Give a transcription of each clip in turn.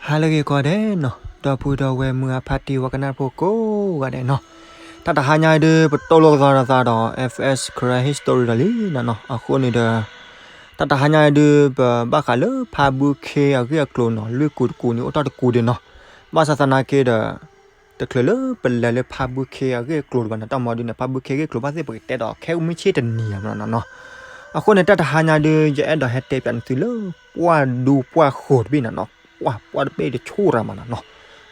ဟါလၢအဂ့ၤကိးဂၤဒဲးနီၤ, ဒီပုၢ်ဒီဝဲၢ်မုၢ်အဖါတံၢ်ဝဲကနၣ်ဖိကိးဂၤဒဲးနီၤ, တၢ်တဟါညါအံၤဒုး ပတိၢ်လိာ်ကသီဒီးသးဒီး F S Karen History ဒီးလံနီၤနီၤ, အဃိန့ၣ်ဒီး တၢ်တဟါညါအံၤဒုး ပဘၣ်ဃးလၢဖါဘုခ့အဂ့ၢ်အကျိၤနီၤ, လွံၢ်ကူတကူန့ၣ် အိၣ်တ့ၢ်တကူဒံးနီၤ, ဘၣ်ဆၣ်သနာ်က့ဒီး တချုးလၢပလဲၤလၢဖါဘုခ့အဂ့ၢ်အကျိၤတဘၣ်န့ၣ် တၢ်မၤဒုးန့ၣ် ဖါဘုခ့အဂ့ၢ်အကျိၤဘၣ်သ့ၣ် ပကတဲဒီးခဲမုၢ်ဆ့ၣ်တနံၤဧါမနီၤနီၤ, အဃိန့ၣ် တၢ်တဟါညါဒုး ယအဲၣ်ဒိးဟဲတဲပၠးနသုလၢ ပှၢ်ဒူပှၢ်ဃိၤတဘ့ၣ်နီၤနီၤ, ပှၢ်ပှၢ်တဘ့ၣ်တဆူၣ်ရၤမနီၤနီၤ,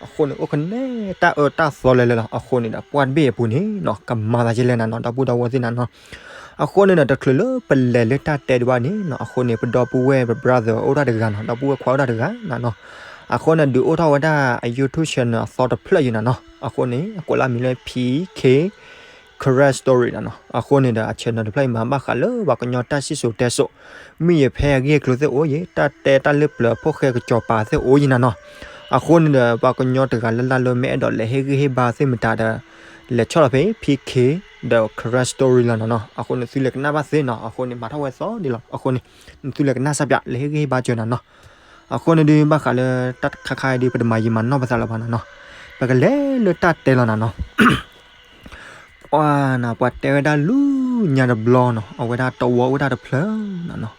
အဃိန့ၣ် အိၣ်ကနဲတၢ်အၢတၢ်သီလဲၤလဲၤလီၤ, အဃိန့ၣ်ဒီး ပှၢ်တဘ့ၣ်အပူၤန့ၣ်နီၤ ကမၤသးကလဲၣ်နၤနီၤ ဒီပုၢ်ဒီဝဲၢ်သ့ၣ်နၤနီၤ, အဃိန့ၣ်ဒီး တချုးလၢပလဲၤလၢတၢ်တဲဒံးဘၣ်န့ၣ်နီၤ, အဃိန့ၣ် ပဒီပုၢ်ဝဲၢ် ပ brother အိၣ်တ့ၢ်တဂၤနီၤ, ဒီပုၢ်ဝဲၢ်ခွါအိၣ်တ့ၢ်တဂၤနၤနီၤ, အဃိန့ၣ် ဒုးအိၣ်ထီၣ်ဝဲဒၣ်အ YouTube channel အသီတဖျၢၣ်အံၤနၤနီၤ, အဃိန့ၣ် အကိးလၢအမံၤလၢ P K Karen Story နၤနီၤ, အဃိန့ၣ်ဒီး အ channel တဖျၢၣ်အံၤမၤဘၣ်ဃးလၢပှၤကညီတၢ်စံၣ်စိၤတဲစိၤ, မုၢ်ယဖဲအဂ့ၢ်အကျိၤသ့ၣ်အိၣ်ယံၤ, တၢ်တဲတၢ်လၢပျၢၤဖိၣ်ဃဲကစီၤပၤသ့ၣ်အိၣ်ယံၤနၤနီၤ, အဃိန့ၣ်ဒီး ပှၤကညီတဂၤလၢ်လၢ်လၢမ့ၢ်အဲၣ်ဒိးလဲၤဟ့ၣ်ဂံၢ်ဟ့ၣ်ဘါသ့ၣ်မတၤဒီး လဲၤဆီၣ်လီၤဖဲ P K ဒီး Karen Story လီၤနၤနီၤ, အဃိန့ၣ် သုလဲၤကနၣ်ဘၣ်သ့နီၤ, အဃိန့ၣ် မၤထီၣ်ဝဲသီဒံးလီၤ, အဃိန့ၣ် သုလဲၤကနၣ်စၢ်ပၠး လဲၤဟ့ၣ်ဂံၢ်ဟ့ၣ်ဘါစၢၤနၤနီၤ, အဃိန့ၣ်ဒုး ဘၣ်ဃးလၢတၢ်တခါခါအံၤဒုး ပတမၤယံာ်မၤနီၢ်ပသးလၢၤဘၣ်နၤနီၤ, ပကလဲၤလၢတၢ်တဲလီၤနၤနီၤ. ပှၤနၤ ပှၤတဲဝဲဒၣ်လူၤညါတဘျီနီၤ, အဝဲဒၣ်တဝီအိၣ်ဝဲဒၣ်တဖျၢၣ်နၤနီၤ,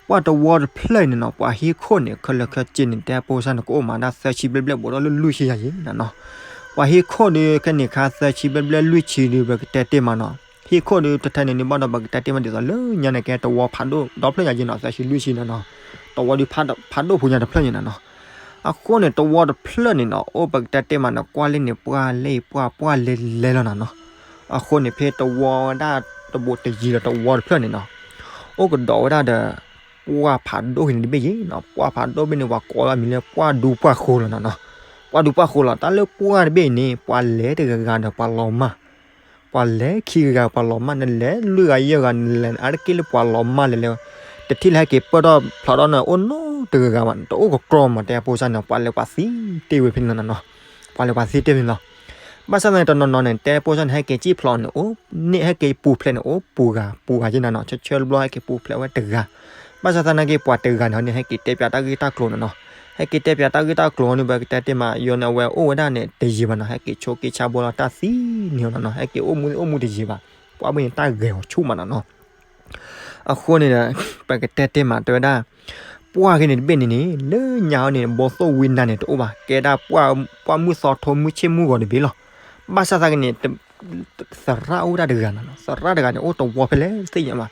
ပှၤတဝီတဖျၢၣ်အံၤန့ၣ်နီၤ ပှၤဟံၣ်ခိၣ်န့ၣ် ခဲလၢာ်ခဲဆ့န့ၣ် တဲဖိစၢ်န့ၣ် ကအိၣ်မးဒၣ်သၢဆံဘျဲၣ်ဘျဲၣ် ဘူးဒီးလၢလွံၢ်ဆံယၤယံၤနၤနီၤ, ပှၤဟံၣ်ခိၣ်ဒုး ခဲန့ၣ်ခါသၢဆံဘျဲၣ်ဘျဲၣ်လွံၢ်ဆံဒုး ပကတဲတ့ၢ်မးနီၤ, ဟံၣ်ခိၣ်ဒုး တထဲန့ၣ်ဒုး ဘၣ်ဒီးပကတဲတ့ၢ်မးဒ်သိးလၢညါန့ၣ် ကဲတဝီဖးဒိၣ်ဒီဖျၢၣ်ညါယံၤနီၤ, သၢဆံလွံၢ်ဆံနၤနီၤ, တဝီဒုးဖးဒိၣ်ဖိညါတဖျၢၣ်ယံၤနၤနီၤ. အဃိန့ၣ် တဝီတဖျၢၣ်န့ၣ်နီၤ အိၣ်ပကတဲတ့ၢ်မးနီၤ ကွၢ်လၢန့ၣ် ပှၢ်လၢပှၢ် ပှၢ်လဲၤလဲၤလီၤနၤနီၤ. အဃိန့ၣ် ဖဲတဝီဝဲဒၣ်တဘိတယံၤဒီးတဝီတဖျၢၣ်န့ၣ်နီၤ အိၣ်ကဒီးဝဲဒၣ်ဒီး ပှၢ်ဖးဒိၣ်ဂ့ၤန့ၣ်တဘ့ၣ်ယံၤနီၤ, ပှၢ်ဖးဒိၣ်ဘ့ၣ်န့ၣ် ပှၤကိးအမံၤလၢပှၢ်ဒူပှၢ်ဃိလီၤနၤနီၤ. ပှၢ်ဒူပှၢ်ဃိလီၤ တၢ်လၢပှၢ်တဘ့ၣ်အံၤန့ၣ် ပှၤလဲၤတဂၤဂၤဒီးပှၤလီၤမၢ် ပှၤလဲၤခံဂၤဂၤပှၤလီၤမၢ်, နလဲၤလွံၢ်ဂၤယဲၢ်ဂၤ နလဲၤအါတက့ၢ်လၢပှၤလီၤမၢ်လဲၤလဲၤ, တထံၣ်လၢဟဲက့ၤပၢၢ်ထီၣ်ဖျိးထီၣ်န့ၣ် အိၣ်နီတဂၤဂၤဘၣ်, တအိၣ်ကကြီမး တဲဖိစၢ်န့ၣ် ပှၤလဲၤပှၤသံတ့ၢ်ဝဲဖဲန့ၣ်လီၤနၤနီၤ. ပှၤလဲၤပှၤသံတ့ၢ်ဖဲန့ၣ်လီၤ. ဘၣ်ဆၣ်သနာ်က့ တနီၤနီၤန့ၣ် တဲဖိစၢ်န့ၣ် ဟဲက့ၤစံၣ်ဖျိးန့ၣ် အိၣ်န့ၣ် ဟဲက့ၤပူၤဖျဲးန့ၣ် အိၣ်ပူၤဂၤပူၤဂၤယဲၢ်နၤနီၤ, ဆၢဆၢတဘျီဟဲက့ၤပူၤဖျဲးဝဲတဂၤ. ဘၣ်ဆၣ်သနာ်က့ ပှၤတဂၤန့ၣ်န့ၣ် ဟဲက့ၤတဲပၠးတၢ်ဂ့ၢ်တၢ်ကျိၤနၤနီၤ. ဟဲက့ၤတဲပၠးတၢ်ဂ့ၢ်တၢ်ကျိၤန့ၣ် ပကတဲတ့ၢ်မး ယိၤန့ၣ် အဝဲအိၣ်ဝဲဒၣ်န့ၣ် တယံာ်ဘၣ်နီၤ, ဟဲက့ၤဆိးက့ဆါဘိလီၤတၢ်သံန့ၣ်နၤနီၤ, ဟဲက့ၤအိၣ်မူအိၣ်မူတယံာ်ဘၣ်, ပှၢ်ဘ့ၣ်န့ၣ် တၢ်ဂဲၤအီၤဆူၣ်မးနၤနီၤ. အဃိန့ၣ်ဒီး ပကတဲတ့ၢ်မး တဲဝဲဒၣ် ပှၢ်ဂ့ၤန့ၣ်တဘ့ၣ်န့ၣ်န့ၣ် လၢညါအီၤန့ၣ် ဘီသိၣ်ဝံနါန့ၣ်တအိၣ်ဘၣ်, ကဲဒၣ်ပှၢ်မုၢ်သီထိမုၢ်ဆ့ၣ်မုၢ်ဂီၤတဘ့ၣ်လီၤ. ဘၣ်ဆၣ်သနာ်က့န့ၣ် သရၣ်အိၣ်ဝဲဒၣ်တဂၤနၤနီၤ, သရၣ်တဂၤန့ၣ် အိၣ်တဝီဖဲလဲၣ်တသ့ၣ်ညါဘၣ်.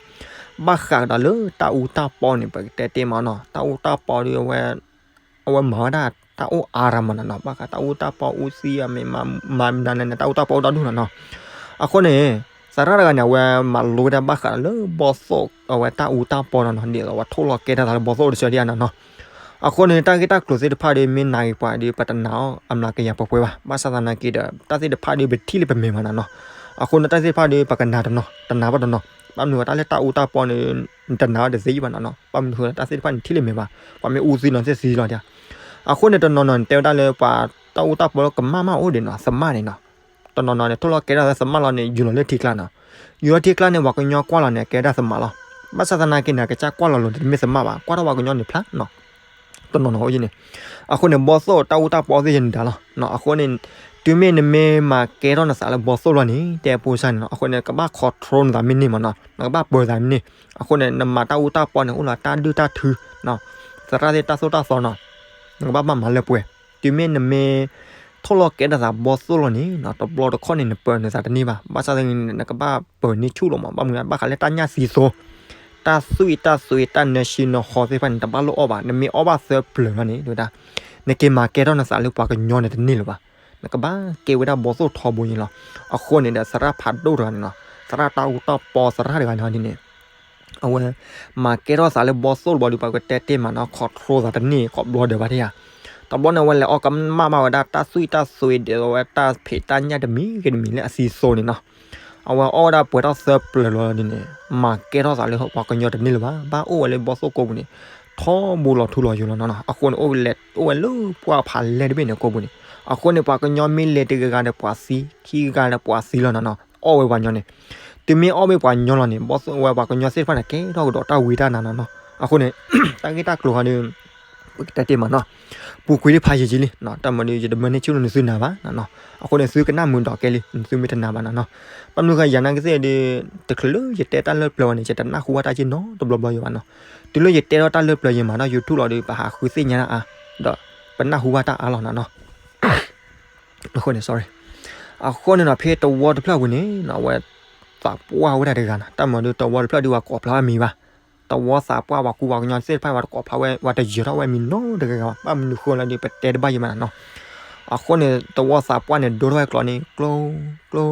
ဘၣ်ဃးကဒီးလၢတၢ်အူတၢ်ပီန့ၣ် ပကတဲတ့ၢ်မးနီၤ, တၢ်အူတၢ်ပီဒီး အဝဲမၤဝဲဒၣ်တၢ်အိၣ်အါရၤမးနၤနီၤ, ဘၣ်ဃးတၢ်အူတၢ်ပီအူသံအမ့ၢ်မၤနၤန့ၣ် တၢ်အူတၢ်ပီအိၣ်ဒီဒူၣ်နၤနီၤ. အဃိန့ၣ် သရၣ်တဂၤန့ၣ် အဝဲမၤလိဝဲဒၣ်ဘၣ်ဃးလၢဘီသိၣ်အဝဲတၢ်အူတၢ်ပီနၤနီၤ, ဒ်သိးအဝဲထိၣ်လီၤကဲထီၣ်သးလၢဘီသိၣ်တစၢဒံးဧါနၤနီၤ. အဃိန့ၣ် တၢ်ဂ့ၢ်တၢ်ကျိၤသ့ၣ်တဖၣ်ဒီး မ့ၢ်နာ်ဂ့ၤပှၤဒီး ပတနာ်အီၤအမျးကယၤပှဲၤပှဲၤဘၣ်. ဘၣ်ဆၣ်သနာ်က့ဒီး တၢ်သ့ၣ်တဖၣ်ဒီး ပထံၣ်လၢပမဲာ်မးနၤနီၤ. အဃိန့ၣ် တၢ်သ့ၣ်တဖၣ်ဒီး ပကနာ်တနီၤ တနာ်ဘၣ်တနီၤ, ဘၣ်မနုၤဝဲတၢ်လၢတၢ်အူတၢ်ပီန့ၣ် နတနာ်အီၤတသ့ဘၣ်နၤနီၤ, ဘၣ်မနုၤဃိ တၢ်သ့ၣ်တဖၣ်န့ၣ် ထံၣ်လၢမဲာ်ဘၣ်, ပှၤမ့ၢ်အူသံနီၤသ့ၣ်သံလီၤဒံး. အဃိန့ၣ် တနီၤနီၤန့ၣ် တဲဝဲဒၣ်လၢပှၤတၢ်အူတၢ်ပီလၢကမၣ်မၣ်အိၣ်ဒံးနီၤ, သမၣ်န့ၣ်နီၤ. တနီၤနီၤန့ၣ် ထိၣ်လီၤကဲထီၣ်သးသမၣ်လီၤန့ၣ် ယူၤလီၤလၢထံကျါနီၤ. ယူၤလီၤထံကျါန့ၣ် ပှၤကညီကွၢ်လီၤန့ၣ် ကဲဒၣ်သမၣ်လီၤ. ဘၣ်ဆၣ်သနာ်က့န့ၣ် အကစၢ်ကွၢ်လီၤလိာ်န့ၣ် တမ့ၢ်သမၣ်ဘၣ်, ကွၢ်ထီၣ်ပှၤကညီန့ၣ်ဖျါနီၤ. တနီၤနီၤအိၣ်ယဲၢ်န့ၣ်. အဃိန့ၣ် ဘီသိၣ်တၢ်အူတၢ်ပီသ့ၣ်ယဲၢ်န့ၣ်ဒၣ်လီၤ. အဃိန့ၣ် တုၤမ့ၢ်နမ့ၢ်မၤကဲထီၣ်နသးလၢဘီသိၣ်လီၤန့ၣ် တဲဖိစၢ်န့ၣ်နီၤ, အဃိန့ၣ် နကဘၣ် control နသးမ့ၢ်န့ၢ်မးနီၤ, နကဘၣ်ပၢၤသးမ့ၢ်န့ၢ်. အဃိန့ၣ် နမၤတၢ်အူတၢ်ပီန့ၣ် အိၣ်လီၤတၢ်ဒုၣ်တၢ်ထု သရၣ်သ့ၣ်တၢ်သိၣ်တၢ်သီနီၤ, နကဘၣ်မၤမၤလၢပှဲၤ. တုၤမ့ၢ်နမ့ၢ် ထိၣ်လီၤကဲထီၣ်သးဘီသိၣ်လီၤန့ၣ်နီၤ, တဘျီတခီၣ်န့ၣ် နပၢၤနသးတန့ၢ်ဘၣ်. ဘၣ်ဆၣ်သနာ်က့န့ၣ် နကဘၣ်ပၢၤန့ၢ်ဆူၣ်လီၤမး, ဘၣ်မနုၤ ဘၣ်ဃးလၢတၢ်ညၣ်သံသိ, တၢ်သွံၣ်တၢ်သွ့ တၢ်နၢဆံနၢဃီသ့ၣ်တဖၣ်န့ၣ် တဘၣ်လိၣ်အီၣ်ဘၣ်. နမ့ၢ်အီၣ်ဘၣ်သၢပျၢၤလီၤန့ၣ် တဲဝဲဒၣ် နက့ၤမၤကဲထီၣ်နသးလၢပှၤကညီန့ၣ်တန့ၢ်လၢၤဘၣ်. နကဘၣ်ကဲဝဲဒၣ်ဘီသိၣ်ထီဘိန့ၣ်လီၤ. အဃိန့ၣ်ဒီး သရၣ်ဖးဒိၣ်တဂၤန့ၣ်နီၤ, သရၣ်တၢ်အူတၢ်ပီသရၣ်တဂၤန့ၣ်ဒ်န့ၣ် အဝဲ မၤကဲထီၣ်သးလၢဘီသိၣ်လီၤဒီး ပှၤကတဲတ့ၢ်မးနီၤ control သးတန့ၢ် ကိးဘျီဒဲးဘၣ်တယၤ. တဘျီန့ၣ် အဝဲလဲၤအီၣ်ကမၣ်ဘၣ်ဝဲဒၣ်တၢ်သွံၣ်တၢ်သွ့ ဒ်သိးဝဲတၢ်ဖံးတၢ်ညၣ်တမံၤဂ့ၤတမံၤလၢအသံသိန့ၣ်နီၤ. အဝဲအီၣ်ဝဲဒၣ်ပှဲၤထီၣ်သၢပျၢၤလီၤဒ်န့ၣ် မၤကဲထီၣ်သးလၢပှၤကညီတန့ၢ်လၢၤဘၣ်, ဘၣ်အိၣ်ဝဲလၢဘီသိၣ်ကိးပူၤန့ၣ် ထီဘိလီၤထူလီၤယိာ်လီၤနီၤ. အဃိန့ၣ် အိၣ်ဝဲလၢပှၢ်ဖးလဲၢ်တဘ့ၣ်န့ၣ်ကိးပူၤန့ၣ် အဃိန့ၣ် ပှၤကညီမ့ၢ်လဲၤတဂၤဂၤဒီးပှၤသံ, ခံဂၤဒီးပှၤသံလီၤနီၤနီၤ, အီၣ်ဝဲပှၤကညီန့ၣ်. တုၤမ့ၢ်အီၣ်ဘၣ်ပှၤကညီလီၤန့ၣ် ဘီသိၣ်ဝဲပှၤကညီသ့ၣ်တဖၣ်န့ၣ် ကဲထီၣ်ကဒီးတၢ်ဝံတၢ်နါနီၤနီၤ. အဃိန့ၣ် တၢ်ဂ့ၢ်တၢ်ကျိၤဟီဒီး ပကတဲတ့ၢ်မးနီၤ, ပူၤကွံာ်ဒ်ဖးယံာ်ယံာ်လံ, တၢ်မၤဒီး ယတမၢန့ၢ်ဆူၣ်လၢနသုနၤဘၣ်နီၤ, အဃိန့ၣ် သုကနၣ်မုာ်ဒီးကဲလံ, နသုမ့ၢ်တနာ်ဘၣ်နီၤနီၤ, ဘၣ်မနုၤဃိယၤနာ်က့သ့ၣ်ဒီး တချုးလၢယတဲတၢ်လၢပျၢၤဝဲန့ၣ် ယတနၢ်ဟူဘၣ်တၢ်က့နီတဘျီဘျီယံၤဘၣ်နီၤ, တုၤလၢယတဲထီၣ်တၢ်လၢပျၢၤယံၤမးနီၤ YouTube လီၤဒီး ပဟးဃုသ့ၣ်ညါတၢ်အါ, ဒီးပနၢ်ဟူဘၣ်တၢ်အါလီၤနီၤနီၤ, အဃိန့ၣ် sorry, အဃိန့ၣ်နီၤ ဖဲတဝီတဖျၢၣ်ပူၤန့ၣ်နီၤ အဝဲ သးပှၢ်ဝဲဒၣ်တဂၤနီၤ, တၢ်မၤဒီးတဝီတဖျၢၣ်ဒီး ပှၤကိးဖျါဝဲမံၤဘၣ်, တဝီသးပှၢ် ပှၤကူပှၤကညီသ့ၣ်တဖၣ် ပှၤတကိးဖျါဝဲ ပှၤတယၢၤထီၣ်ဝဲမံၤနီတဂၤဂၤဘၣ်, ဘၣ်မနုၤဃိလဲၣ်ဒီး ပတဲတဘၣ်ယံၤမးနီၤ, အဃိန့ၣ် တဝီသးပှၢ်န့ၣ် ဒိထီၣ်ဝဲကျိးန့ၣ် ကျိ ကျိ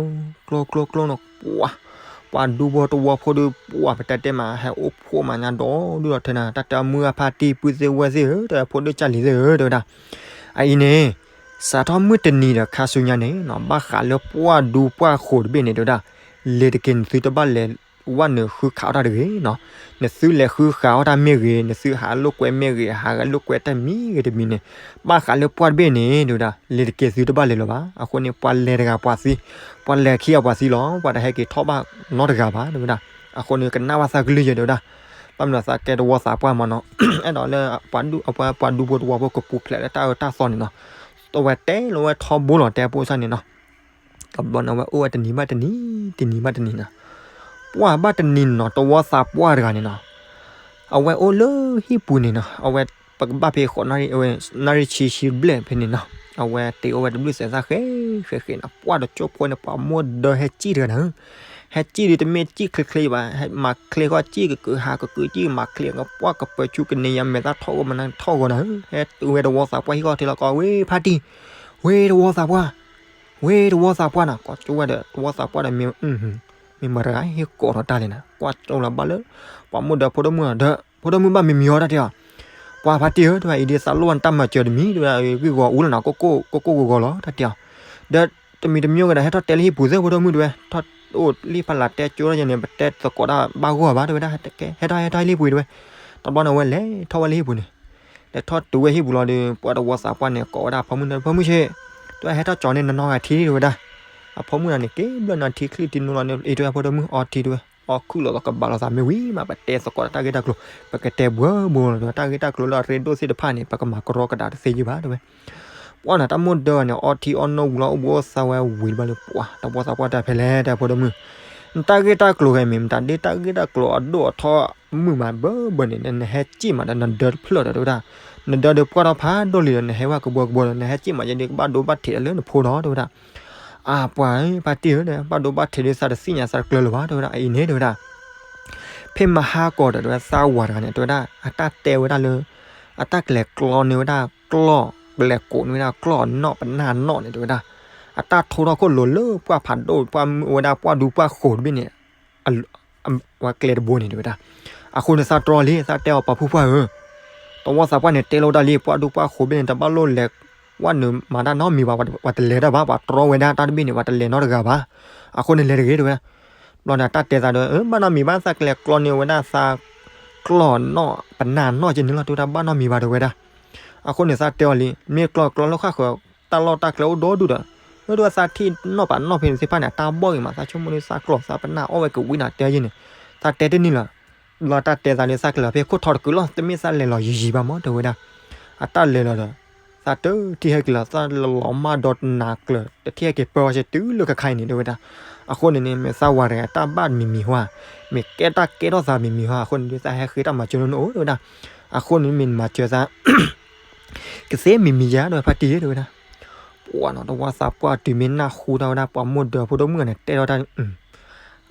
ကျိ ကျိ ကျိနီၤ, ပှၤ ပှၤဒူဖိတဝီဖိဒီး ပှၤပတဲတဲမး ဟဲအိၣ်ဖှိၣ်မးညါဒီး ဒုၣ်ဒီးထၢနၤ တၢ်တဲအီၤ မုၢ်အဖါတံၢ် ပုၢ်သ့ၣ်ဝဲၢ်သ့ၣ်ဧၢ တဲဝဲ ဖိဒိၣ်ကၢ်လံၤသ့ၣ်ဧၢ တဲဝဲဒၣ်, အအံၤန့ၣ် စးထီၣ်မုၢ်တနံၤဒီးခါဆူညါန့ၣ်နီၤ ဘၣ်ဃးလၢပှၢ်ဒူပှၢ်ဃိးတဘ့ၣ်န့ၣ် တဲဝဲဒၣ်, လဲၤတက့ၢ် နသုတဘၣ်လဲၤဝဲနုာ်ဃုခးအီၣ်တၢ်တဂ့ၤနီၤ, နသုလဲၤဃုခးအီၣ်တၢ်မ့ၢ်ဂ့ၤ နသုဟးလိာ်ကွဲမ့ၢ်ဂ့ၤ ဟးဂဲၤလိာ်ကွဲတၢ်မံၤဂ့ၤတမံၤန့ၣ် ဘၣ်ဃးလၢပှၢ်တဘ့ၣ်န့ၣ် တဲဝဲဒၣ် လဲၤတက့ၢ် သုတဘၣ်လဲၤလၢၤဘၣ်, အဃိန့ၣ် ပှၤလဲၤတဂၤပှၤသံ, ပှၤလဲၤခံဂၤပှၤသံလီၤ, ပှၤတဟဲက့ၤထီၣ်ဘၣ်နီတဂၤဘၣ် တဲဝဲဒၣ်, အဃိန့ၣ် ကနၣ်ဘၣ်သးကလုၢ်ယဲ တဲဝဲဒၣ်, ဘၣ်မနုၤသးကဲတဝီသးပှၢ်မးနီၤ, အဲၣ်ဒိးလၢ ပှၤဒူဖိတဝီဖိကပူၤဖျဲးလၢတၢ်အၢတၢ်သီန့ၣ်နီၤ, အဝဲတဲလီၤဝဲထီဘိလီၤ တဲဖိဆၣ်န့ၣ်နီၤ, တဘျီန့ၣ် အဝဲအိၣ်ဝဲတနံၤဘၣ်တနံၤ တနံၤဘၣ်တနံၤနီၤ, ပှၢ်ဘၣ်တနံၤနီၤ တဝီသးပှၢ်တဂၤန့ၣ်နီၤ, အဝဲအိၣ်လၢဟံၣ်ပူၤန့ၣ်နီၤ, အဝဲ ပကဘၣ်ဖဲဃိးနၣ်ရံၣ် နၣ်ရံၣ်ဆံဆံဘျဲၣ်ဖဲန့ၣ်နီၤ, အဝဲတ့အိၣ်ဝဲတဘျုးစဲးသၣ်ဃဲဃဲဃဲနီၤ, ပှၢ်တကၠိဖိန့ၣ် ပှၤမိၢ်ဒၢဟဲစံၣ်တဂၤနီၤ, ဟဲစံၣ်ဒီးတမ့ၢ်စံၣ်ချ့ချ့ဘၣ်, မၤချ့ဃီစံၣ်ကကုာ် ဟးကကုာ်စံၣ် မၤချ့ ပှၢ်ကပၢၤဆူကန့ၢ်ယၤ မဲာ်သၣ်ထီၣ်ဂီၤမနၤထီၣ်ဂီၤနီၤ, ဟဲတုၤဝဲတဝီသးပှၢ်ဟံၣ်ဃီထဲလီၤကီး ဝ့ဖါတံၢ်, ဝ့တဝီသးပှၢ်, ဝ့တဝီသးပှၢ်နီၤ, ကိးကၠိဝဲဒီး တဝီသးပှၢ်ဒီး မ့ၢ်မတၤတဂၤဟ့ၣ်ကိးထီၣ်တၢ်လဲၣ်နီၤ, ကွၢ်ကၠိလီၤဘၣ်လၢ ပှၤမိၢ်ဒၢဖိဒိၣ်မုၣ်ဒီး ဖိဒိၣ်မုၣ်ဘၣ်မံၤမံၤအီၤတၢ်တဲအီၤ, ပှၤဖါတံၢ်ဧၢ တဲဝဲ အံၤဒ်သးလိၣ်ဘၣ်နတၢ်မၤစၢၤတမံၤ တဲဝဲဒၣ် ဂံၢ်ဂီၤအူလီၤနီၤ ကိၢ်ကိၢ်ဂီၤဂီၤလီၤ တၢ်တဲအီၤ, ဒီးတမံၤတမံၤဂ့ၤဒီး ဟဲထီၣ်တဲလၢဟံၣ်ပူၤသ့ၣ် ဖိဒိၣ်မုၣ်တဲဝဲ, ထီၣ်အိၣ်လံဖးလၢ်တဲကၠိထီၣ်ယဲန့ၣ် ပတဲသကိးတၢ်ဘၣ်ဂီၢ်ဘၣ် တဲဝဲဒၣ်, ဟဲထီၣ်ဟဲထီၣ်လၢဟံၣ်ပူၤတဲဝဲ, တဘျီန့ၣ်ဝဲလဲၤထီၣ်ဝဲလၢဟံၣ်ပူၤန့ၣ်, လဲၤထီၣ်တုၤဝဲဟံၣ်ပူၤလီၤဒီး ပှၤတဝီသးပှၢ်န့ၣ် ကိးဝဲဒၣ်ဖိမုၣ်န့ၣ် ဖိမုၣ်ဆ့, တဲဝဲ ဟဲထီၣ်ကၠီၤန့ၣ် နနီၢ်ဂၤထံ တဲဝဲဒၣ်, အဖိမုၣ်န့ၣ် က့ၤဘျၢၣ်နီၤထံချံထံနူလီၤန့ၣ် အံၤတဲဝဲ ဖိဒိၣ်မုၣ်အီထံတဲဝဲ, အီခုၣ်လီၤသီးကဘၣ်လိာ်သးမ့ၢ်ဝံၤမး ပတဲသကိးတၢ်ဂ့ၢ်တၢ်ကျိၤ, ပကတဲဘှၢဘှၢလီၤ တၢ်ဂ့ၢ်တၢ်ကျိၤလၢအရ့ဒိၣ်သ့ၣ်တဖၣ်န့ၣ် ပကမၤကရီကဒါတသ့ယုၢ်ဘၣ် တဲဝဲ, ပှၢ်န့ၣ် တၢ်မိၢ်ဒၢဂၤန့ၣ် အီထံအီနိဝံၤလီၤ အိၣ်ဘှံးအိၣ်သါဝဲဝံၤတဘျီလၢပှၤ တဝီသးပှၢ်တဲဖဲလဲၣ် တဲဖိဒိၣ်မုၣ်, နတၢ်ဂ့ၢ်တၢ်ကျိၤဂ့ၤ မ့ၢ်မတၤဒ်တၢ်ဂ့ၢ်တၢ်ကျိၤအဒိၣ်အထီမုာ်မးဘၢဘၢန့ၣ် နဟဲစံၣ်မးဒီးနဒၢတဖျၢၣ်ဒီး တဲဝဲဒၣ်, နဒၢဒီးပှၢ်ထီၣ်ဖးဒိၣ်လံဒီး နဟဲဝဲကဘှီကဘှီဒီး နဟဲစံၣ်မးယဲဒီး ကဘၣ်ဒိဘၣ်ထံးဒီးလၢနဖိဒီး တဲဝဲဒၣ် အပှၤဧၢ ဖါတံၢ်ဧၢ ဘၣ်ဒိဘၣ်ထံးဒီး သးတသ့ၣ်ညါသးတကျၢၤလၢၤဘၣ် တဲဝဲဒၣ် အအံၤန့ၣ် တဲဝဲဒၣ်, ဖဲမဟါကီးဒီး တဲဝဲ သးဝၤတဂၤန့ၣ် တဲဝဲဒၣ် အတၢ်တဲဝဲဒၣ်လၢ အတၢ်ကလဲၤကျီန့ၢ်ဝဲဒၣ်ကျီၢ် ကလဲၤကိးန့ၢ်ဝဲဒၣ်ကျီၢ်နီၣ်ပနၢ်နီၣ်န့ၣ် တဲဝဲဒၣ်, အတၢ်ထိထီၣ်ခိၣ်လိၤလၢပှၢ်ဖးဒိၣ် ပှၢ်မုၢ်ဝဲဒၣ်ပှၢ်ဒူပှၢ်ဃိးတဘ့ၣ်န့ၣ် ဝဲကျဲတဘိန့ၣ် တဲဝဲဒၣ်, အဃိန့ၣ် သးတြီလံ သးတဲအီၤ ပှၤဖုပှၢ်ဧၢ, တဝီသးပှၢ်န့ၣ် တဲလိာ်တၢ်လံ ပှၢ်ဒူပှၢ်ဃိးဘ့ၣ်န့ၣ် တဘၣ်လိၣ်လဲၤဝဲနုာ်မၤတၢ်နီတမံၤဘၣ် ပှၤတလဲၤတၢ်ဘၣ် ပှၤတြီဝဲဒၣ်တၢ်တဘ့ၣ်န့ၣ် ပှၤတလဲၤနီတဂၤဘၣ်, အဃိန့ၣ်လဲၤတဂ့ၤ တဲဝဲ, ဘျီန့ၣ် တၢ်တဲသးဒီး ဘၣ်နီတမံၤဘၣ် သးကလဲၤကျီန့ၢ်ဝဲဒၣ်သးကျီၢ်နီၣ်ပနၢ်နီၣ်ကဲန့ၣ်လီၤ တဲဝဲဒၣ် ဘၣ်နီတမံၤဘၣ်တဲဝဲဒၣ်, အဃိန့ၣ် သးတဲအီၤလံ မ့ၢ်ကျီၢ်ကျီၢ်လၢဃၣ်ဃၢၤ တၢ်လီၢ်တၢ်ကျဲအိၣ်ဒီဒူၣ်ဒီး, လၢဒိၣ်သးထံၣ်နီၣ်ပနၢ်နီၣ်ဖဲန့ၣ်သ့ၣ်တဖၣ်န့ၣ် အတၢ်ဘီၣ်ဂ့ၤမး သးဆိကမိၣ်ဒ်သးကျီၢ်သးပနၢ်အီၣ်ဝဲကဝံၤနၤတဲယဲန့ၣ်, သးတဲတန့ၢ်လၢၤ ဘျီတၢ်တဲသးဒီး သးကလဲၤဖဲခိၣ်ထီတကုာ်လီၤ တမ့ၢ်သးလဲၤလီၤယံာ်ယံာ်ဘၣ်မး တဲဝဲဒၣ်, အတၢ်လဲၤလီၤဒီး သးတထံၣ်ဟဲက့ၤလီၤ သးလီၤမၢ်ဒီးနၤကျၢၤ တထံၣ်ဟဲက့ၤပၢဝဲစ့တုၤလၢခဲခါအံၤန့ၣ် တဲဝဲဒၣ်, အဃိန့ၣ်န့ၣ် မ့ၢ်သးဝၤတဂၤတၢ်ဘၣ်မံၤမံၤဟါ, မ့ၢ်ကဲတၢ်ကဲထီၣ်သးမံၤမံၤဟါ အဃိန့ၣ်ဒုးသးဟဲဃ့တၢ်မၤစၢၤလၢနအိၣ် တဲဝဲဒၣ်, အဃိန့ၣ်မ့ၢ်နမၤစၢၤသး ကသ့မံၤမံၤယါဒီးဖါတံၢ်ဧၢ တဲဝဲဒၣ်, ပှၤနီၤ တဝီသးပှၢ်တုၤမ့ၢ်နၢ်ဟူတၢ်ဝဲဒၣ် ပှၤမိၢ်ဒၢဖိဒိၣ်မုၣ်ဂၤန့ၣ် တဲထီၣ်တၢ်,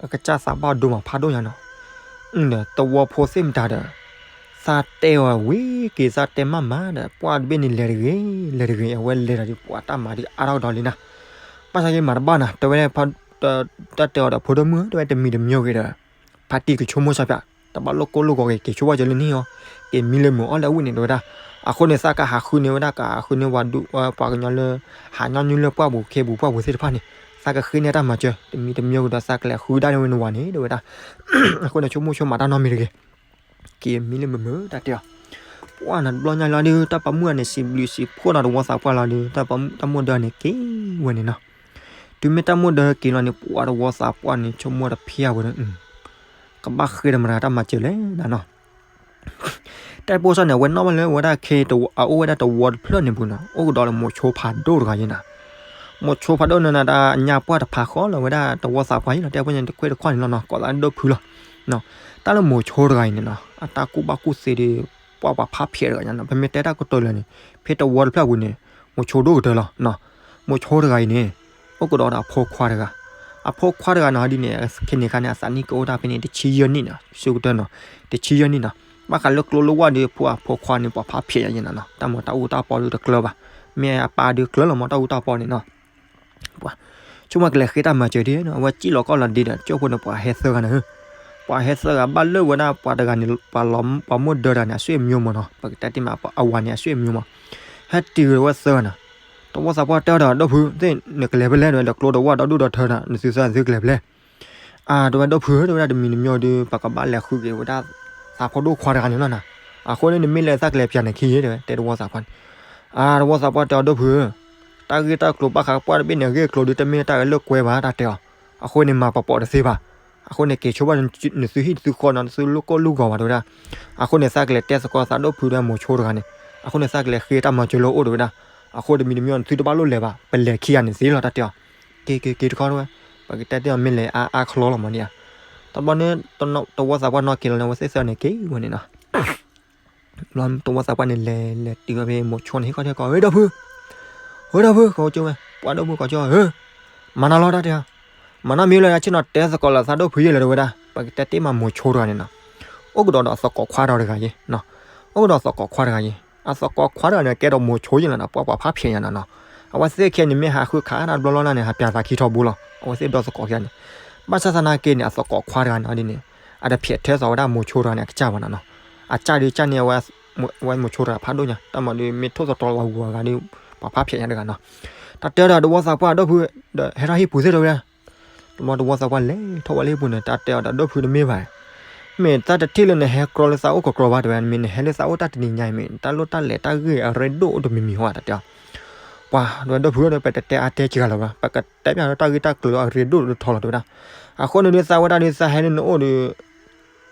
အကစၢ်သးဘၣ်ဒိမးဖးဒိၣ်ညါနီၤ, ဒီးတဝီဖိသ့ၣ်မတၤဒီး, သးတဲအီၤဝံၤက့ၤ သးတဲမးမးဒီး ပှၢ်တဘ့ၣ်န့ၣ်လဲၤတဂ့ၤ လဲၤတဂ့ၤ အဝဲလဲၤဒီးပှၤတၢ်မၤဒ်အါထီၣ်ကဒီးလံနၤ, ဘၣ်ဆၣ်ယမၤတဘၣ်နၤ တဲဝဲ, တၢ်တဲအီၤဒီးဖိဒိၣ်မုၣ်ဧၢ တဲဝဲတမံၤတမံၤဂ့ၤဒီး ဖါတံၢ်ကဆိကမိၣ်ဆၢဖၣ် တဘၣ်လိၣ်ကိၢ်လိၣ်ဂီၤဂ့ၤ က့ၤဆိကမိၣ်စၢၤလၢနဟံၣ်အီၤ, က့ၤမံလၢမုာ်အီၣ်လၢအဝံၣ်န့ၣ် တဲဝဲဒၣ်, အဃိန့ၣ် သးကဟးဃုန့ၢ်ဝဲဒၣ် ကဟးဃုန့ၢ်ဝဲဒၣ် ပှၤကညီလၢ ဟးညီနုၢ်လၢပှၢ်ပူၤခ့ပူၤပှၢ်ပူၤသ့ၣ်တဖၣ်န့ၣ်, သးကဃ့န့ၢ်တၢ်မၤစၢၤ တမံၤတမံၤဂ့ၤဒီး သးကလဲၤဃုဒၣ်န့ၢ်ဝဲနဝၤန့ၣ် တဲဝဲဒၣ်, အဃိန့ၣ် ဆိကမိၣ်ဆိကမးတၢ်နီတမံၤတဂ့ၤ က့ၤမံလၢမုာ်မုာ်တၢ်တဲအီၤ, ပှၢ်နၤတဘျီညါလီၤဒီး တၢ်ပိာ်မုၣ်ဂၤန့ၣ် စံးဘျုးစံးဖှိၣ်နၤတဝီသးပှၢ်လီၤဒီး တၢ်ပိာ်မုၣ်တၢ်မိၢ်ဒၢန့ၣ်က့ၤဝဲန့ၣ်နီၤ, တုၤမ့ၢ်တၢ်မိၢ်ဒၢက့ၤလီၤန့ၣ် ပှၤတဝီသးပှၢ်န့ၣ် ဆိကမိၣ်တဖျၢၣ်ဝဲဒီး ကဘၣ်ဃ့ဒီးမတၤတၢ်မၤစၢၤလဲၣ်နၤနီၤ, တၢ်ပိၢ်စၢ်န့ၣ် အဝဲနီၣ်ဘၣ်လၢဝဲဒၣ်ခ့ အအိၣ်ဝဲဒၣ်တဝီတဖျၢၣ်န့ၣ်ပူၤနီၤ, အိၣ်ကဒီးလၢမိၤဆိဖးဒိၣ်တဂၤယဲနီၤ. မိၤဆိဖးဒိၣ်န့ၣ်နီၤ တၢ်ညါပှၢ်တဖးဃီလီၤဝဲဒၣ်တဝီသးပှၢ်ယဲလီၤ, တဲဖဲန့ၣ်တခွဲတခီန့ၣ်လီၤနီၤ, ကိးသးဒိၣ်ဖုလီၤ. တၢ်လၢမိၤဆိတဂၤအံၤန့ၣ်နီၤ အတၢ်ကူၣ်ဘၣ်ကူၣ်သ့ဒီး ပှၢ်ပှၤဖးဖျဲးတဂၤညါနီၤ, ပမ့ၢ်တဲတၢ်ကတိၤလၢာ်န့ၣ် ဖဲတဝီတဖျၢၣ်ပူၤန့ၣ် မိၤဆိဒိၣ်ကတၢၢ်လီၤနီၤ. မိၤဆိတဂၤအံၤန့ၣ် အိၣ်ကဒီးဒီးအဖိခွါတဂၤ, အဖိခွါတဂၤနီၤဒ်န့ၣ် ခဲန့ၣ်ခါန့ၣ် အသးနံၣ်ကအိၣ်ဒၣ်ဖဲန့ၣ် တဆံယဲၢ်နံၣ်နီၤ, ဆၢကတၢၢ်နီၤ, တဆံယဲၢ်နံၣ်နီၤ, ဘၣ်ဃးလၢကျိလၢဝၣ်ဒီး ဖိအဖိခွါန့ၣ် ပှၤဖးဖျဲးယဲနီၤနီၤ, တၢ်မၤတၢ်အူတၢ်ပီဒီးတကျၢၤဘၣ်, မ့ၢ်အပၢ်ဒီးကျၢၤလီၤမး တၢ်အူတၢ်ပီန့ၣ်နီၤ. ပှၤ ဆိကမိၣ်ကလဲၤဃ့တၢ်မၤစၢၤဒ်နီၤ, အဝဲစံၣ်လီၤကီၢ်လီၤဒ့ဒီး ကၠိဖိန့ၣ် ပှၤဟဲသၢဂၤန့ၣ်, ပှၤဟဲသၢဂၤ ဘၣ်လၢဝဲဒၣ်ပှၤတဂၤန့ၣ် ပှၤမိၢ်ဒၢတဂၤန့ၣ် အဆွေမျိုးမးနီၤ, ပကတဲတ့ၢ်မး အဝၤန့ၣ် အဆွေမျိုးမး, ဟဲတုၤဝဲသၢဂၤနီၤ, တဝီသးပှၢ်တဲဒီး ဒိၣ်ဖု သ့ၣ်နကလဲၤဖဲလဲၣ် တဲဝဲဒီး ကျိဒီးဝၣ်ဒီဒူၣ်ဒီထၢဒီး နသုသၢသုကလဲၤဖဲလဲၣ်. အါ တဲဝဲဒိၣ်ဖုဧၢ တဲဝဲဒၣ် တမံၤတမံၤဒီး ပကဘၣ်လဲၤဃုက့ၤဝဲဒၣ် သးဖိဒိၣ်ခွါတဂၤန့ၣ်လီၤနီၤ. အဃိန့ၣ် နမ့ၢ်လဲၤသးကလဲၤပၠးန့ၣ်ခံယဲ တဲဝဲ တဲတဝီသးပှၢ်န့ၣ်. အါ တဝီသးပှၢ်တဲအီၤ ဒိၣ်ဖုဧၢ, တၢ်ဂ့ၢ်တၢ်ကျိၤဘၣ်ဃးပှၢ်တဘ့ၣ်န့ၣ် အဂ့ၢ်အကျိၤဒီး တမ့ၢ်တၢ်ဂ့ၢ်လၢကွဲဘၣ် တၢ်တဲအီၤ, အဃိန့ၣ် မၤပှဲၤပှဲၤတသ့ဘၣ်. အဃိန့ၣ် က့ၤဆိဘၣ်နသုဟံၣ်နသုဃီနီၤ နသုလိၣ်ကိၢ်လိၣ်ဂီၤဘၣ် တဲဝဲဒၣ်. အဃိန့ၣ် သးကလဲၤတဲသကိးသးဒိၣ်ဖုဒီးမိၤဆိတဂၤန့ၣ်, အဃိန့ၣ် သးကလဲၤဃ့တၢ်မၤစၢၤလၢအအိၣ် တဲဝဲဒၣ်. အဃိတမံၤတမံၤ နသုတဘၣ်လိၣ်လဲၤဘၣ် ပလဲၤခံဂၤန့ၣ်သ့လီၤ တၢ်တဲအီၤ. က့ၤက့ၤက့ၤတခီတဲဝဲ, ပကတဲတ့ၢ်အီၤ မ့ၢ်လဲၤအါအါချီလီၤမးဒ်ဧါ. တဘျီန့ၣ် တဝီသးပှၢ်နီၣ်က့ၤလီၤန့ၣ် အဝဲသ့ၣ်သၢန့ၣ်က့ၤဝဲန့ၣ်နီၤ. ဘျီတဝီသးပှၢ်န့ၣ် လဲၤလဲၤတုၤဝဲဖဲမိၤဆိန့ၣ် ဟ့ၣ်ခီဟ့ၣ်ခီ ဝဲဒိၣ်ဖု, ဝဲဒိၣ်ဖု ကိးကၠိဝဲ ပှၤဒိၣ်ဖုကိးကၠိဧၢ, မၤနီၤလီၤ တၢ်တဲအီၤ. မၤနီၤမ့ၢ်လၢ ဆ့ၣ်နီၤတဲသကိးလၢသးဒိၣ်ဖုယဲလၢ တဲဝဲဒၣ်. ပကတဲတ့ၢ်မးမိၤဆိတဂၤန့ၣ်နီၤ, အိၣ်ကဒီးဒီးအသကိးခွါဒီးတဂၤယဲ, အိၣ်ကဒီးသကိးခွါတဂၤယဲ. အသကိးခွါတဂၤန့ၣ် ကဲဒီးမိၤဆိယဲလီၤနီၤ, ပှၤပှၤဖးဖျဲးညါနီၤနီၤ. အဝဲသ့ၣ်ခဲအံၤန့ၣ် မ့ၢ်ဟးဃုခးတၢ်တဘျီလီၤန့ၣ် ဟးပျးသးခံထီဘိလီၤ. အဝဲသ့ၣ်ဒီသကိးခံဂၤန့ၣ်, ဘၣ်ဆၣ်သနာ်က့န့ၣ် အသကိးခွါတဂၤန့ၣ်ဒ်န့ၣ် အတဖျဲးထဲသိးဝဲဒၣ်မိၤဆိတဂၤန့ၣ် အကစၢ်ဘၣ်နီၤနီၤ. အကစၢ်ဒုးကစၢ်န့ၢ် အဝဲမိၤဆိတဂၤဖးဒိၣ်ညါ, တၢ်မၤဒုး မ့ၢ်ထိၣ်သတြီၤလၢပှၤဂုၤဂၤဂၤဒီး ပှၤဖးဖျဲးညါတဂၤနီၤ. တၢ်တဲဒီးတဝီသးပှၢ် ဒိၣ်ဖု, ဒီးဟဲထီၣ်ဟံၣ်ပူၤသ့ၣ် တဲဝဲဒၣ်. တဘျီတဝီသးပှၢ်လဲၤထီၣ်ဝဲလၢဟံၣ်ပူၤန့ၣ် တၢ်တဲအီၤဒီး ဒိၣ်ဖု တမ့ၢ်ဘၣ်, မ့ၢ်တၢ်တထံၣ်လၢနဟဲကြီလၢသးအိၣ်ကကြီဘၣ် တဲဝဲ, မ့ၢ်နဟဲလၢသးအိၣ်တၢ်တနံၤညါအံၤ မ့ၢ်တၢ်လိၣ်တၢ်လဲၤတၢ်ဂ့ၢ်အရ့ဒိၣ်အိၣ်တမံၤမံၤဧါ တၢ်တဲအီၤ. ပှၤ တဲဝဲ ဒိၣ်ဖုဒီး ပတတဲအါတဲစှၤလၢၤဘၣ်, ပကတဲပျးလၢတၢ်ဂ့ၢ်တၢ်ကျိၤအရ့ဒိၣ်တထီလီၤ တဲဝဲဒၣ်. အဃိန့ၣ်ဒုး သးဝဲဒၣ်ဒုး သးဟဲလၢနအိၣ်ဒီး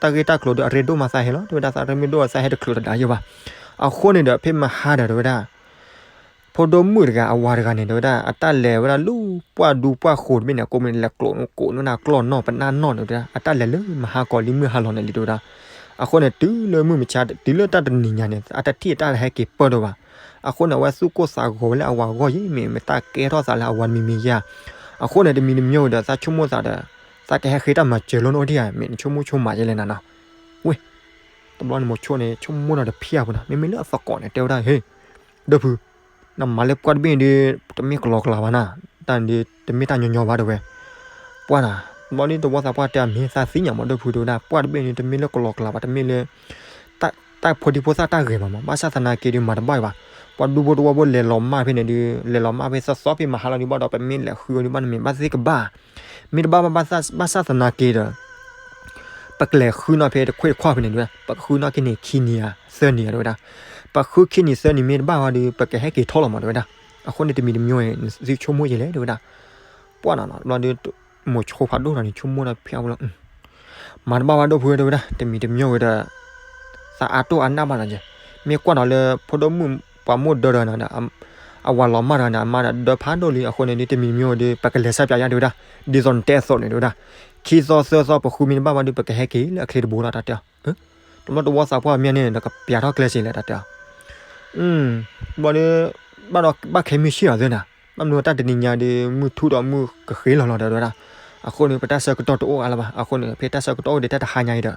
တၢ်ဂ့ၢ်တၢ်ကျိၤဒီးအရ့ဒိၣ်မးသးဟဲလီၤ တဲဝဲဒၣ်, သးရ့မ့ၢ်ဒိၣ် သးဟဲတချုးတဒၣ်ယိာ်ဘၣ်. အဃိန့ၣ်ဒီး ဖဲမဟါဒီး တဲဝဲဒၣ် ဖိဒိၣ်မုၣ်တဂၤအဝၤတဂၤန့ၣ် တဲဝဲဒၣ် အတၢ်လဲၤဝဲဒၣ်လၢပှၢ်ဒူပှၢ်ဃိၤတဘ့ၣ်န့ၣ် ကိးမံၤလဲၤကျိးကိးန့ၢ်နၤကျီၢ်နီၢ် ပနၢ်နီၢ်န့ၣ် တဲဝဲဒၣ် အတၢ်လဲၤလၢမဟါကီၤလံမုၢ်ဟါလီၤန့ၣ်လံ တဲဝဲဒၣ်. အဃိန့ၣ် တုၤလၢမုၢ်မဆါ တုၤလၢတၢ်တနံၤညါန့ၣ် အတထံၣ်အတၢ်ဟဲက့ၤပၢၢ်ဒိၣ်ဘၣ်. အဃိန့ၣ် အဝဲသူၣ်ကိၢ်သးဂီၤဝဲလၢအဝၤဂီၢ်ယဲၢ် မ့ၢ်မ့ၢ်တၢ်ကဲထီၣ်သးလၢအဝၤတမံၤမံၤယဲၢ်. အဃိန့ၣ် တမံၤတမံၤဝံၤဒီး သးဆိကမိၣ်သးဒီး သးကဟဲဃ့တၢ်မၤစၢၤလၢနအိၣ်ဒံးဧါ မ့ၢ်နဆိကမိၣ်ဆိကမးယဲလဲၣ်နၤနီၤ. ဝ့ၢ် တဘျီန့ၣ် မိၤဆိန့ၣ် ဆိကမိၣ်ဒီးတဖျၢၣ်ဖိနီၤ မ့မ့ၢ်လၢအသကိးန့ၣ် တဲဝဲဒၣ် ဟ့ၣ် ဒိၣ်ဖု နမၤလၢပှၢ်တဘ့ၣ်ဒုး တမ့ၢ်ကလီကလီဘၣ်နၤ, တၢ်န့ၣ်ဒုး တမ့ၢ်တၢ်ညီညီဘၣ် တဲဝဲ. ပှၢ်နၤ တဘျီဒုးတဝီသးပှၢ်တဲအမ့ၢ်သးသ့ၣ်ညါမး ဒိၣ်ဖု တဲဝဲဒၣ် ပှၢ်တဘ့ၣ်န့ၣ် တမ့ၢ်လၢကလီကလီဘၣ် တမ့ၢ်လၢ တၢ်ဖိဒံဖိသၣ်တၢ်ဂဲၤဘၣ်မး ဘၣ်ဆၣ်သနာ်က့ဒုးမၤတဘၣ်ဘၣ်. ပှၤဒူဖိတဝီဖိလဲၤလီၤမၢ်ဖဲန့ၣ်ဒုး လဲၤလီၤမၢ်ဖဲသီသီဖဲမဟါလီၤဒုးဘၣ်ဒီး ပမ့ၢ်လဲၤဃုအီၤဒုးဘၣ်န့ၣ်မ့ၢ်ဘၣ်သ့ၣ်ကဘၣ် မ့ၢ်တဘၣ်ဘၣ် ဘၣ်ဆၣ်သနာ်က့ဒီး ပကလဲၤဃုနီၣ်ဖဲတခွဲးတခွးဖဲန့ၣ်ဒုး ပကဃုနီၣ်က့န့ၣ်ခံနံၤဧါသၢနံၤဧါ တဲဝဲဒၣ်. ပဃုခံနံၤသၢနံၤမ့ၢ်တဘၣ်ဘၣ်ဒီး ပကဟဲက့ၤထီၣ်လီၤမး တဲဝဲဒၣ်. အဃိန့ၣ်တမံၤတမံၤ သုဆိကမိၣ်ယဲလဲၣ် တဲဝဲဒၣ်. ပှၢ်နၤနီၤ တဘျီဒုး မိၤဆိဖးဒိၣ်ထီၣ်န့ၣ် ဆိကမိၣ်ဒီးဖဲအဝဲလီၤ မၤတဘၣ်ဘၣ် ဒိၣ်ဖု တဲဝဲဒၣ် တမံၤတမံၤဝံၤဒီး သးအါတိၢ်အနၢ်ဘၣ်နီၤက့ မ့ၢ်ကွၢ်ဒီးလၢဖိဒိၣ်မုၣ်ပှၤမိၢ်ဒၢဒီးနီၤဒီး အဝၤလီၤမၢ်ဒီးနီၤ အမါဒီးဒၢဖးဒိၣ်လံ အဃိန့ၣ်ဒုး တမံၤတမံၤဝံၤဒီး ပကလဲၤစၢ်ပၠးယါ တဲဝဲဒၣ် ဒ်သိးနတဲအသိးန့ၣ် တဲဝဲဒၣ် ခံသီသၢသီပဃုမ့ၢ်တဘၣ်ဘၣ်ဒုး ပကဟဲက့ၤလၢအချ့တဘိလီၤ တၢ်တဲအီၤ တဘျီတဝီသးပှၢ်မ့ၢ်န့ၣ် ဒီးကပျးထီၣ်ကျဲစ့လဲၣ် တၢ်တဲအီၤ တဘျီဒီး ဘၣ်ဒီးဘၣ်ခဲမုၢ်ဆ့ၣ်အီၤသ့နီၤ ဘၣ်မနုၤတၢ်တနံၤညါဒီး မုၢ်ထူၣ်ဒီးမုၢ်ကဃ့လီၤလီၤဒီး တဲဝဲဒၣ် အဃိန့ၣ် ပတၢ်ဆၢကတီၢ်တအိၣ်အါလၢၤဘၣ် အဃိန့ၣ် ဖဲတၢ်ဆၢကတီၢ်အိၣ်ဒီးတၢ်တဟါညါအံၤ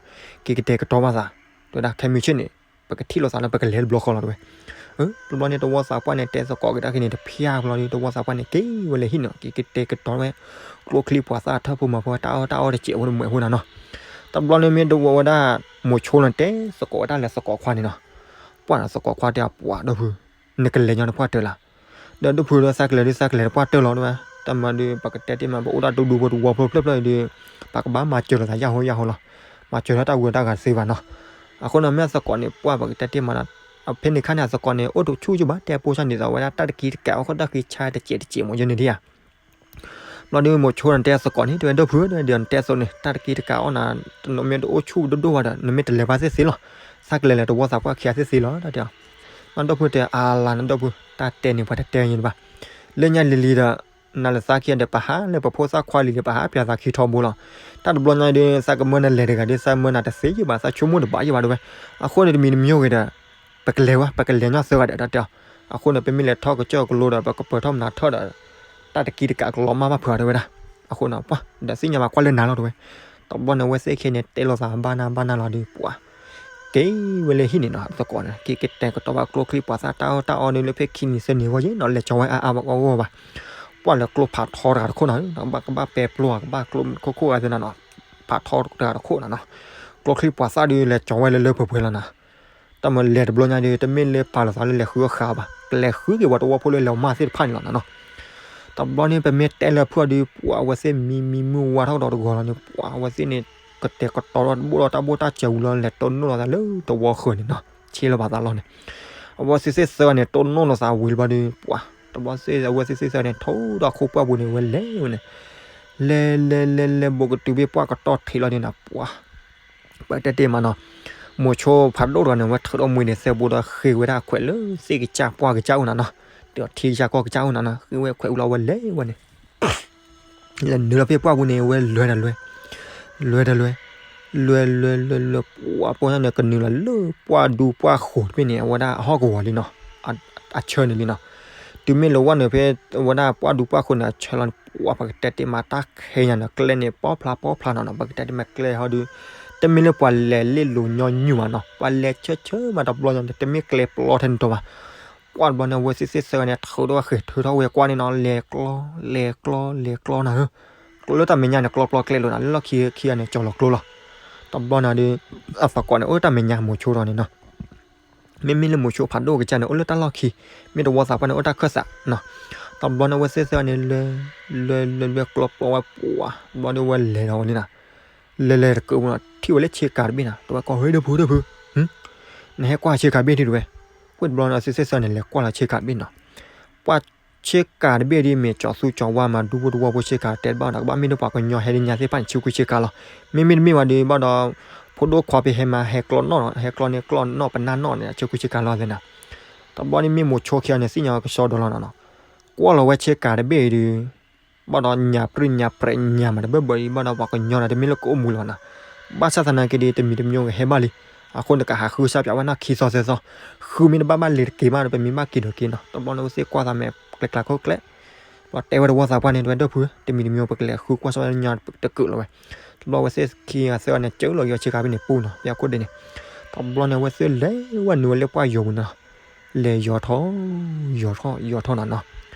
ဒီး က့ၤကတဲာ်ကတီၤဘၣ်သး တဲဝဲဒၣ် ခဲမုၢ်ဆ့ၣ်န့ၣ် ပကထံၣ်လိာ်သးလၢပကလဲၤတဘျီဃီလီၤ တဲဝဲ တဘျီန့ၣ် တဝီသးပှၢ်န့ၣ် တဲသကိးက့ၤတၢ်ခံန့ၣ်တဖျၢၣ်ဘျီဒီး တဝီသးပှၢ်န့ၣ် က့ၤဝဲလၢဟံၣ်နီၤ က့ၤကတဲာ်ကတီၤဝဲ ကျိချံပှၤသၣ်ထၢၣ်ဖိမၤဖိ တၢ်အီၣ်တၢ်အီတစဲးဖိတမှဲးဖိနၤနီၤ တဘျီန့ၣ်မ့ၢ်တဝီဝဲဒၣ် မိၤဆိန့ၣ် တဲသကိးဝဲဒၣ်လၢသကိးခွါန့ၣ်နီၤ ပှၢ်နၤ သကိးခွါတဲအပှၤ ဒိၣ်ဖု နကလဲၤညီနပှၢ်တၢၢ်လၢ ဒီးဒိၣ်ဖုဒီးသးကလဲၤဒုးသးကလဲၤတပှၢ်တၢၢ်လီၤ တဲဝဲ တၢ်မၤဒုး ပကတဲတ့ၢ်မး ပအိၣ်ဒၣ်ဒူဒူဖိတဝီဖိတဖျၢၣ်ဖျၢၣ်အံၤဒုး ပကဘၣ်မၤစၢၤလိာ်သးယၢ်ဟိယၢ်ဟိလီၤ မၤစၢၤထီၣ်တၢ်ဂုၤတၢ်ဂၤသ့ဘၣ်နီၤ အဃိန့ၣ် မ့ၢ်သကိးန့ၣ် ပှၢ်ပကတဲတ့ၢ်မးဒီး ဖဲန့ၣ်ခါန့ၣ် အသကိးန့ၣ် အိၣ်တဆူၣ်ကဘၣ် တဲပိၢ်ဆၣ်န့ၣ်သိးဝဲဒၣ် တၢ်တက့တကးအီၣ်ဃီတၢ်ဃံဆါတစဲးတစဲးမ့ၢ်ယဲန့ၣ်ဒံးဧါ ဘျီဒုး မိၤဆိန့ၣ်တဲသကိးန့ၣ် တဲဝဲဒိၣ်ဖု ဒီးနတဲအသိးန့ၣ် တၢ်တက့တကးအီၣ်နၤ နမ့ၢ်တအိၣ်ဆူၣ်ဒိၣ်ဒိၣ်ဘၣ်ဒီး နမ့ၢ်တလဲၤဘၣ်သ့ၣ်သ့ၣ်လီၤ သးကလဲၤလၢတဝီသးပှၢ်ခံဂၤသ့ၣ်သ့လီၤ တၢ်တဲအီၤ. နီၢ်ဒီပုၢ်တဲ အါလါ နီၢ်ဒီပုၢ် တၢ်တဲန့ၣ် ပှၤတတဲယဲၢ်ဘၣ်. လၢညါလံၤလံၤဒီး နၤလၢသးခံဂၤဒီး ပဟးလၢပဖိသၣ်ခွါလံၤဒီး ပဟးပၠးသးခံထီဘိလီၤ. တၢ်တဘျီညါဒီး သးကမၢနၤလဲၤတဂၤဒီး သးမၢနၤတသ့ယဲၢ်ဘၣ်, သးဆိကမိၣ်တဘၣ်ယဲၢ်ဘၣ်တဲဝဲ. အဃိန့ၣ် တမံၤတမံၤဂ့ၤဒီး ပကလဲၤဝဲ ပကလဲၤညီသၢဂၤဒီး တၢ်တဲအီၤ. အဃိန့ၣ် ပမ့ၢ်လဲၤထီၣ်ကစၢၢ်ကလိဒီး ပကပၢၤထီၣ်မနုၤထီၣ်ဒီး တၢ်တကံတကးကလီၤမၢ်ဘၣ်ဖုးအီၤတဲဝဲဒၣ်. အဃိန့ၣ် ပှၤဒီးသ့ၣ်ညါဘၣ်ကွၢ်လၢနၤလီၤတဲဝဲ. တဘျီန့ၣ် အဝဲသ့ၣ်ခံဂၤန့ၣ် တဲလိာ်သးဘၣ်နၢ်ဘၣ်နၢ်လီၤဒီး ပှၤ က့ၤဝဲလၢဟံၣ်န့ၣ်နီၤ, သကိးန့ၣ် က့ၤကတဲာ်ကတီၤဘၣ်ကျိချံပှၤသၣ်တၢ်အီၣ်တၢ်အီန့ၣ်လၢဖဲခံနံၤသၢနံၤအဂီၢ်ယဲၢ်နီၤ, လဲၤကၠီၤဝဲအါအါဘၣ်ဂီၢ်ဂီၢ်ဘၣ်. ပှၤလၢကျိဖးထီတဂၤတခိၣ်နီၤ, ကဘၣ်ပဲပျိ ကဘၣ်ကျိခိၣ်ခိၣ်ဂၤသ့ၣ်နီၤနီၤ, ဖးထီတဂၤတခိၣ်နီၤနီၤ, ကျိချံပှၤသၣ်ဒီး လဲၤကၠီၤဝဲလၢလၢပှဲၤပှဲၤလီၤနီၤ. တၢ်မၤလဲၤတဘျီညါဒီး တမ့ၢ်လၢပာ်လီၤသးလၢလဲၤဃုအီၣ်ဃာ်ဘၣ်, ကလဲၤဃုက့ၤပှၤတဝီဖိလၢလဲၤမၤသ့ၣ်တဖၣ်န့ၣ်လီၤနီၤနီၤ. တဘျီန့ၣ် ပမ့ၢ်တဲလၢဖုးအီၤဒီး ပှၤအဝဲသ့ၣ်မံမံမုၢ်ဝါထီၣ်ကဒီးတဂီၤလီၤန့ၣ် ပှၤအဝဲသ့ၣ်န့ၣ် ကတဲာ်ကတီၤထီၣ်တဘိဒီးတၢ်ဘိၣ်တၢ်စဲးဝံၤလီၤ လဲၤတိၢ်နီၣ်လီၤသးလၢတဝီဃၢၤန့ၣ်နီၤ, ဆ့လၢၤဘၣ်သးလီၤန့ၣ်. အဝဲသ့ၣ်သ့ၣ်သၢဂၤန့ၣ် တိၢ်နီၣ်လီၤသးဝံၤလၢၤဘၣ်ဒီး ပှၤ တဘျီသ့ၣ် အဝဲသ့ၣ်သ့ၣ်သၢဂၤန့ၣ် ထိးဒီးအခိၣ်ပှၢ်ပူၤန့ၣ် ဝဲလဲၤဝဲန့ၣ် လဲၤလဲၤလဲၤလဲၤ ဘူးကတုၤဘၣ်ပှၢ်ကတီၢ်ထံးလီၤန့ၣ်နီၤ ပှၤ ပတဲတ့ၢ်မးနီၤ, မိၤဆိဖးဒိၣ်တဂၤန့ၣ် ဝဲထုးထီၣ်မှံန့ၣ် သဲဘိဒီးဃ့ဝဲဒၣ်အခွဲးလၢသ့ၣ်ကစၢ်ပှၢ်ကစၢ်အိၣ်နီၤနီၤ, ဒီးထံကစၢ်ကီၢ်ကစၢ်အိၣ်နီၤနီၤ, ဃ့ဝဲအခွဲးဝံၤလီၤ ဝဲလဲၤဝဲန့ၣ် လဲၤနုာ်လီၤဖဲပှၢ်ပူၤန့ၣ် ဝဲလဲၤဒီးလဲၤ လဲၤဒီးလဲၤ လဲၤလဲၤလဲၤလဲၤ ပှၤပိာ်ညါန့ၣ် ကနုာ်လီၤလၢပှၢ်ဒူပှၢ်ဃိၤတဘ့ၣ်န့ၣ် အဝဲဒၣ်အဟီၣ်ကဝီၤလံနီၤ, အဆၢန့ၣ်လံနီၤ. တုၤမ့ၢ်လၢဝဲန့ၣ်ဖဲ အဝဲဒၣ်ပှၢ်ဒူပှၢ်ဃိၤန့ၣ် အဆၢလီၤန့ၣ် ပှၤပကတဲတ့ၢ်မးတၢ်ခဲညါန့ၣ် ကျဲန့ၣ် ပီဖျါပီဖျါနီၤနီၤ, ပကတဲတ့ၢ်မးကျဲဟီဒီး တမ့ၢ်လၢပှၤလဲၤလ့ၣ်လိၤညီနုၢ်ဘၣ်နီၤ, ပှၤလဲၤဆၢဆၢမးတဘျီညါန့ၣ် တမ့ၢ်ကျဲပျီထဲန့ၣ်တီဘၣ်. ပှၢ်တဘျီန့ၣ် အဝဲသ့ၣ်သ့ၣ်သၢဂၤန့ၣ် ထုးထီၣ်ဃ့ထုးထီၣ်ဝဲကွၢ်န့ၣ်နီၤ, လဲၤကျီ လဲၤကျီ လဲၤကျီနၤဧၢ, ကျီလၢတၢ်မဲာ်ညါန့ၣ် ကျီပျီကျဲလိၤနီၤ, လၢလီၢ်ခံခံဂၤန့ၣ် ကၠီၤလီၤကျိလီၤ. တဘျီန့ၣ်ဒီး အသကိးန့ၣ် အိၣ်တၢ်မဲာ်ညါမိၤဆိဒီးန့ၣ်နီၤ, မ့မ့ၢ်လၢမိၤဆိဖးဒိၣ်ကစၢ်န့ၣ် အိၣ်လၢတၢ်လီၢ်ခံ, မ့ၢ်တဝီသးပှၢ်န့ၣ် အိၣ်တၢ်ခၢၣ်သးနီၤ. တဘျီန့ၣ် အဝဲသ့ၣ်သၢဂၤန့ၣ် လဲၤ လဲၤလဲၤလဲၤကျီပျီဝဲပှၤ တဘျီန့ၣ် ဝဲလဲၤဒီးဝဲလံနီၤ, လဲၤလဲၤတကးပူၤနီၤ ထံၣ်ဝဲလၢဆ့ကၤတဘ့ၣ်နီၤ, တဲဝဲကီၢ် ဟ့ၣ်ဒီဖုဒီဖု နဟဲကွၢ်ဆ့ကၤတဘ့ၣ်ဒံးတဲဝဲ. ဝဲတဘျီန့ၣ် အဝဲသ့ၣ်သၢဂၤန့ၣ် လဲၤကွၢ်လီၤဆ့ကၤတဘ့ၣ်နီၤ, ပှၢ်ဆ့ကၤတဘ့ၣ်ဒ်မ့ၢ်ကၠီၤသူကၠီၤဝါမး ဒူဖိတဝီဖိဆ့ကၤတဲတဘၣ်နီၤ, ကဘၣ်မ့ၢ်ဒီးပှၤကညီဟဲဒ်ညါသ့ၣ်တဖၣ်န့ၣ် ဆ့ကူဆ့ကၤလီၤ. မ့မ့ၢ်တမ့ၢ်ဝဲဒီး ဘၣ်ဒီး ဖိဒိၣ်ခွါဖဲဟဲမး ဟဲကျီနီၣ်နီၤ, ဟဲကျီန့ၣ်ကျီနီၣ်ပနၢ်နီၣ်န့ၣ် ဆ့ကူဆ့ကၤလီၤသ့နီၤ. တဘျီန့ၣ်မ့ၢ်မိၤဆိခံဂၤန့ၣ် သ့ၣ်ညါကစီဒီလီၤနီၤနီၤ, ကွၢ်လီၤဝဲဆ့ကၤတဘ့ၣ်အံၤဒီး ဘၣ်ဒီးညၣ်ပြံၣ်ညၣ်ပြဲးညၣ်မးတဘၢဘၢအံၤ ဘၣ်ဒီးပှၤကညီဒီး တမ့ၢ်လၢကအိၣ်မူလၢၤဘၣ်နီၤ. ဘၣ်ဆၣ်သနာ်က့ဒီး တမံၤတမံၤဂ့ၤဟဲဘၣ်လံ. အဃိန့ၣ် ကဟးဃုစၢ်ပၠးဝဲနီၢ်ခံသီသၢသီ, ဃုမ့ၢ်တဘၣ်ဘၣ်လဲၤတက့ၤမးဒီး ပမ့ၢ်ဘၣ်က့ၤဒီးက့ၤနီၤ. တဘျီန့ၣ်အဝဲသ့ၣ်ကွၢ်သးမဲာ်ကျဲကျါခိၣ်ကျဲ ဒီးတဲဝဲတဝီသးပှၢ်န့ၣ် တဲဝဲဒီဖု တမံၤတမံၤပကလဲၤဃုကွၢ်စၢ်ဝဲညီတကးလီၤဝဲ. တဘျီအဝဲသ့ၣ်ခံဂၤသၢဂၤန့ၣ် ကၢလီၤက့ၤဆ့ကၤဘ့ၣ်န့ၣ်ပူၤနီၤ, ပှၤခိၣ်ဒ့န့ၣ်. တဘျီန့ၣ် အဝဲသ့ၣ်လဲၤဝဲနုာ်ဝဲလၢပှၢ်ယီၤပူၤနီၤ, လဲၤယီၤထီၣ် ယီၤထီၣ် ယီၤထီၣ်နီၤနီၤ.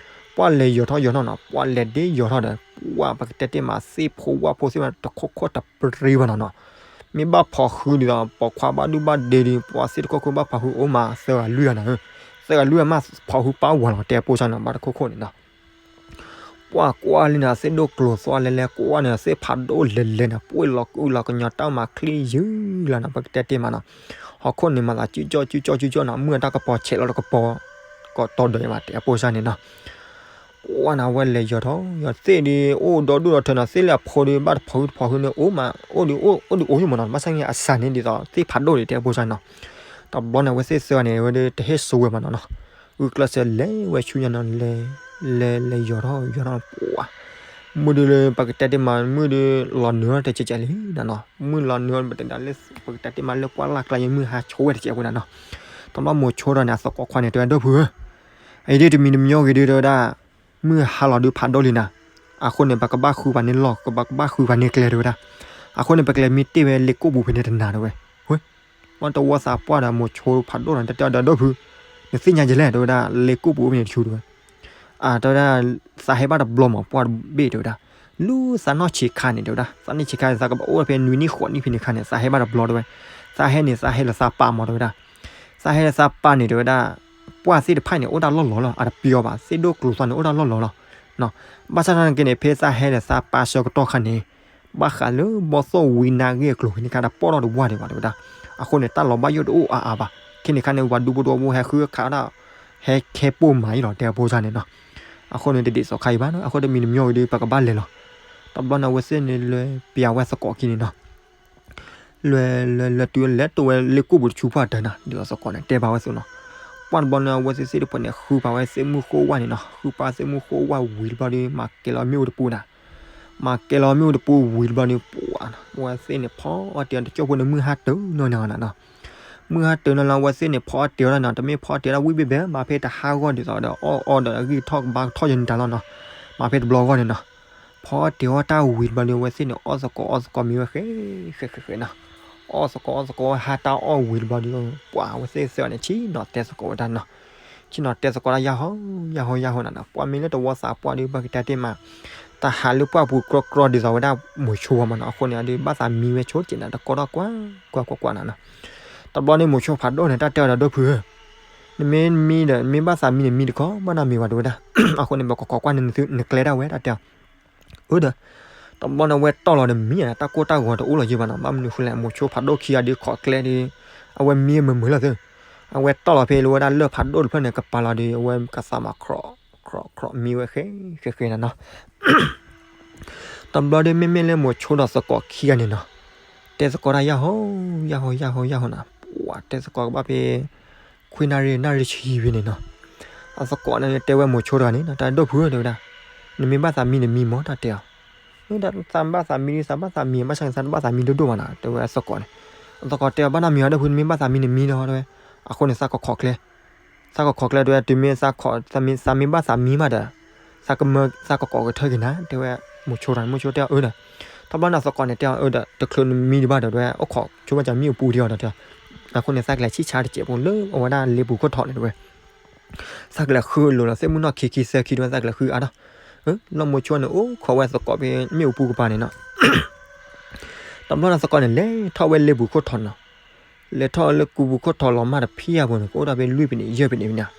ပှၢ်လဲၤယီၤထီၣ်ယီၤထီၣ်နီၤ, ပှၢ်လဲၤဒ့ယီၤထီၣ်ဒီး ပှၢ်ပကတဲတ့ၢ်မး သ့ၣ်ဖိဝၣ်ဖိသ့ၣ်မး တခိၣ်ခိၣ်တပြံဘၣ်နီၤနီၤ. မ့ၢ်ဘၣ်ဖီၣ်ဃုဒ်သိး ပိာ်ခွါဘၣ်ဒူၣ်ဘၣ်ဒ့ဒီး ပှၢ်သ့ၣ်တခိၣ်ခိၣ်ဘၣ်ဖီၣ်ဃုအိၣ်မး သၢဂၤလွံၢ်ဂၤနီၤဧၢ, သၢဂၤလွံၢ်ဂၤမး ဖီၣ်ဃုပၢ်ဝၤလီၤ တဲအပိၢ်စၢ်နီၤ ဘၣ်တခိၣ်ခိၣ်န့ၣ်နီၤ. ပှၢ်ကွၢ်လံနီၤ သ့ၣ်ဒိၣ်ကျိၤသွါလဲလဲ ကွၢ်န့ၣ် သ့ၣ်ဖးဒိၣ်လဲလဲနီၤ, ပှ့ၢ်လီၤကုၢ်လီၤကညီတၢ်မၤချံယုၢ်လီၤနီၤ, ပကတဲတ့ၢ်မးနီၤ. ဟီၣ်ခိၣ်န့ၣ်မၤသးစုကၠီၣ်စုကၠီၣ်စုကၠီၣ်နီၤ, မုၢ်အတၢ်ကပီၤဆဲးလီၤတကပီၤ ကတီၤဒီးယမး တဲအပိၢ်စၢ်န့ၣ်နီၤ. ပှၢ်န့ၣ် အဝဲလဲၤယီၤထီၣ်ယီၤ သ့ၣ်ဒီး အိၣ်ဒီဒူၣ်ဒီထၢနီၤ, သ့ၣ်လၢအဖိဒီး ဘၣ်တဖီၣ်ဟုတဖီၣ်ဟုန့ၣ် အိၣ်မး အိၣ်ဒီးအိၣ် အိၣ်ဒီးအိၣ်ယိမးနီၤ, ဘၣ်ဆၣ်န့ၣ် အစၢ်န့ၣ်ဒ်သိး သ့ၣ်ဖးဒိၣ်ဒံး တဲအပိၢ်စၢ်နီၤ. တဘျီန့ၣ် အဝဲသ့ၣ်သၢဂၤန့ၣ် အဝဲဒၣ်တဟ့ၣ်စိဝဲမးနီၤနီၤ. ဂုာ်ကျဲးစၢးလဲၤဝဲဆူညါနီၤ, လဲၤ လဲၤလဲၤယီၤထီၣ်ယီၤထီၣ် ပှၢ် မုၢ်ဒုးလၢပကတဲတ့ၢ်မး မုၢ်ဒုးလီၤနုာ်ထီၣ်တကဲးကဲးလံနီၤနီၤ, မုၢ်လီၤနုာ်ထီၣ်ပတဲဒၣ်လၢ ပကတဲတ့ၢ်မးလၢပှၢ်လၢ်ကျါ ယမုၢ်ဟါဆိဝဲတကဲးဖိနီၤနီၤ. တဘျီမိၤဆိဒီးန့ၣ် အသကိးခွါန့ၣ် တဲဝဲဒီဖုဧၢ, အံၤဒ်တမံၤတမံၤဂ့ၤဒုး တဲဝဲဒၣ် မုၢ်ဟါလီၤဒုးဖးဒိၣ်လံနၤ, အဃိန့ၣ် ပကဘၣ်ဃုပှၤန့ၣ်လီၢ် ပကဘၣ်ဃုပှၤန့ၣ်ကျဲ တဲဝဲဒၣ်. အဃိန့ၣ် ပကလဲၤမံတ့ၢ်ဝဲလ့ကိၣ်ပူၤဖဲန့ၣ်တနၤ တဲဝဲ. ဝဲ မ့ၢ်တဝီသးပှၢ်ဒီးမိၤဆိဖးဒိၣ်ဒီး တတဲအီၤဒီးဒီဖု, နသ့ၣ်ညါယလဲၣ် တဲဝဲဒၣ်, လ့ကိၣ်ပူၤအိၣ်ဖဲန့ၣ်တဆူ တဲဝဲ. အတဲဝဲဒၣ်, သးဟဲဘၣ်တဘျီမး ပှၢ်တဘ့ၣ် တဲဝဲဒၣ်, လၢသးနီၢ်ဆံးခါန့ၣ် တဲဝဲဒၣ်, သးနီၢ်ဆံးခါန့ၣ် သးကဘၣ်အိၣ်ဖဲနွံနံၣ်ဃိးနံၣ်ဖဲန့ၣ်အခါန့ၣ် သးဟဲဘၣ်တဘျီ တဲဝဲ. သးဟဲန့ၣ် သးဟဲလၢသးပၢ်မး တဲဝဲဒၣ်. သးဟဲလၢသးပၢ်န့ၣ် တဲဝဲဒၣ်, ပှၢ်သ့ၣ်တဖၣ်န့ၣ် အိၣ်တၢ်လီၢ်လီၤလီၤ, အတပျီဘၣ်, သ့ၣ်ဒိၣ်ကျိၤသွါန့ၣ် အိၣ်တၢ်လီၢ်လီၤလီၤ. ဘၣ်ဆၣ်သနာ်က့န့ၣ် ဖဲသးဟဲလၢသးပၢ်ဆၢကတီၢ်ခါန့ၣ် ဘၣ်ဃးလၢဘီၣ်သိၣ်ဝံနါဂ့ၢ်အကျိၤ ဖဲန့ၣ်ခါ တၢ်ပီၣ်ထီၣ်တဝၢ်ဒံးဘၣ် တဲဝဲဒၣ်. အဃိန့ၣ် တၢ်လီၤဘၣ်ယိၣ်တအိၣ်အါအါဘၣ်. ခဲန့ၣ်ခါန့ၣ် ပှၤဒူဖိတဝီဖိဟဲဃုခးဒၣ် ဟဲခဲပိာ်မၤအံၤလီၤ တဲအဖိစၢ်န့ၣ်နီၤ. အဃိန့ၣ် တဒ်သိးခါအံၤဘၣ်နီၤ, အဃိတမံၤတမံၤဂ့ၤဒီး ပကဘၣ်လဲၤလီၤ. တဘျီန့ၣ် အဝဲသ့ၣ်န့ၣ်လဲၤပျးဝဲသကိးခံန့ၣ်နီၤ. လဲၤလဲၤလဲၤတုၤလဲၤတိၢ်ဝဲလၢကိၣ်ပူၤတဆူပှၢ်တၢၢ်နီၤ, ဒ်သိးသကိးန့ၣ် တဲဘၣ်ဝဲအသိးနီၤ. ပှၢ်တဘျီန့ၣ် အဝဲသ့ၣ်သ့ၣ်တဖၣ်န့ၣ် ဃုပာ်ဝဲသ့ၣ်မုၢ်ဃိဝၣ်န့ၣ်နီၤ, ဃုပာ်သ့ၣ်မုၢ်ဃိဝၣ်ဝံၤတဘျီဒီး မၤကဲၤလီၤမ့ၣ်အူတပူၤနီၤ. မၤကဲၤလီၤမ့ၣ်အူတပူၤဝံၤတဘျီဒီး ပှၢ် အဝဲသ့ၣ်န့ၣ် ဖီအီၣ်တ့ၤအီၤတကၠိၢ်ဖိန့ၣ် မုၢ်ဟါတၢၤနီၤနီၤနီၤ. မုၢ်ဟါတၢၤနီၤလီၤ အဝဲသ့ၣ်န့ၣ် ဖီအီၣ်တ့ၤအီၤဒၣ်နီၤ, တမ့ၢ်ဖီအီၣ်တ့ၤအီၤဒၣ်ဝံၣ်ဘဲဘဲ, မၤဖဲတဟါဂီၢ်ဒ်သိးဒီး အီၣ်အီဒီးအဂံၢ်ထီၣ်ကဘါကထီၣ်ယဲန့ၣ်တၢ်လီၤနီၤ. မၤဖဲတဘျီဂီၢ်န့ၣ်နီၤ. ဖီအီၣ်တ့ၤအီၣ်တၢ်ဝံၤတဘျီဒီး အဝဲသ့ၣ်န့ၣ် အီၣ်သကိးအီၣ်သကိးမံဝဲဃဲဃဲဃဲဃဲနီၤ. အီၣ်သကိးအီၣ်သကိးဝဲဟါတၢ်အီၣ်ဝံၤတဘျီဒီး ပှၢ် အဝဲသ့ၣ်သၢဂၤန့ၣ် ဆ့ၣ်နီၤတဲသကိးဝဲဒၣ်နီၤ. ဆ့ၣ်နီၤတဲသကိးတၢ်ယၢ်ဟီယၢ်ဟီယၢ်ဟီနီၤနီၤ. ပှၢ်မ့ၢ်လၢတဝီသးပှၢ်ဒီး ဘၣ်ကတဲတ့ၢ်မး တၢ်ဟးလၢပှၢ်ပူၤကြီကြီဒ်သိးဝဲဒၣ်မိၤဆိဝဲမးနီၤ. အဃိန့ၣ်ဒီး ဘၣ်သးမံဝဲဆိတ့ၢ်နီၤ, တကိးထီၣ်ကွၢ်ကွၢ်ကွၢ်ကွၢ်နီၤနီၤ. တဘျီန့ၣ် မိၤဆိဖးဒိၣ်န့ၣ် တၢ်တဲအီၤဒီး ဒိၣ်ဖုဧၢ, နမ့ၢ်မံဒီး နမ့ၢ်ဘၣ်သးမံန့ၣ် မံတခီ ဘၣ်နီတမံၤဘၣ် တဲဝဲဒၣ်. အဃိန့ၣ် ပကကိးကွၢ်န့ၢ်နကျဲဒၣ်ဝဲ တၢ်တဲအီၤ. အၢဒီး တဘျီန့ၣ် အဝဲတီၢ်လီၤဒီးမံ တၢ်ကိၢ်တၢ်ဂီၤတအိၣ်လီၤယဲၢ်ဘၣ်နီၤ. ဘၣ်မနုၤဃိလဲၣ် မိၤဆိဖးဒိၣ်ခံဂၤဒီးခိးကျဲဒီး အဝဲမံမုာ်မုာ်လီၤသု. အဝဲတီၢ်လီၤဖဲလၢဝဲဒၣ်လၢၢ်ဖးဒိၣ်တဖျၢၣ်န့ၣ် ကပၤလီၤဒီး အဝဲကသးမၤ ခြောက်ခြောက်မံဝဲဃဲဃဲဃဲနီၤနီၤ. တဘျီဒီး မ့မ့ၢ်လၢမိၤဆိဒီးသကိးခံဂၤန့ၣ်နီၤ, တဲသကိးတၢ်ယၢ်ဟီယၢ်ဟီယၢ်ဟီယၢ်ဟီနီၤ. ပှၢ် တဲသကိးကဘၣ်ဖဲ ခွံနၣ်ရံၣ်နၣ်ရံၣ်ဆံဝံၤန့ၣ်နီၤ. အသကိးန့ၣ်တဲဝဲမိၤဆိတဂၤန့ၣ်နီၤ, တၢ်ဒိၣ်ဖုဧၢ တဲဝဲဒၣ်, နမ့ၢ်ဘၣ်သးမံန့ၣ်မံမး တၢ်တဲအီၤ. သးဘၣ်သးမံ သးဘၣ်သးမံ ဘၣ်ဆၣ်န့ၣ် သးတဘၣ်သးမံဒိၣ်ဒိၣ်ဘၣ်နီၤ တဲဝဲအသကိးန့ၣ်. အသကိးတဲအီၤ ဘၣ်နီတမံၤဘၣ် ဒိၣ်ဖု နမ့ၢ်ဘၣ်သးမံန့ၣ်မံလီၤ တဲဝဲ. အဃိန့ၣ် သးကခိးကျဲ သးကခိးကျဲတဲဝဲ တုၤမ့ၢ်သးမ့ၢ်ဘၣ်သးမံမးဒီး သးမ့ၢ်ဘၣ်သးမံမးဒီး သးကမၢသးကကိးကထၢက့ၤနၤ တဲဝဲမိၤဆိတဂၤန့ၣ်. မိၤဆိတဲအီၤ အၢဒီး တချုးနမံဒံးဘၣ်ဒီး တဲဝဲ အိၣ်ခိးဆိဘၣ်ကမံအပူၤဒံးအီၤဒီး တဲအီၤ. အဃိန့ၣ် သးကလဲၤဆံၣ်ဆါတစဲးဖိလၢအဝဲဒၣ်လ့ပူၤခိၣ်ထီၣ်န့ၣ်တဲဝဲ. သးကလဲၤဃုအလိၤလီၤ သ့ၣ်မုၢ်နီၢ်ခံခံသၢခံတဲဝဲ သးကလဲၤဃုအါဒီး လီၤမိၤဆိန့ၣ် အိၣ်ခိးဝဲသကိးဖဲမ့ၣ်အူပူၤကပၤန့ၣ်နီၤ. တဘျီန့ၣ်သကိးန့ၣ် လဲၤထီၣ်ဝဲလ့ပူၤခိၣ်ထီၣ်နီၤ. လဲၤထီၣ်လၢကူပူၤခိၣ်ထီၣ်လီၤမၢ်တဖံးအပူၤန့ၣ် ကအိၣ်ဒၣ်ဖဲလွံၢ်ပနံးယဲၢ်ပနံးဖဲန့ၣ်.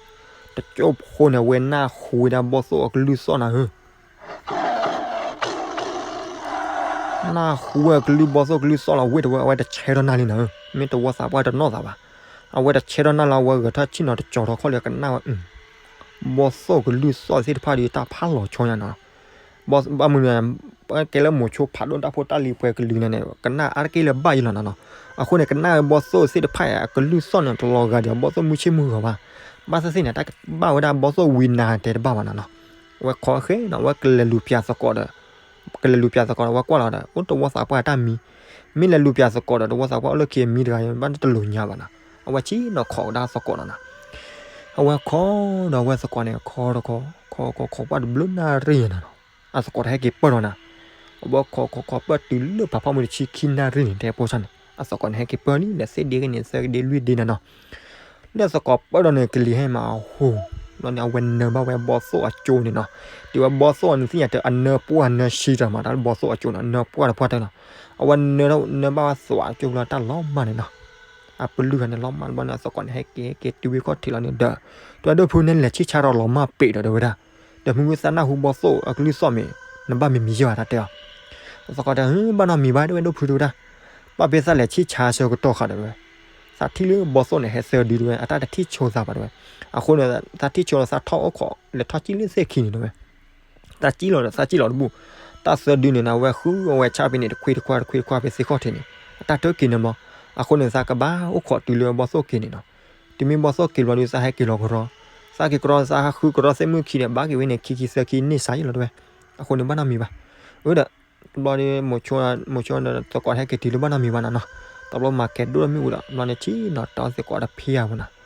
တကၠိၢ်ဖိန့ၣ် အဝဲနၢ်ဟူဝဲဒၣ်ဘီၣ်သိၣ်အကလုၢ်သီၣ်နၤဧၢ. နၢ်ဟူဝဲကလုၢ်ဘီၣ်သိၣ်ကလုၢ်သီၣ်လီၤဝ့ၢ်တဝဲ အဝဲတဆဲးထီၣ်နၢ်လံနၤဧၢ. မ့ၢ်တဝီသးပှၢ်တနီၣ်သးဘၣ်. အဝဲတဆဲးထီၣ်နၢ်လီၤ အဝဲဂဲၤထီၣ်ဆ့ၣ်နီၤတကၠီၤထီၣ်ခီၣ်လၢကနၣ်ဝဲ ဘီၣ်သိၣ်ကလုၢ်သီၣ်သ့ၣ်တဖၣ်ဒီးတၢ်ဖးလီၤဆီညါနီၤ. ဘၣ်မနုၤ ကဲလၢမိၤဆိဖးဒိၣ်တၢ်ဖိတၢ်လံၤပှဲၤကလုာ်န့ၣ်န့ၣ် ကနၣ်အါတက့ၢ်လၢဘၣ်ယဲလီၤနီၤနီၤ. အဃိန့ၣ် ကနၣ်ဝဲဘီၣ်သိၣ်သ့ၣ်တဖၣ်အကလုၢ်သီၣ်န့ၣ် တလီၤဂာ်ဒီးဘီၣ်သိၣ်မုၢ်ဆ့ၣ်မုၢ်ဂီၤဘၣ်. ဘၣ်သ့ၣ်သ့ၣ်န့ၣ် တၢ်ကဘၣ်ဝဲဒၣ်ဘီၣ်သိၣ်ဝံၤနၤတဲတဘၣ်ဘၣ်နီၤနီၤ. အဝဲခိးဃဲနီၤ အဝဲကလဲၤလူၤပၠးသကိးဒီး ကလဲၤလူၤပၠးသကိးဒီး အဝဲကွၢ်လီၤဒီး အိၣ်တဝီသးပှၢ်တၢ်မံ. မ့ၢ်လဲၤလူၤပၠးသကိးဒီး တဝီသးပှၢ်အိၣ်လၢခံအမံတဂၤ ဘၣ်တလိၤညါဘၣ်နီၤ. အဝဲဆ့ၣ်နီၤခိးကဒါသကိးနီၤနီၤ. အဝဲခိးဒီးအဝဲသကိးန့ၣ် ခိးဒီးခိး ခိးခိးခိးပှၢ်တဘျုးနၣ်ရံၣ်နီၤနီၤ. အသကိးတဟဲက့ၤပၢၢ်ဒီးနၤ. အဝဲခိးခိးခိးပၢၢ်တုၤလၢပာ်ဖီၣ်မုၢ်တဆံခံနၣ်ရံၣ်န့ၣ် တဲဖိဆၣ်န့ၣ် အသကိးန့ၣ်ဟဲက့ၤပၢၢ်လံ လဲၤသ့ၣ်ဒ့ဂ့ၤန့ၣ် သၢကဒ့လွံၢ်ဒ့နီၤနီၤ. လၢအသကိးပၢၢ်ဒီးန့ၣ် ကလံၤဟဲမးအဟူ ဘျီန့ၣ် အဝဲနၢဘၣ်ဝဲဘီၣ်သိၣ်အကၠိန့ၣ်နီၤ. တုၤဝဲဘီၣ်သိၣ်အနုၤသ့ၣ်ညါတၢ် အနၢပှၢ်နၢဆံတၢ်မး တၢ်လၢဘီၣ်သိၣ်အကၠိန့ၣ် အနၢပှၢ်တပှၢ်တၢ်နီၤ. အဝဲနၢထီၣ်နၢဘၣ်ဝဲသွးကၠိလီၤ တၢ်လီၤမၢ်န့ၣ်နီၤ. အပလုၢ်ဂၤန့ၣ်လီၤမၢ်ဘျီန့ၣ် အသကိးန့ၣ် ဟဲက့ၤဟဲက့ၤတုၤဝဲခီၣ်ထံးလီၤန့ၣ်ဒီး တဲဝဲဒိၣ်ဖု နလဲၤဆံၣ်ဆါဒီးလီၤမၢ်ပ့းဒီးတဲဝဲဒၣ်. ဒီးမုၢ်မုၢ်သးနၢ်ဟူဘီၣ်သိၣ်အကလုၢ်သီၣ်မ့ၢ် နဘၣ်မံမံယဲၢ်ဘၣ်တၢ်တဲအီၤ. အသကိးတဲ ဘၣ်နီတမံၤဘၣ် တဲဝဲဒိၣ်ဖုတဲဝဲဒၣ်. ဘၣ်ဖဲသးလဲၤဆံၣ်ဆါဆၢကတီၢ်ဃီဒီးတဲဝဲ သးထံၣ်လၢဘီၣ်သိၣ်န့ၣ် ဟဲသၢဒုတဲဝဲ အတၢ်တထံၣ်ဆိသးဘၣ်တဲဝဲ. အဃိန့ၣ် သးထံၣ်ဆိဒီးသးထီၣ်အိၣ်ခိး လဲၤထီၣ်ကံၣ်လၢသ့ၣ်ခံန့ၣ်တဲဝဲ. သးကံၣ်လီၤဒီးသးကံၣ်လီၤတဘူၣ်. တၢ်သၢဒုန့ၣ်န့ၣ် အဝဲဃုအဝဲဆၣ်ဖဲန့ၣ် တခွ့တခွါတခွ့တခွါဖဲသ့ၣ်ခီၣ်ထံးန့ၣ် အတၢ်တၢၢ်က့ၤန့ၣ်ဘျီ. အဃိန့ၣ် သးကဘၣ်အိၣ်ခိးတုၤလၢဘီၣ်သိၣ်က့ၤန့ၣ်နီၤ. တုၤမ့ၢ်ဘီၣ်သိၣ်က့ၤဘျီဒီး သးဟဲက့ၤလီၤကရီ. သးက့ၤကရီ သးဟးဃုကရီသ့ၣ်မုၢ်ခံန့ၣ် ဘၣ်က့ၤဝဲန့ၣ် ခံခံသၢခံန့ၢ်စါယဲလီၤတဲဝဲ. အဃိန့ၣ် ဘၣ်နီတမံၤဘၣ်. အၢဒီး တဘျီဒီး မိၤဆိ မိၤဆိဒီးသကိးဟဲက့ၤတုၤလၢဘၣ်နီတမံၤဘၣ်နီၤနီၤ. တဘျီမၤကဲၤဒိၣ်မ့ၣ်အူဒီး တဘျီန့ၣ် ဆ့ၣ်နီၤတီသကိးတဖံးအပူၤနီၤ.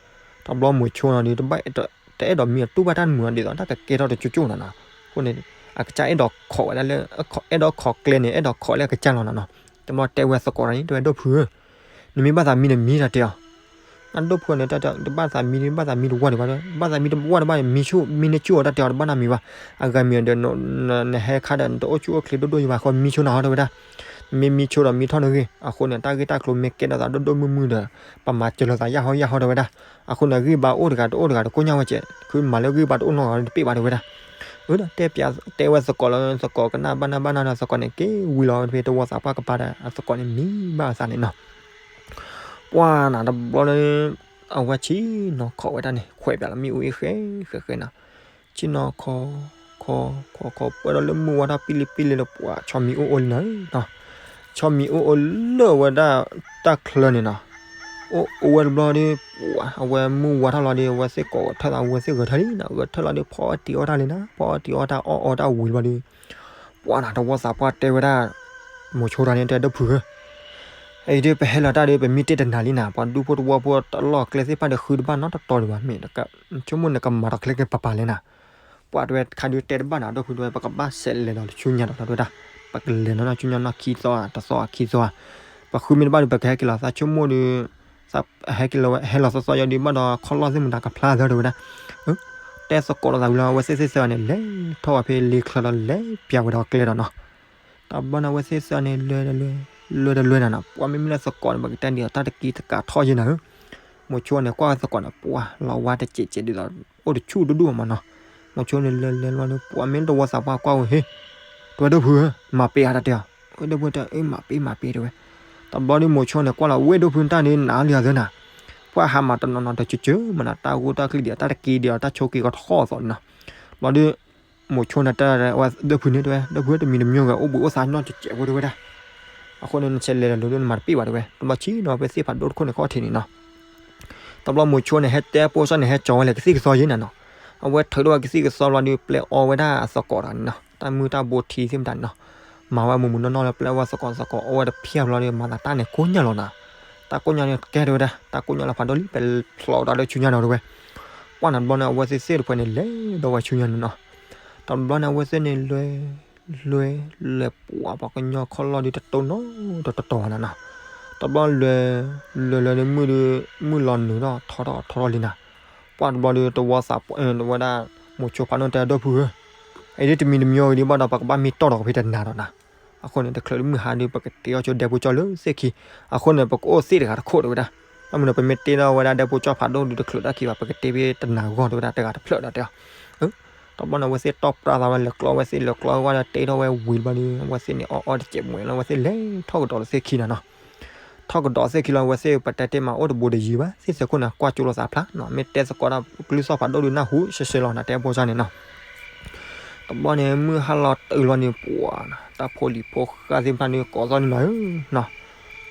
တဘျီမိၤဆိနီၤဒီး တဘၣ် တအဲၣ်ဒိးမံအတူၢ်ဘၣ်တၢ်တမုာ်နီၤ ဒ်သိးတၢ်ကကဲထီၣ်တကၠိကၠိနီၤနီၤ. အဃိန့ၣ် အကစၢ်အဲၣ်ဒိးခိးဝဲဒၣ်လၢ အဲၣ်ဒိးခိးကျဲန့ၣ် အဲၣ်ဒိးခိးလၢအကစၢ်လီၤနီၤနီၤ. တဘျီတဲဝဲသကိးန့ၣ် တဲဝဲဒိၣ်ဖုဧၢ နမ့ၢ်ဘၣ်သးမံန့ၣ်မံတၢ်တဲအီၤ. နဒိၣ်ဖုန့ၣ် တဘၣ်သးမံ ဘၣ်သးမံတဝီတဘၣ် ဘၣ်သးမံတဝီတဘၣ်န့ၣ် မံဆိ မံနဆိအီၤတၢ်တဲအီၤတဘၣ်နီတမံၤဘၣ်. အဂၤမံၤဒီး နဟဲခါဒီး နတအိၣ်ဆူၣ်အိၣ်ချ့ဒိၣ်ဒိၣ်ယဘၣ် ဃီမံဆိနၤဟီတဲဝဲဒၣ်. နမ့ၢ်မံဆိဒီးမံထီၣ်နဂ့ၢ် အဃိန့ၣ် တၢ်ဂ့ၢ်တၢ်ကျိၤမ့ၢ်ကဲထီၣ်သးဒိၣ်ဒိၣ်မုၢ်မုၢ်ဒီး ပမၤစၢၤလိာ်သးယၢ်ဟီယၢ်ဟီတဲဝဲဒၣ်. အဃိန့ၣ် ဂံၢ်ဘါအိၣ်တဂၤတအိၣ်တဂၤတကိညၢ်ဝဲကဲး ခုမၤလၢဂံၢ်ဘါတအိၣ်နီတဂၤတပ့ၢ်ဘၣ်တဲဝဲဒၣ်. အၢ တဲပၠးတဲဝဲသကိးလၢသကိးကနၣ်ဘၣ်နၢ်ဘၣ်နၢ်ဒီးသကိးန့ၣ် က့ၤဝံၤလီၤဖဲတဝီသးပှၢ်ကပၤဒီး အသကိးန့ၣ်မံဘၣ်အသးန့ၣ်နီၤ. ပှၢ်နၤတဘျီလၢ အဝဲဆ့ၣ်နီၤခိးဝဲဒၣ်န့ၣ် ခွဲးပၠးလီၤမ့ၣ်အူအ့ၣ်ဃဲဃဲဃဲနီၤ. ဆ့ၣ်နီၤခိး ခိး ခိး ခိးပၢၢ်ဒီးလၢမုၢ်ဝါထီၣ်ပံလံပံလံလၢပှၤဆီမံအိၣ်အိၣ်လံနီၤနီၤ. ဆီမံၤအိၣ်အိၣ်လၢဝဲဒၣ်တၢ်ချၢန့ၣ်နီၤ, အိၣ်အိၣ်ဝဲတဘျီဒီး ပှၤ အဝဲမုၢ်ဝါထီၣ်လီၤဒီး အဝဲသ့ၣ်ကိးထၢၣ်သး အဝဲသ့ၣ်ဂဲၤထၢၣ်လံနီၤ, ဂဲၤထၢၣ်လီၤဒီး ဖီအီၣ်တံၤအီၣ်တၢ်လံနီၤ, ဖီအီၣ်တံၤအီၣ်တၢ်အီၣ်အီတၢ်ဝံၤတဘျီဒီး ပှၤနီၤ တဝီသးပှၢ်တဲဝဲဒၣ် မိၤဆိတၢ်န့ၣ် တဲဒိၣ်ဖုဧၢ, အအံၤဒုး ပဟဲလီၤတၢ်ဒီး ပမ့ၢ်တ့ၢ်တနၤလံနီၤ, ပှၤဒူဖိတဝီဖိတၢ်လီၢ်ကျဲသ့ၣ်တဖၣ်ဒီး ဃုတဘၣ်နီတတီၤဒံးဘၣ်, မ့ၢ် ဆိကမိၣ်န့ၣ် ကမၤထီၣ်ချ့က့ၤပၤပၤလဲၣ်နီၤ. ပှၤတဲဝဲတခါဒုး တဲတဘၣ်နီၤ ဒိၣ်ဖုတဲဝဲ ပကဘၣ်ဆဲးလဲၤဒီးတဆူညါဒီး တဲဝဲဒၣ်, ပကလဲၤနီၤ ဆူညါနီၢ်ခံသီဧါ တသီဧါ ခံသီဧါ, ပဃုမ့ၢ်တဘၣ်ဒီး ပကဟဲက့ၤလီၤသး ဆိကမိၣ်ဒီး ဟဲက့ၤလီၤ ဟဲလီၤသီသီယီၤဒီး ဘၣ်ဒီးခီၣ်လီၢ်သ့ၣ်မတၤကဖျါသၢတဲဝဲဒၣ်, တဲသကိးလိာ်သးဝံၤလီၤ အဝဲသ့ၣ်သ့ၣ်သၢဂၤန့ၣ် လဲၤထီၣ်ဝဲဖဲလ့ချၢဒီး လဲၤပၠးဝဲဒီးကျဲဒီးနီၤ. တဘျီန့ၣ် အဝဲသ့ၣ်သၢဂၤန့ၣ် လဲၤတလဲၤ လဲၤတလဲၤနၤနီၤ, ပှၤမ့မ့ၢ်လၢသကိးန့ၣ် ပကတဲဒ်အီၤ တၢ်တက့တကးထီၣ်ယဲနၤဧၢ, မိၤဆိန့ၣ် ကွၢ်ဝဲသကိးန့ၣ် ပှၤလီၤဝါတစဲးစဲးဒ်သိး အိၣ်တဆူၣ်ဒူၣ်ဒူၣ်မးနီၤ. မိၤဆိန့ၣ် လဲၤလဲၤလီၤန့ၣ် ပှၤမ့ၢ်တဝီသးပှၢ်ကွၢ်ဝဲ ဟ့ၣ် တဲဝဲဒိၣ်ဖုဧၢ မၤပ့ၤဧါတၢ်တဲအီၤ, ဝဲဒိၣ်ဖုတဲ အ့ မၤပ့ၤ မၤပ့ၤတဲဝဲ. တဘျီဒီး မိၤဆိန့ၣ် ကွၢ်လီၤ ဝဲဒိၣ်ဖု တၢ်ဒ်နၤလံအသၢနၤ, ပှၤဟးမၤတနီၤနီၤတကၠၢၢ်မးနီၤ, တၢ်ဂိၢ်တၢ်ကျံးဒံးအီၤ တၢ်တက့ဒံးအီၤ တၢ်ဆိးက့ၤကထီၣ်အသီန့ၣ်နီၤ. ဘျီဒီး မိၤဆိန့ၣ် တဲဝဲဒိၣ်ဖုန့ၣ်တဲဝဲ ဒိၣ်ဖုတမံၤတမံၤဂ့ၤ အိၣ်ဘှံးအိၣ်သါနီၢ်ကဲးကဲးဖိတဲဝဲဒၣ်. အဃိန့ၣ် နဆဲးလဲၤဒီးလိၤဒိၣ် နမၤတပ့ၤဘၣ်တဲဝဲ. တဘျီဆံနီၤ အဝဲသ့ၣ်ဖးဒိၣ်တခိၣ်န့ၣ် ခီၣ်ထံးန့ၣ်နီၤ. တဘျီမိၤဆိန့ၣ် ဟဲတဲပိစၢ်န့ၣ် ဟဲကၠီၤဝဲလၢကသံၣ်ကသီယဲနၤနီၤ. အဝဲထုးထီၣ်ဝဲကသံၣ်ကသီဘျီဒီး ပျဲအီဝဲဒၣ်အသကိးတဂၤန့ၣ်နီၤ, တၢ်မုၢ်တၢ်ဘိထံသ့ၣ်မတၤန့ၣ်နီၤ. မၤဝဲမူးမူးနီၢ်နီၢ်လၢပျဲဝဲသကိးသကိး အီဝဲတဖျၢၣ်ဘျီဒီး မၤသးတၢ်န့ၣ်ကိညၢ်လီၤနီၤ. တၢ်ကိညၢ်န့ၣ်ကဲတဲဝဲဒၣ်, တၢ်ကိညၢ်လၢဖးဒိၣ်လံ ပဖျိးဒီးလၢဆူညါနီၤတဲဝဲ. ပှၢ်န့ၣ်တဘျီန့ၣ် အဝဲသ့ၣ်သ့ၣ်တဖၣ်န့ၣ် လဲၤဒီးဝဲဆူညါန့ၣ်နီၤ. တဘျီန့ၣ် အဝဲသ့ၣ်န့ၣ် လဲၤ လဲၤ လဲၤပှၤ ပှၤကညီခီၣ်လီၢ်ဒီး တတိၢ်နီတတီၤဘၣ်နၤနီၤ. တဘျီလဲၤ လဲၤလဲၤဒီး မုၢ်ဒီး မုၢ်လီၤနုာ်ထီၣ်ထီထီၣ်ထီထီၣ်လံနၤ. ပှၢ်တဘျီဒီး တဝီသးပှၢ် တဲဝဲဒၣ် မိၤဆိဖးဒိၣ်တဲ ဒိၣ်ဖုဧၢ, အအံၤဒ်တမံၤတမံၤအံၤဒ်ဘၣ်ဒီး ပကဘၣ်မ့ၢ်တီၢ်ဒီးကဖဲတနၤဒီးနၤ. အဃိန့ၣ် တချုးလၢမုၢ်ဟါဒီး ပကတ့အီၤဆိဒဲဖိကၠီလၢသ့ၣ်ခံ, အဃိန့ၣ် ပကအိၣ်သ့ၣ်တဂၤတခိၣ်တဲဝဲဒၣ်. ဘၣ်မနုၤ ပမ့ၢ်တ့ထီၣ်ဝဲဒၣ်ဒဲဖိကၠီဖးဒိၣ်ဒီး တချုးတၢ်ခံဘၣ် ပကတ့ဖဲတနၤဂီၢ်တဲဝဲဒၣ် တဂၤတဖျၢၣ်ဒီးတဲအီၤ. တဘျီန့ၣ် အဝဲသ့ၣ်တီၢ်ပြၢသးဝဲ လဲၤကျီဝဲသ့ၣ် လဲၤကျီဝဲဒီး တ့ထီၣ်ဝဲဝံၤတဘျီဒီး အဝဲသ့ၣ်န့ၣ် အီၣ်အီတစဲးမူးလီၤ အဝဲသ့ၣ်လဲၤထီၣ်ကဒီးလၢသ့ၣ်ခံနၤနီၤ. ထီၣ်ကဒီးသ့ၣ်ခံလီၤ အဝဲသ့ၣ်ပတဲတ့ၢ်မး အိၣ်တဘူးတယံၤဘၣ် သ့ၣ်သၢခိၣ်န့ၣ် ကွၢ်ကၠိလိာ်သးဖျါနီၤ, မ့ၢ်တဲသကိးတၢ်ကလုၢ်သီၣ်ဖးဒိၣ်ဒီး နၢ်ဟူရှဲရှဲလီၤနၤ တဲဖိစၢ်န့ၣ်နီၤ. တဘျီန့ၣ် မုၢ်ဟါလီၤတုၤလီၤန့ၣ် ပှၤ တၢ်ဖိလံၤဖိဃၢ်သ့ၣ်တဖၣ်န့ၣ် ကိးသီၣ်န့ၣ်လီၤဧၢနီၤ,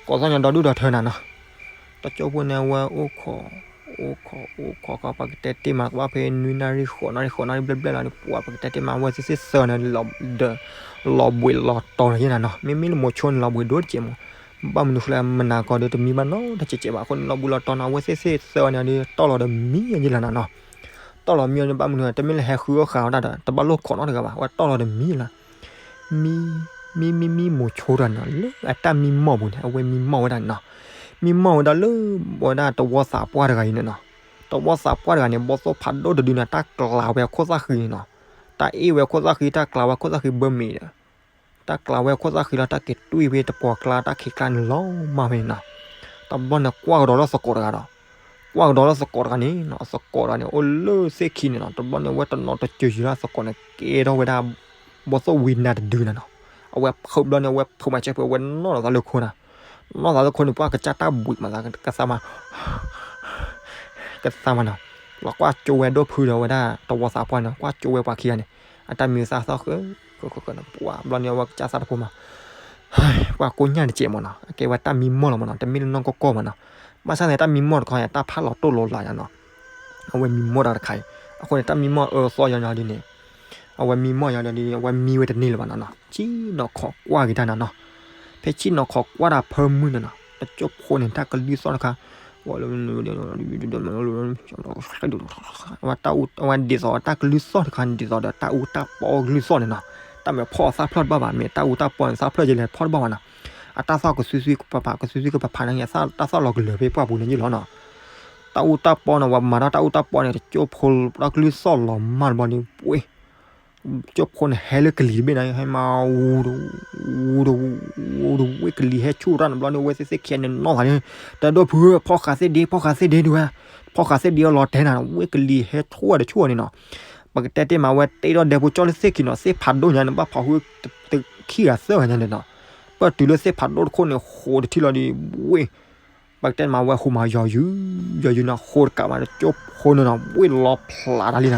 ကိးသီၣ်န့ၣ်ဒီဒူၣ်ဒီထၢနၤနီၤ. တကၠိဖိန့ၣ် အဝဲအိၣ်ခိး အိၣ်ခိး အိၣ်ခိးကီး ပကတဲတ့ၢ်မး ကဘၣ်ဖဲနွံနၣ်ရံၣ် ဃိးနၣ်ရံၣ် ဃိးနၣ်ရံၣ်ဘျဲၣ်ဘျဲၣ်လီၤန့ၣ် ပှၤ ပကတဲတ့ၢ်မး အဝဲသ့ၣ်သ့ၣ်သၢဂၤန့ၣ် ဒီး လီၤဘှံးလီၤတီၤလီၤယဲနၤနီၤ. မ့မ့ၢ်လၢမိၤဆိန့ၣ် လီၤဘှံးဒိၣ်တစဲးမး, ဘၣ်မနုၤဃိလၢမနၤကီးဒီး တမံဘၣ်နီတစဲးစဲးဘၣ် အဃိန့ၣ် လီၤဘှံးလီၤတီၤနီၤ အဝဲသ့ၣ်သ့ၣ်သၢဂၤန့ၣ်ဒီး တီၢ်လီၤဒီးမံယဲလီၤနၤနီၤ. တီၢ်လီၤမံအီၤန့ၣ် ဘၣ်မနုၤ တမ့ၢ်လၢဟဲဃုအီၣ်ဃာ်အီၤတၢ်ဒီး တဘၣ်လိၣ်ခိးနီတဂၤဘၣ် အဝဲတီၢ်လီၤဒီးမံလီၤ. မံ မံ မံ မံ မိၤဆိတဂၤန့ၣ် လၢအတၢ်မံမီၢ်ပူၤန့ၣ် အဝဲမံမီၢ်ဝဲဒၣ်န့ၣ်နီၤ. မံမီၢ်ဝဲဒၣ်လၢ ဝဲဒၣ်တဝီသးပှၢ်တဂၤအံၤန့ၣ်နီၤ. တဝီသးပှၢ်တဂၤန့ၣ် ဘီသိၣ်ဖးဒိၣ်တဒုန့ၣ် တၢ်ကျးဝဲအခိၣ်သၣ်ဃံန့ၣ်နီၤ. တၢ်အ့ၣ်ဝဲအခိၣ်သၣ်ဃံ တၢ်ကျးဝဲအခိၣ်သၣ်ဃံဘၢမံၤဒီး တၢ်ကျးဝဲအခိၣ်သၣ်ဃံလီၤ တၢ်က့ၤတွံၢ်ဖဲတပှီၤကျါ တၢ်ခံးကျါန့ၣ်လီၤမၢ်ဖဲန့ၣ်နီၤ. တဘျီန့ၣ် ကွၢ်ကဒီးလၢသကိးတဂၤဒီး ကွၢ်ကဒီးလၢသကိးတဂၤန့ၣ်နီၤ သကိးတဂၤန့ၣ် အိၣ်လၢသ့ၣ်ခံန့ၣ်နီၤ. တဘျီန့ၣ် အဝဲတနီၤတစၢၤယံၤလၢသကိးန့ၣ် ကဲထီၣ်ဝဲဒၣ် ဘီသိၣ်ဝံနၤတဒုန့ၣ်နီၤ. အဝဲဖုးဘျီန့ၣ် အဝဲဖုးမၤစၢၤဖုး အဝဲနီၣ်လီၤသးလၢခိန့ၣ် နီၣ်သးလၢခိန့ၣ် ပှၤကစၢ်တၢ်ဘှံးမးသးကသးမး ကသးမးနီၤ. လီၤကွၢ်ကၠိဝဲဒိၣ်ဖုဒီးဝဲဒၣ်တဝီသးပှၢ်န့ၣ် ကွၢ်ကၠိဝဲပှၤခံဂၤန့ၣ် အတၢ်မံသးသီၣ်ဃု ဃုဃုဃုန့ၣ် ပှၤဘျီန့ၣ် အဝဲကစၢ်သးတဖိမး ပှၤကိးညၣ်တစဲးမးနီၤ အကဲဝဲတၢ်မံမီၢ်လီၤမးနီၤ တမ့ၢ်လၢနီၢ်ကီၢ်ကီၢ်မးနီၤ. ဘၣ်ဆၣ်န့ၣ် တၢ်မံမီၢ်တခီ တၢ်ဖးလီၤတိၢ်လီၤလးယါနီၤ. အဝဲမံမီၢ်တၢ်တခါအံၤ အဃိန့ၣ် တၢ်မံမီၢ်အၢသီယါညီဒ်န့ၣ် အဝဲမံမီၢ်ယါဒီး အဝဲမံဝဲတန့ၢ်လၢၤဘၣ်နီၤနီၤ. ဆ့ၣ်နီၤခီကွၢ်က့ၤတၢ်နီၤနီၤ. ဖဲဆ့ၣ်နီၤခီကွၢ်တၢ်ဖၢမုၢ်န့ၣ်နီၤ တကၠိဖိန့ၣ် တၢ်ကလုၢ်သီၣ်တခါ ဝဲ အဝဲဒ်သိးတၢ်ကလုၢ်သီၣ်တခါ ဒ်သိးဒီးတၢ်အူတၢ်ပီကလုၢ်သီၣ်န့ၣ်နီၤ. တၢ်မ့ၢ်ဖီၣ်အသၣ်ဖျၢၣ်တဘၣ်ဘၣ် မ့ၢ်တၢ်အူတၢ်ပီန့ၣ် သၣ်ဖျၢၣ်ကလဲၤဖီၣ်တဘၣ်ဘၣ်နီၤ. အတၢ်သီၣ်ကသွံသွံကပၤပၤ ကသွံသွံကပၤပၤန့ၣ် တၢ်သီၣ်လီၤကလၢာ်ဖဲပှၢ်ပူၤန့ၣ်ယ့ၢ်လီၤနီၤ. တၢ်အူတၢ်ပီန့ၣ် ဝဲမၤထီၣ်တၢ်အူတၢ်ပီန့ၣ် တကၠိဖိ တၢ်ကလုၢ်သီၣ်လီၤမၢ်တဘျီန့ၣ် ဝ့ၢ် ကၠိဖိန့ၣ် ဟဲလၢကလံၤတဘ့ၣ်န့ၣ် ဟဲမၤဝူၤဒီး ဝူၤဒီး ဝ့ၢ်ကလံၤဟဲဆူၣ်တၢ်န့ၣ်ဘျီန့ၣ် ဝဲသ့ၣ်သ့ၣ်ခံဂၤန့ၣ်နီၣ်သးန့ၣ် တဲဒိၣ်ဖု ဖီၣ်ဃာ်သ့ၣ်ဒ့ ဖီၣ်ဃာ်သ့ၣ်ဒ့ဒုးဝဲ ဖီၣ်ဃာ်သ့ၣ်ဒ့အလီၤတဲာ်နၤ ဝ့ၢ်ကလံၤဟဲဆူၣ်တဆူၣ်န့ၣ်နီၤ. ပကတဲတ့ၢ်မး အဝဲတ့ထီၣ်ဒဲဖိကၠီလၢသ့ၣ်ခံနီၤ သ့ၣ်ဖးဒိၣ်ညါန့ၣ် ဘၣ်ဖီၣ်ဃု ခံဂၤသၢဂၤညါန့ၣ်နီၤ. ပတုၤလၢသ့ၣ်ဖးဒိၣ်တခိၣ်န့ၣ် ဃိးတထံၣ်လီၤဒီး ဝ့ၢ် ပကတဲမး ဝဲဃိးမးယီၤယုာ် ယီၤယုာ်န့ၣ် ဃိးတကးမး ကၠိဖိန့ၣ်နီၤ ဝ့ၢ်လီၤဖျးတၢ်လံနၤဧၢ လီ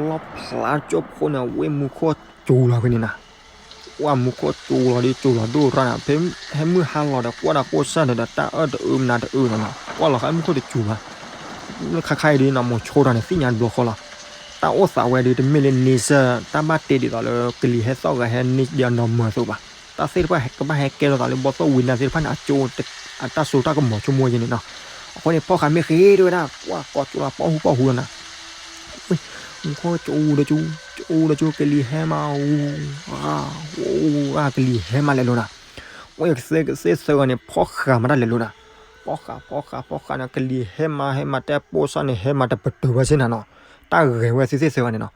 ၤဖျးကၠိဖိန့ၣ် ဝ့ၢ်မူခိၣ်စူၤလီၤဖဲန့ၣ်နၤ. ကွၢ်မူခိၣ်ကၠိလီၤဒီး ကၠိလီၤဒိၣ်ရၣ်နၤ, ဖဲဟဲမုၢ်ဟါလီၤဒီး ကွၢ်တၢ်ပိၢ်စၢ်ဒီး တၢ်အၢၣ်တအၢမနၤတအၢနီၤနီၤ, ကွၢ်လီၤဃီမူခိၣ်တစူၤဘၣ်. ခါခါအံၤဒီးနီၤ မိၤဆိတၢ်န့ၣ် သ့ၣ်ညါတဘျီဃီလီၤ. တၢ်အိၣ်သးဝဲဒီး တမ့ၢ်လၢန့ဆၢၣ် တၢ်ဘၣ်တ့ဒ်သိးလၢ ကလံၤဟဲသီၣ်ဂၤဟဲန့ၢ်ဒ်အနီၢ်မၢၤအသိးဘၣ်. တၢ်သ့ၣ်တဖၣ်ကဘၣ်ဟဲကဲထီၣ်သးလၢ ဘီၣ်သိၣ်ဝံၤနၤသ့ၣ်တဖၣ်န့ၣ် အကၠိ အတၢ်စိတၢ်ကမီၤဆိကမိၣ်ယဲန့ၣ်နီၤ. အဃိန့ၣ် ဖီၣ်ဃာ်မ့ၢ်ဃ့တဝဲဒၣ် ကွၢ်ကီကၠိလီၤ ပီၣ်ဟူပီၣ်ဟူလီၤနၤ. ဝ့ၢ် မူခိၣ်ကၠိဒီးကၠိ ကၠိဒီးကၠိ ကလံၤဟဲမးအူ အူ ကလံၤဟဲမးလဲၤလိၤနၤ. ဝ့ၢ် သ့ၣ်သ့ၣ်သၢဂၤန့ၣ် ဖီၣ်ဃာ်မးတၢ်လဲၤလိၤနၤ. ဖီၣ်ဃာ် ဖီၣ်ဃာ် ဖီၣ်ဃာ်န့ၣ် ကလံၤဟဲမးဟဲမး တၢ်ပိၢ်စၢ်န့ၣ် ဟဲမးတပတုာ်ဘၣ်စ့ၢ်နၤနီၤ. တၢ်ဂဲၤဝဲသ့ၣ်သ့ၣ်သၢဂၤန့ၣ်နီၤ.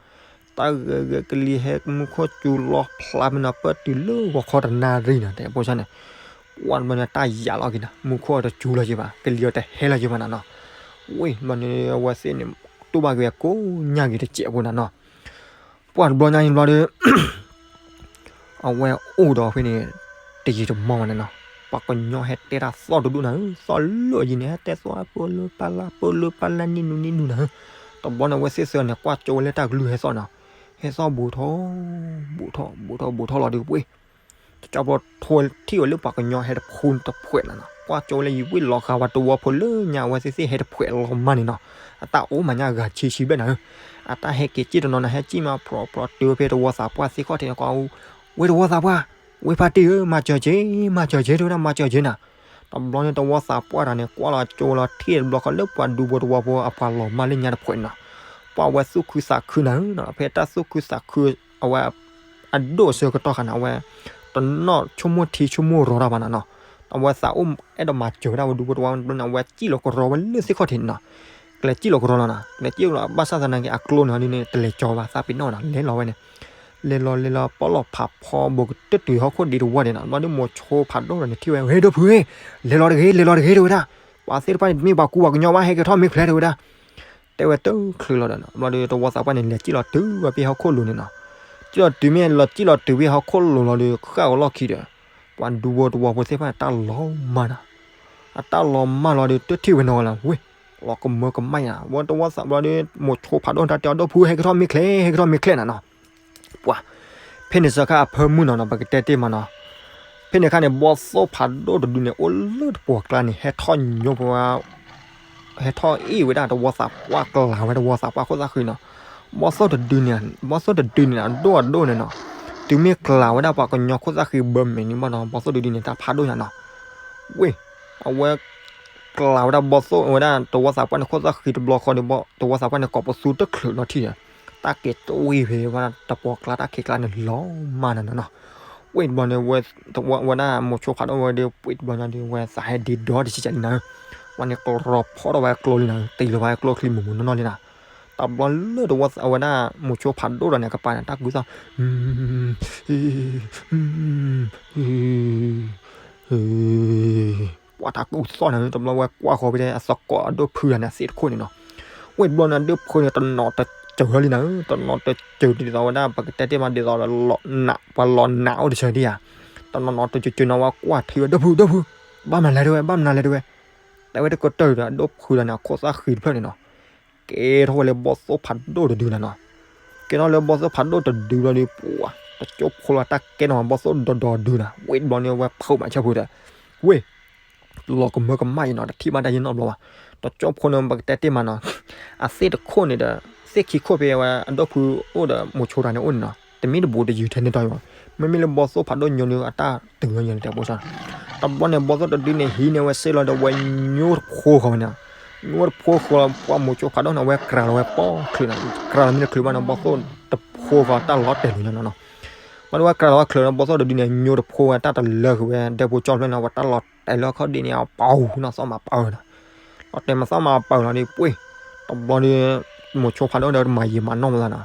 တၢ်ဂဲၤဂဲၤ ကလံၤဟဲ မူခိၣ်စူၤလီၤဖျးမ့ၢ်နီၤ ပၢၢ်တုၤလၢဂီၤခီတနၣ်ရံၣ်နီၤ တဲပိၢ်စၢ်န့ၣ်. ကွၢ်တဘျီန့ၣ် တၢ်ယၢ်လီၤက့ၤနၤ မူခိၣ်အတစူၤလီၤက့ၤဘၣ် ကလံၤအတဟဲလီၤက့ၤဘၣ်နၤနီၤ. ဝ့ၢ် တဘျီန့ၣ် အဝဲသ့ၣ်န့ၣ် တူၢ်ဘၣ်က့ၤဝဲကိးညါက့ၤတစဲးဖိနၤနီၤ. ပှၢ်တဘျီညါအံၤတဘျီဒီး အဝဲအိၣ်ဒီးဖဲန့ၣ် တယံာ်တမီၢ်ဘၣ်န့ၣ်နီၤ. ပှၤကညီဟဲတဲတၢ်သီၣ်တဒူၣ်နၤဧၢ, သီၣ်လၢအယံၤန့ၣ် ဟဲတဲသီၣ်ပၢလၢပၢ်လၢ် ပၢလၢပၢ်လၢ် နံၣ်နူနံၣ်နူနၤဧၢ. တဘျီန့ၣ် အဝဲသ့ၣ်သၢဂၤန့ၣ် ကွၢ်ကၠိဝဲလၢတၢ်ကလုၢ်ဟဲသီၣ်နီၤ. ဟဲသီၣ်ဘူးထီၣ် ဘူးထီၣ် ဘူးထီၣ် ဘူးထီၣ်လီၤဒီး ပှ့ၢ် တကၠီဖျိထီၣ်ထံၣ်ဝဲလၢပှၤကညီဟဲတဖိတဖှဲးနၤနီၤ. ကွၢ်ကၠိဝဲလၢယဝံၣ်လီၤဃာ်ဝဲတဝီဖိလၢညါ အဝဲသ့ၣ်သ့ၣ်ဟဲတဖှဲးလီၤမၢ်န့ၣ်နီၤ. အတၢ်အိၣ်မးညါဂၤဆံဆံဘျဲၣ်နၤဧၢ. အတၢ်ဟဲက့ၤစံၣ်တနီၤနၤ ဟဲစံၣ်မးဖျိးဖျိးတုၤဖဲတဝီသးပှၢ်သ့ၣ်ခီၣ်ထံးန့ၣ် ကွၢ် ဝဲတဝီသးပှၢ် ဝ့ၢ်ဖါတံၢ်ဧၢ မၤစၢၤက့ၤ မၤစၢၤက့ၤ တဲဝဲဒၣ် မၤစၢၤက့ၤနၤ. တဘျီန့ၣ် တဝီသးပှၢ်တဂၤန့ၣ် ကွၢ်လီၤကၠိလီၤထံၣ်တဘျီဃီလၢပှၤဒူဖိတဝီဖိအပှၤလီၤမၢ်လၢညါတဖှဲးန့ၣ်နီၤ. ပှၤဝဲသူၣ်ခုသးခုနၤဧၢနီၤ. ဖဲတၢ်သူၣ်ခုသးခု အဝဲ အဒိၣ်အဆၢကတီၢ်ဃာ်န့ၣ် အဝဲ တနီၣ်ဆိကမိၣ်ထံဆိကမိၣ်ရီတၢ်ဘၣ်နၤနီၤ. အဝဲသးအိၣ်အဲၣ်ဒိးမၤစၢၤဝဲဒၣ်ဝဲဒူဖိတဝီဖိန့ၣ် အဝဲစံၣ်လီၤကရီဝဲလၢသ့ၣ်ခီၣ်ထံးန့ၣ်နီၤ. ကျဲၤစံၣ်လီၤကရီလီၤနၤ. ကျဲၤစံၣ်လီၤ ဘၣ်ဆၣ်သနာ်က့ အကျိန့ၣ်ဒ်န့ၣ် တလဲၤကၠီဘၣ် သးပ့ၤနီၣ်နၤ လဲၤလီၤဝဲန့ၣ် လဲၤလီၤလဲၤလီၤ ပီၣ်လီၤဖးဖီဘိးကတၢၢ်တုၤဟီၣ်ခိၣ်ဒံးတဝီဒံးနီၤ. ဘျီဒုးမိၤဆိဖးဒိၣ်ဒီးန့ၣ်ထံၣ်ဝဲ ဟ့ၣ်ဒီပုၢ်ဧၢ လဲၤလီၤတဂ့ၤ လဲၤလီၤတဂ့ၤ တဲဝဲဒၣ်. ပှၤသ့ၣ်တဖၣ်န့ၣ် တမ့ၢ်ပှၤကူပှၤကညီဘၣ် ဟဲက့ၤထီၣ်မ့ၢ်ချ့ တဲဝဲဒၣ်. တဲဝဲတချုးလီၤဒီးနီၤ ဘျီဒီးတဝီသးပှၢ်န့ၣ် လဲၤစံၣ်လီၤတုၤဝဲဖဲဟီၣ်ခိၣ်လိၤန့ၣ်နီၤ. စံၣ်လီၤတုၤမ့ၢ်လီၤစံၣ်လီၤတုၤဖဲဟီၣ်ခိၣ်လိၤလီၤဒီး ဃၣ်အီၤလီၢ်ခံဒီး ပှၤဒူဖိတဝီဖိသ့ၣ်တဖၣ်န့ၣ် တၢ်လီၤမၢ်နၤ. အတၢ်လီၤမၢ်လီၤဒီး တထံၣ်ဝဲနီၤလီၤ ဝ့ၢ် လီၤကမၢကမၣ်ယါ ဝဲတဝီသးဘျီဒီး မိၤဆိဖးဒိၣ်တၢ်တဲအီၤ ဒီပုၢ် ဟဲက့ၤထီၣ်မ့ၢ်ချ့ ဟဲက့ၤထီၣ်မ့ၢ်ချ့နၤနီၤ. ပှၤ ဖဲန့ၣ်စခါအဖၢမုၢ်နီၤနီၤ ပကတဲတ့ၢ်မးနီၤ. ဖဲန့ၣ်အခါန့ၣ် ဘီသိၣ်ဖးဒိၣ်တဒုန့ၣ် အိၣ်လၢတပှီၤကျါန့ၣ် ဟဲထီၣ်ညိပဝဲ ဟဲထီၣ်အ့ၣ်ဝဲဒၣ်တဝီသးပှၢ် ကျးဝဲတဝီသးပှၢ်ခိၣ်သၣ်ဃံနီၤ. ဘီသိၣ်တဒုန့ၣ် ဘီသိၣ်တဒုန့ၣ် အဒိၣ်အဒိၣ်န့ၣ်နီၤ. တုၤမ့ၢ်ကျးဝဲဒၣ်ပှၤကညီခိၣ်သၣ်ဃံဘၢမဲာ်န့ၣ်ဘၣ်နီၤ ဘီသိၣ်တဒုန့ၣ် တၢ်ဖးဒိၣ်ညါနီၤ. ဝ့ၢ် အဝဲ ကျးဝဲဒၣ်ဘီသိၣ်ဝဲဒၣ်တဝီသးပှၢ်န့ၣ် ခိၣ်သၣ်ဃံတဘျီဃီဒီး တဝီသးပှၢ်န့ၣ် ကိးပသူတချုးနီထံၣ်ဒီး တၢ်က့ၤတဝံၤဖဲဝဲဒၣ်တပှီၤကျါ တၢ်ခံးကျါန့ၣ် လီၤမၢ်နၤနီၤနီၤ. ဝ့ၢ်တဘျီန့ၣ် ဝဲ ဝဲဒၣ်မိၤဆိဖးဒိၣ်ဝဲဒီး ဝ့ၢ်တဘျီညါဒီး ဝဲသးဟဲဒ့ဒီတစဲးစဲးလံနၤဧၢ. ဝဲန့ၣ်ကရီဖီထီၣ်ဝဲကျိလံနၤဧၢ တ့ၢ်လီၤဝဲကျိချံမိၢ်မိၢ်နီၢ်နီၢ်လံနၤ. တဘျီလၢတဝီသးဝဲဒၣ်မိၤဆိဖးဒိၣ်ဒီးန့ၣ် ကပၤန့ၣ် တၢ်ကူသီၣ် ပှၤတၢ်ကူသီၣ်နၤဧၢ တဘျီဝဲကွၢ်ဃီၤဖဲအသကိးအဒိၣ်ဖုဂၤန့ၣ် အသ့ၣ်တခိၣ်န့ၣ်နီၤ. ဝ့ၢ်တဘျီန့ၣ် အဒိၣ်ဖုန့ၣ် တနီၤတစၢၤလံနၤဧၢ တနီၤတစၢၤဒ်သိးဝဲဒၣ် ပကတဲတ့ၢ်မးဒ်သိး ပှၤလီၤနးအိၣ်တစၢၤဒံးဧါ. တနီၤနီၤတစၢၤစၢၤနီၤ ဝဲကွၢ်ထံဝဲ ဒီပုၢ် ဒီပုၢ် ဘၣ်မနုၤလဲၣ်တဲဝဲ ဘၣ်မနုၤလဲၣ်တဲဝဲ. တဲဝဲတကတၢၢ်ဒီး အဒိၣ်ဖုဒီးန့ၣ် အခိၣ်သၣ်ဃံတဖျၢၣ်န့ၣ်နီၤ ကဲထီၣ်ဝဲလၢဘီသိၣ်ဖးဒိၣ်တဒုနၤနီၤ. ကဲထီၣ်လၢဘီသိၣ်ဖးဒိၣ်တဒုဘျီဒီး ပှၤ တကၠိဖိလီၤတၢ်ကဲနီၤ ဘီသိၣ်ဒီဒီဒုနၤ ဝ့ၢ်တဘျီန့ၣ် ဝဲဖုးမးဆၢဖိဒီး ဝ့ၢ် လီၤကမၢကမၣ်အံၤနီၤ တထံၣ်ဘၣ်တၢ်ယံာ်နီတဘျီဘၣ်. တကၠိဖိန့ၣ် ပကတဲတ့ၢ်မးနီၤ အသ့ၣ်တခိၣ်န့ၣ်ဒီး သ့ၣ်ခံခိၣ်ဖဲဝဲအဒိၣ်ဖုအိၣ်ဒီးမိၤဆိတၢ်န့ၣ်အိၣ်န့ၣ်နီၤ တမ့ၢ်တဘူးတယုၢ်ထဲန့ၣ်တီၤအံၤဘၣ်. မ့မ့ၢ်လၢဘီသိၣ်ဖးဒိၣ်ညိန့ၣ် အတၢ်တုၤဝဲညါလၢတဲပိစါ တဘျီန့ၣ် ဘီသိၣ်တဒုန့ၣ် ဟံးန့ၢ်ဝဲစ့ၢ်လီၤဒီး ဝဲညိတဖိဃီၤဝဲန့ၣ် ညိတဖိဃီၤလီၤ ပှၤမိၤဆိဖးဒိၣ်န့ၣ် အဝဲကြၤလီၤဝဲပီၣ်ချုးန့ၣ် ကြၤလီၤမ့ၢ်တချုးဘၣ်န့ၣ် ဘီသိၣ်တဖိဃီၤတၢ်လီၤတဲာ်လီၤညါနီၤနီၤ. ဘၣ်ဒီးဝဲကြၤလီၤဝဲချုးန့ၣ် ဘီသိၣ်တဒုန့ၣ် ညိတဖိဝဲတၢ်တလၢဃုာ်ဝဲ ဒဲဖိကၠီဖျၢၣ်န့ၣ် ဝဲတၢ်လီၤတဲာ်လၢခီၣ်ဒ့န့ၣ် အပာ်အူနီၤ သီၣ်မၤပာ်အူနီၤ လီၤတဲာ်မၤသီၣ်မၤပာ်အူလီၤဒီး ပှ့ၢ် တဘျီဒီး မိၤဆိဖးဒိၣ်ဒီးတမၤယံာ်မၤနီၢ်မးလီၤနီၤ.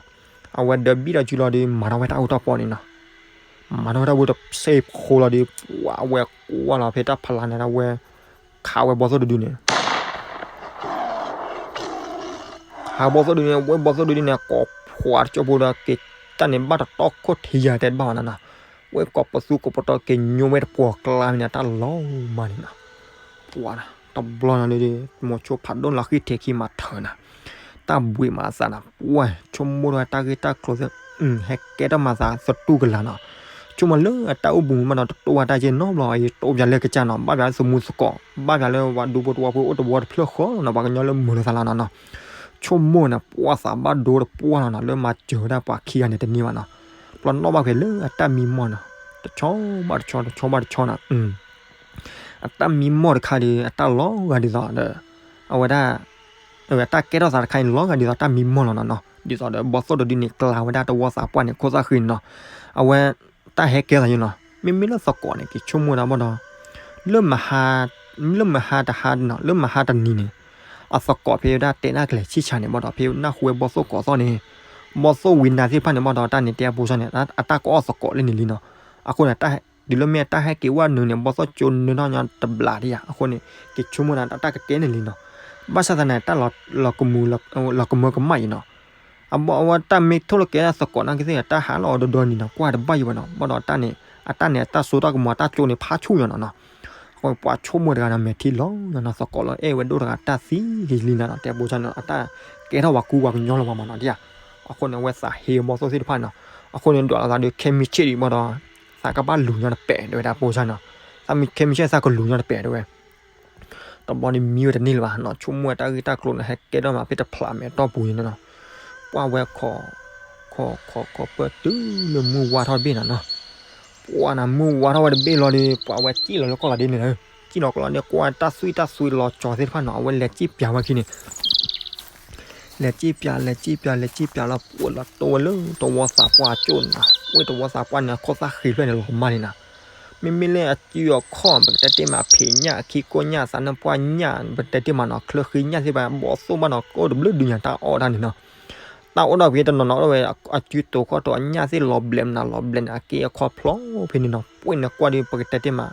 အဝဲဒၢဘံၣ်ဒီးစုလီၤဒီး မၤထီၣ်ဝဲတၢ်အူတၢ်ပီန့ၣ်နီၤ မၤထီၣ်ဝဲတၢ်ဝဲတစဲးဖိလီၤဒီး ပှၤဝဲကွၢ်လီၤဖဲတၢ်ဖးလါန့ၣ် ဝဲ ခးဝဲဘီသိၣ်တဒုန့ၣ် ခးဘီသိၣ်တဒုန့ၣ် ဝဲဘီသိၣ်တဒုန့ၣ် ကိးဖှိၣ်တကၠိဖိဒီး က့ၤတၢ်န့ၣ်ဘၣ်တတီၢ်ခိၣ်ထံယၤတဲတဘၣ်ဘၣ်နီၤနီၤ. ဝဲကိးပသူကိးပတီၤက့ၤညိဝဲတပှီၤကျါမ့ၢ်န့ၣ် တၢ်လီၤမၢ်န့ၣ်နီၤ. ပှၤနီၤ တဘျီနီၤဒီး မိၤဆိဖးဒိၣ်လီၤဃံထံးခံမၤထၢၣ်နီၤ တၢ်ဘှံးမၤသးနီၤ ပှၤဆိကမိၣ်ထီၣ်ဝဲတၢ်ဂ့ၢ်တၢ်ကျိၤသ့ၣ် ဟဲကဲထီၣ်မၤသးသတူၢ်ကလာ်နီၤ. ဆိကမိၣ်လၢအတၢ်အိၣ်ဘူးမးနီၤ တတိၢ်ဝဲတၢ်ကဲနီတဘျီအံၤ တိၢ်ပၠးလၢကစၢ်နီၤ ဘၣ်ပၠးလၢသမူသကိး ဘၣ်ပၠးလၢပှၤဒူဖိတဝီဖိအိၣ်တဝီတဖျၢၣ်ဃီနီၤ ပှၤကညီလၢမုာ်လိာ်သးလီၤနီၤနီၤ. ဆိကမိၣ်န့ၣ် ပှၢ်သးဘၣ်ဒိတပှၢ်လီၤနီၤ လၢမၤစၢၤဝဲဒၣ်ပှၤခံဂၤန့ၣ်တန့ၢ်ဘၣ်နီၤ. ပျီနီၣ်ဘၣ်ဖဲလၢအတၢ်မံမီၢ်နီၤ တဆီဘၣ်တဆီ တဆီဘၣ်တဆီနီၤ အတၢ်မံမီၢ်တခါဒီး အတၢ်လီၤဂာ်ဒ်သိးဒီး အဝဲဒၣ် အတၢ်ကဲထီၣ်သးတခါန့ၣ် လီၤဂာ်ဒ်သိးတၢ်မံမီၢ်လီၤနီၤနီၤ. ဒ်သိးဒီး ဘီသိၣ်တဒုန့ၣ် ကျါဝဲဒၣ်တဝီသးပှၢ်န့ၣ် ခိၣ်သၣ်ဃံနီၤ. အဝဲ တၢ်ဟဲကဲသးယနီၤ. မ့မ့ၢ်လၢသကိးန့ၣ် က့ၤဆိကမိၣ်ဒၣ်ဘၣ်ဒီး လၢမဟါ လၢမဟါတဟါနီၤ လၢမဟါတနံၤန့ၣ် အသကိးဖဲဝဲဒၣ်တဲဒၣ်ကလဲၤဆံၣ်ဆါန့ၣ်ဘၣ်ဒီး ဖဲနၢ်ဟူဝဲဘီသိၣ်ကိးသီၣ်န့ၣ် ဘီသိၣ်ဝံနၤသ့ၣ်တဖၣ်န့ၣ်ဘၣ်ဒီး တၢ်န့ၣ်တဲအဖိစၢ်န့ၣ် အတၢ်ကအီၣ်သကိးလၢန့ၣ်လံနီၤ. အဃိန့ၣ် တုၤလၢမ့ၢ်တၢ်ဟဲက့ၤဝဲနုာ်န့ၣ် ဘီသိၣ်ကၠိနုာ်ထီၣ်ညီတဘျးဒံးဧါ. အဃိန့ၣ် က့ၤဆိကမိၣ်ဒၣ်တၢ်ကကဲန့ၣ်လံနီၤ. ဘၣ်ဆၣ်သနာ် တၢ်လီၤကမၢကမၣ်အံၤနီၤ. အဘီအဝဲတၢ်မ့ၢ်ထိၣ်လီၤကဲဒၣ်သကိးနာ်က့သ့ၣ် တၢ်ဟးလီၤအီၤဒီဒီနံၤနီၤ ကွၢ်တဘၣ်ယံၤဘၣ်နီၤ. ဘၣ်ဒီးတၢ်န့ၣ် အတၢ်န့ၣ် အတၢ်စိတၢ်ကမီၤ တၢ်ကၠိန့ၣ် ဖးဆူၣ်ညီနီၤနီၤ. အဃိပှၤဆိကမိၣ်တဂၤဒီး မဲာ်ထံလီၤနီၤနီၤ သကိးလီၤအဲၣ်ဝဲဒိၣ်တဂၤ တၢ်သံကလံနီၤနီၤ တဲဘိစၢ်နီၤ အတၢ်ကဲထီၣ်ပှၤကူပှၤကညီလီၤမးနီၤဒ်ဧါ. အဃိန့ၣ် အဝဲသးဟ့ဘီသိၣ်သ့ၣ်တဖၣ်နီၤ. အဃိန့ၣ် ဒွးလီၤသးဒီး ခဲမံဆ့ၣ်ဒံးဘၣ်ဒီး သးကဘၣ်လူၤညီတပဲာ်တဲဝဲဒၣ်ဘိစၢ်နီၤ. သးမံ ခဲမံဆ့ၣ်သးကလူၤညီတပဲာ်တဲဝဲ တဘျီန့ၣ်မံဝဲတန့ၢ်လၢၤဘၣ်နီၤ. ဆိကမိၣ်ဝဲတၢ်ဂ့ၢ်တၢ်ကျိၤန့ၣ် ဟဲကဲထီၣ်မးဖဲတဖျးမဲာ်တီၢ်ပူၤန့ၣ်နီၤ. ပှၢ်ဝဲခီ ခီ ခီ ခီပၢၢ်တုၤလၢမုၢ်ဝါထီၣ်တဘ့ၣ်နီၤနီၤ. ပှၢ်နၤမုၢ်ဝါထီၣ်ဝဲတဘ့ၣ်လီၤဒီး ပှၢ်ဝဲစံၣ်လီၤလၢကီၢ်လီၤဒ့န့ၣ်လီၤ. စံၣ်လီၤကီၢ်လီၤဒ့ ကွၢ်တၢ်သွံၣ်တၢ်သွံလီၤကၠီၤသ့ၣ်တဖၣ်နီၤ အဝဲလဲၤစံၣ်ပၠးဝဲခံန့ၣ် လဲၤစံၣ်ပၠး လဲၤစံၣ်ပၠး လဲၤစံၣ်ပၠးလီၤ ပှၢ်လီၤတိၢ်ဝဲလၢတဝီသးပှၢ်အကၠိၣ်နီၤ. ဝဲတဝီသးပှၢ်န့ၣ် အခိၣ်သၣ်ဃံဖျၢၣ်န့ၣ် လီၤမၢ်န့ၣ်နီၤ. မ့မ့ၢ်လၢအစုအခီၣ် ပကတဲတ့ၢ်မး အဖံးညၣ် အခံကိၣ်ညၣ် သးနၢၣ်ပှၢ်ညၣ် ပကတဲတ့ၢ်မးနီၤ ချၢဃံညၣ်သ့ၣ်တဖၣ် ဘီသိၣ်ဘၣ်နီၤ ကအိၣ်တဘျုးဒုးညါတၢ်အီၣ်တၢ်န့ၣ်နီၤ. တၢ်အိၣ်ဒီးက့ၤတနီၤနီၤဒီးဝဲ အစုတိၤခီၣ်တိၤအညၣ်သ့ၣ်လီၤဘျဲးမနုၤလီၤဘျဲးန့ၣ် အက့အခီဖျိဖဲန့ၣ်နီၤ ပှ့ၢ်န့ၣ်ကွၢ်ဒီး ပကတဲတ့ၢ်မး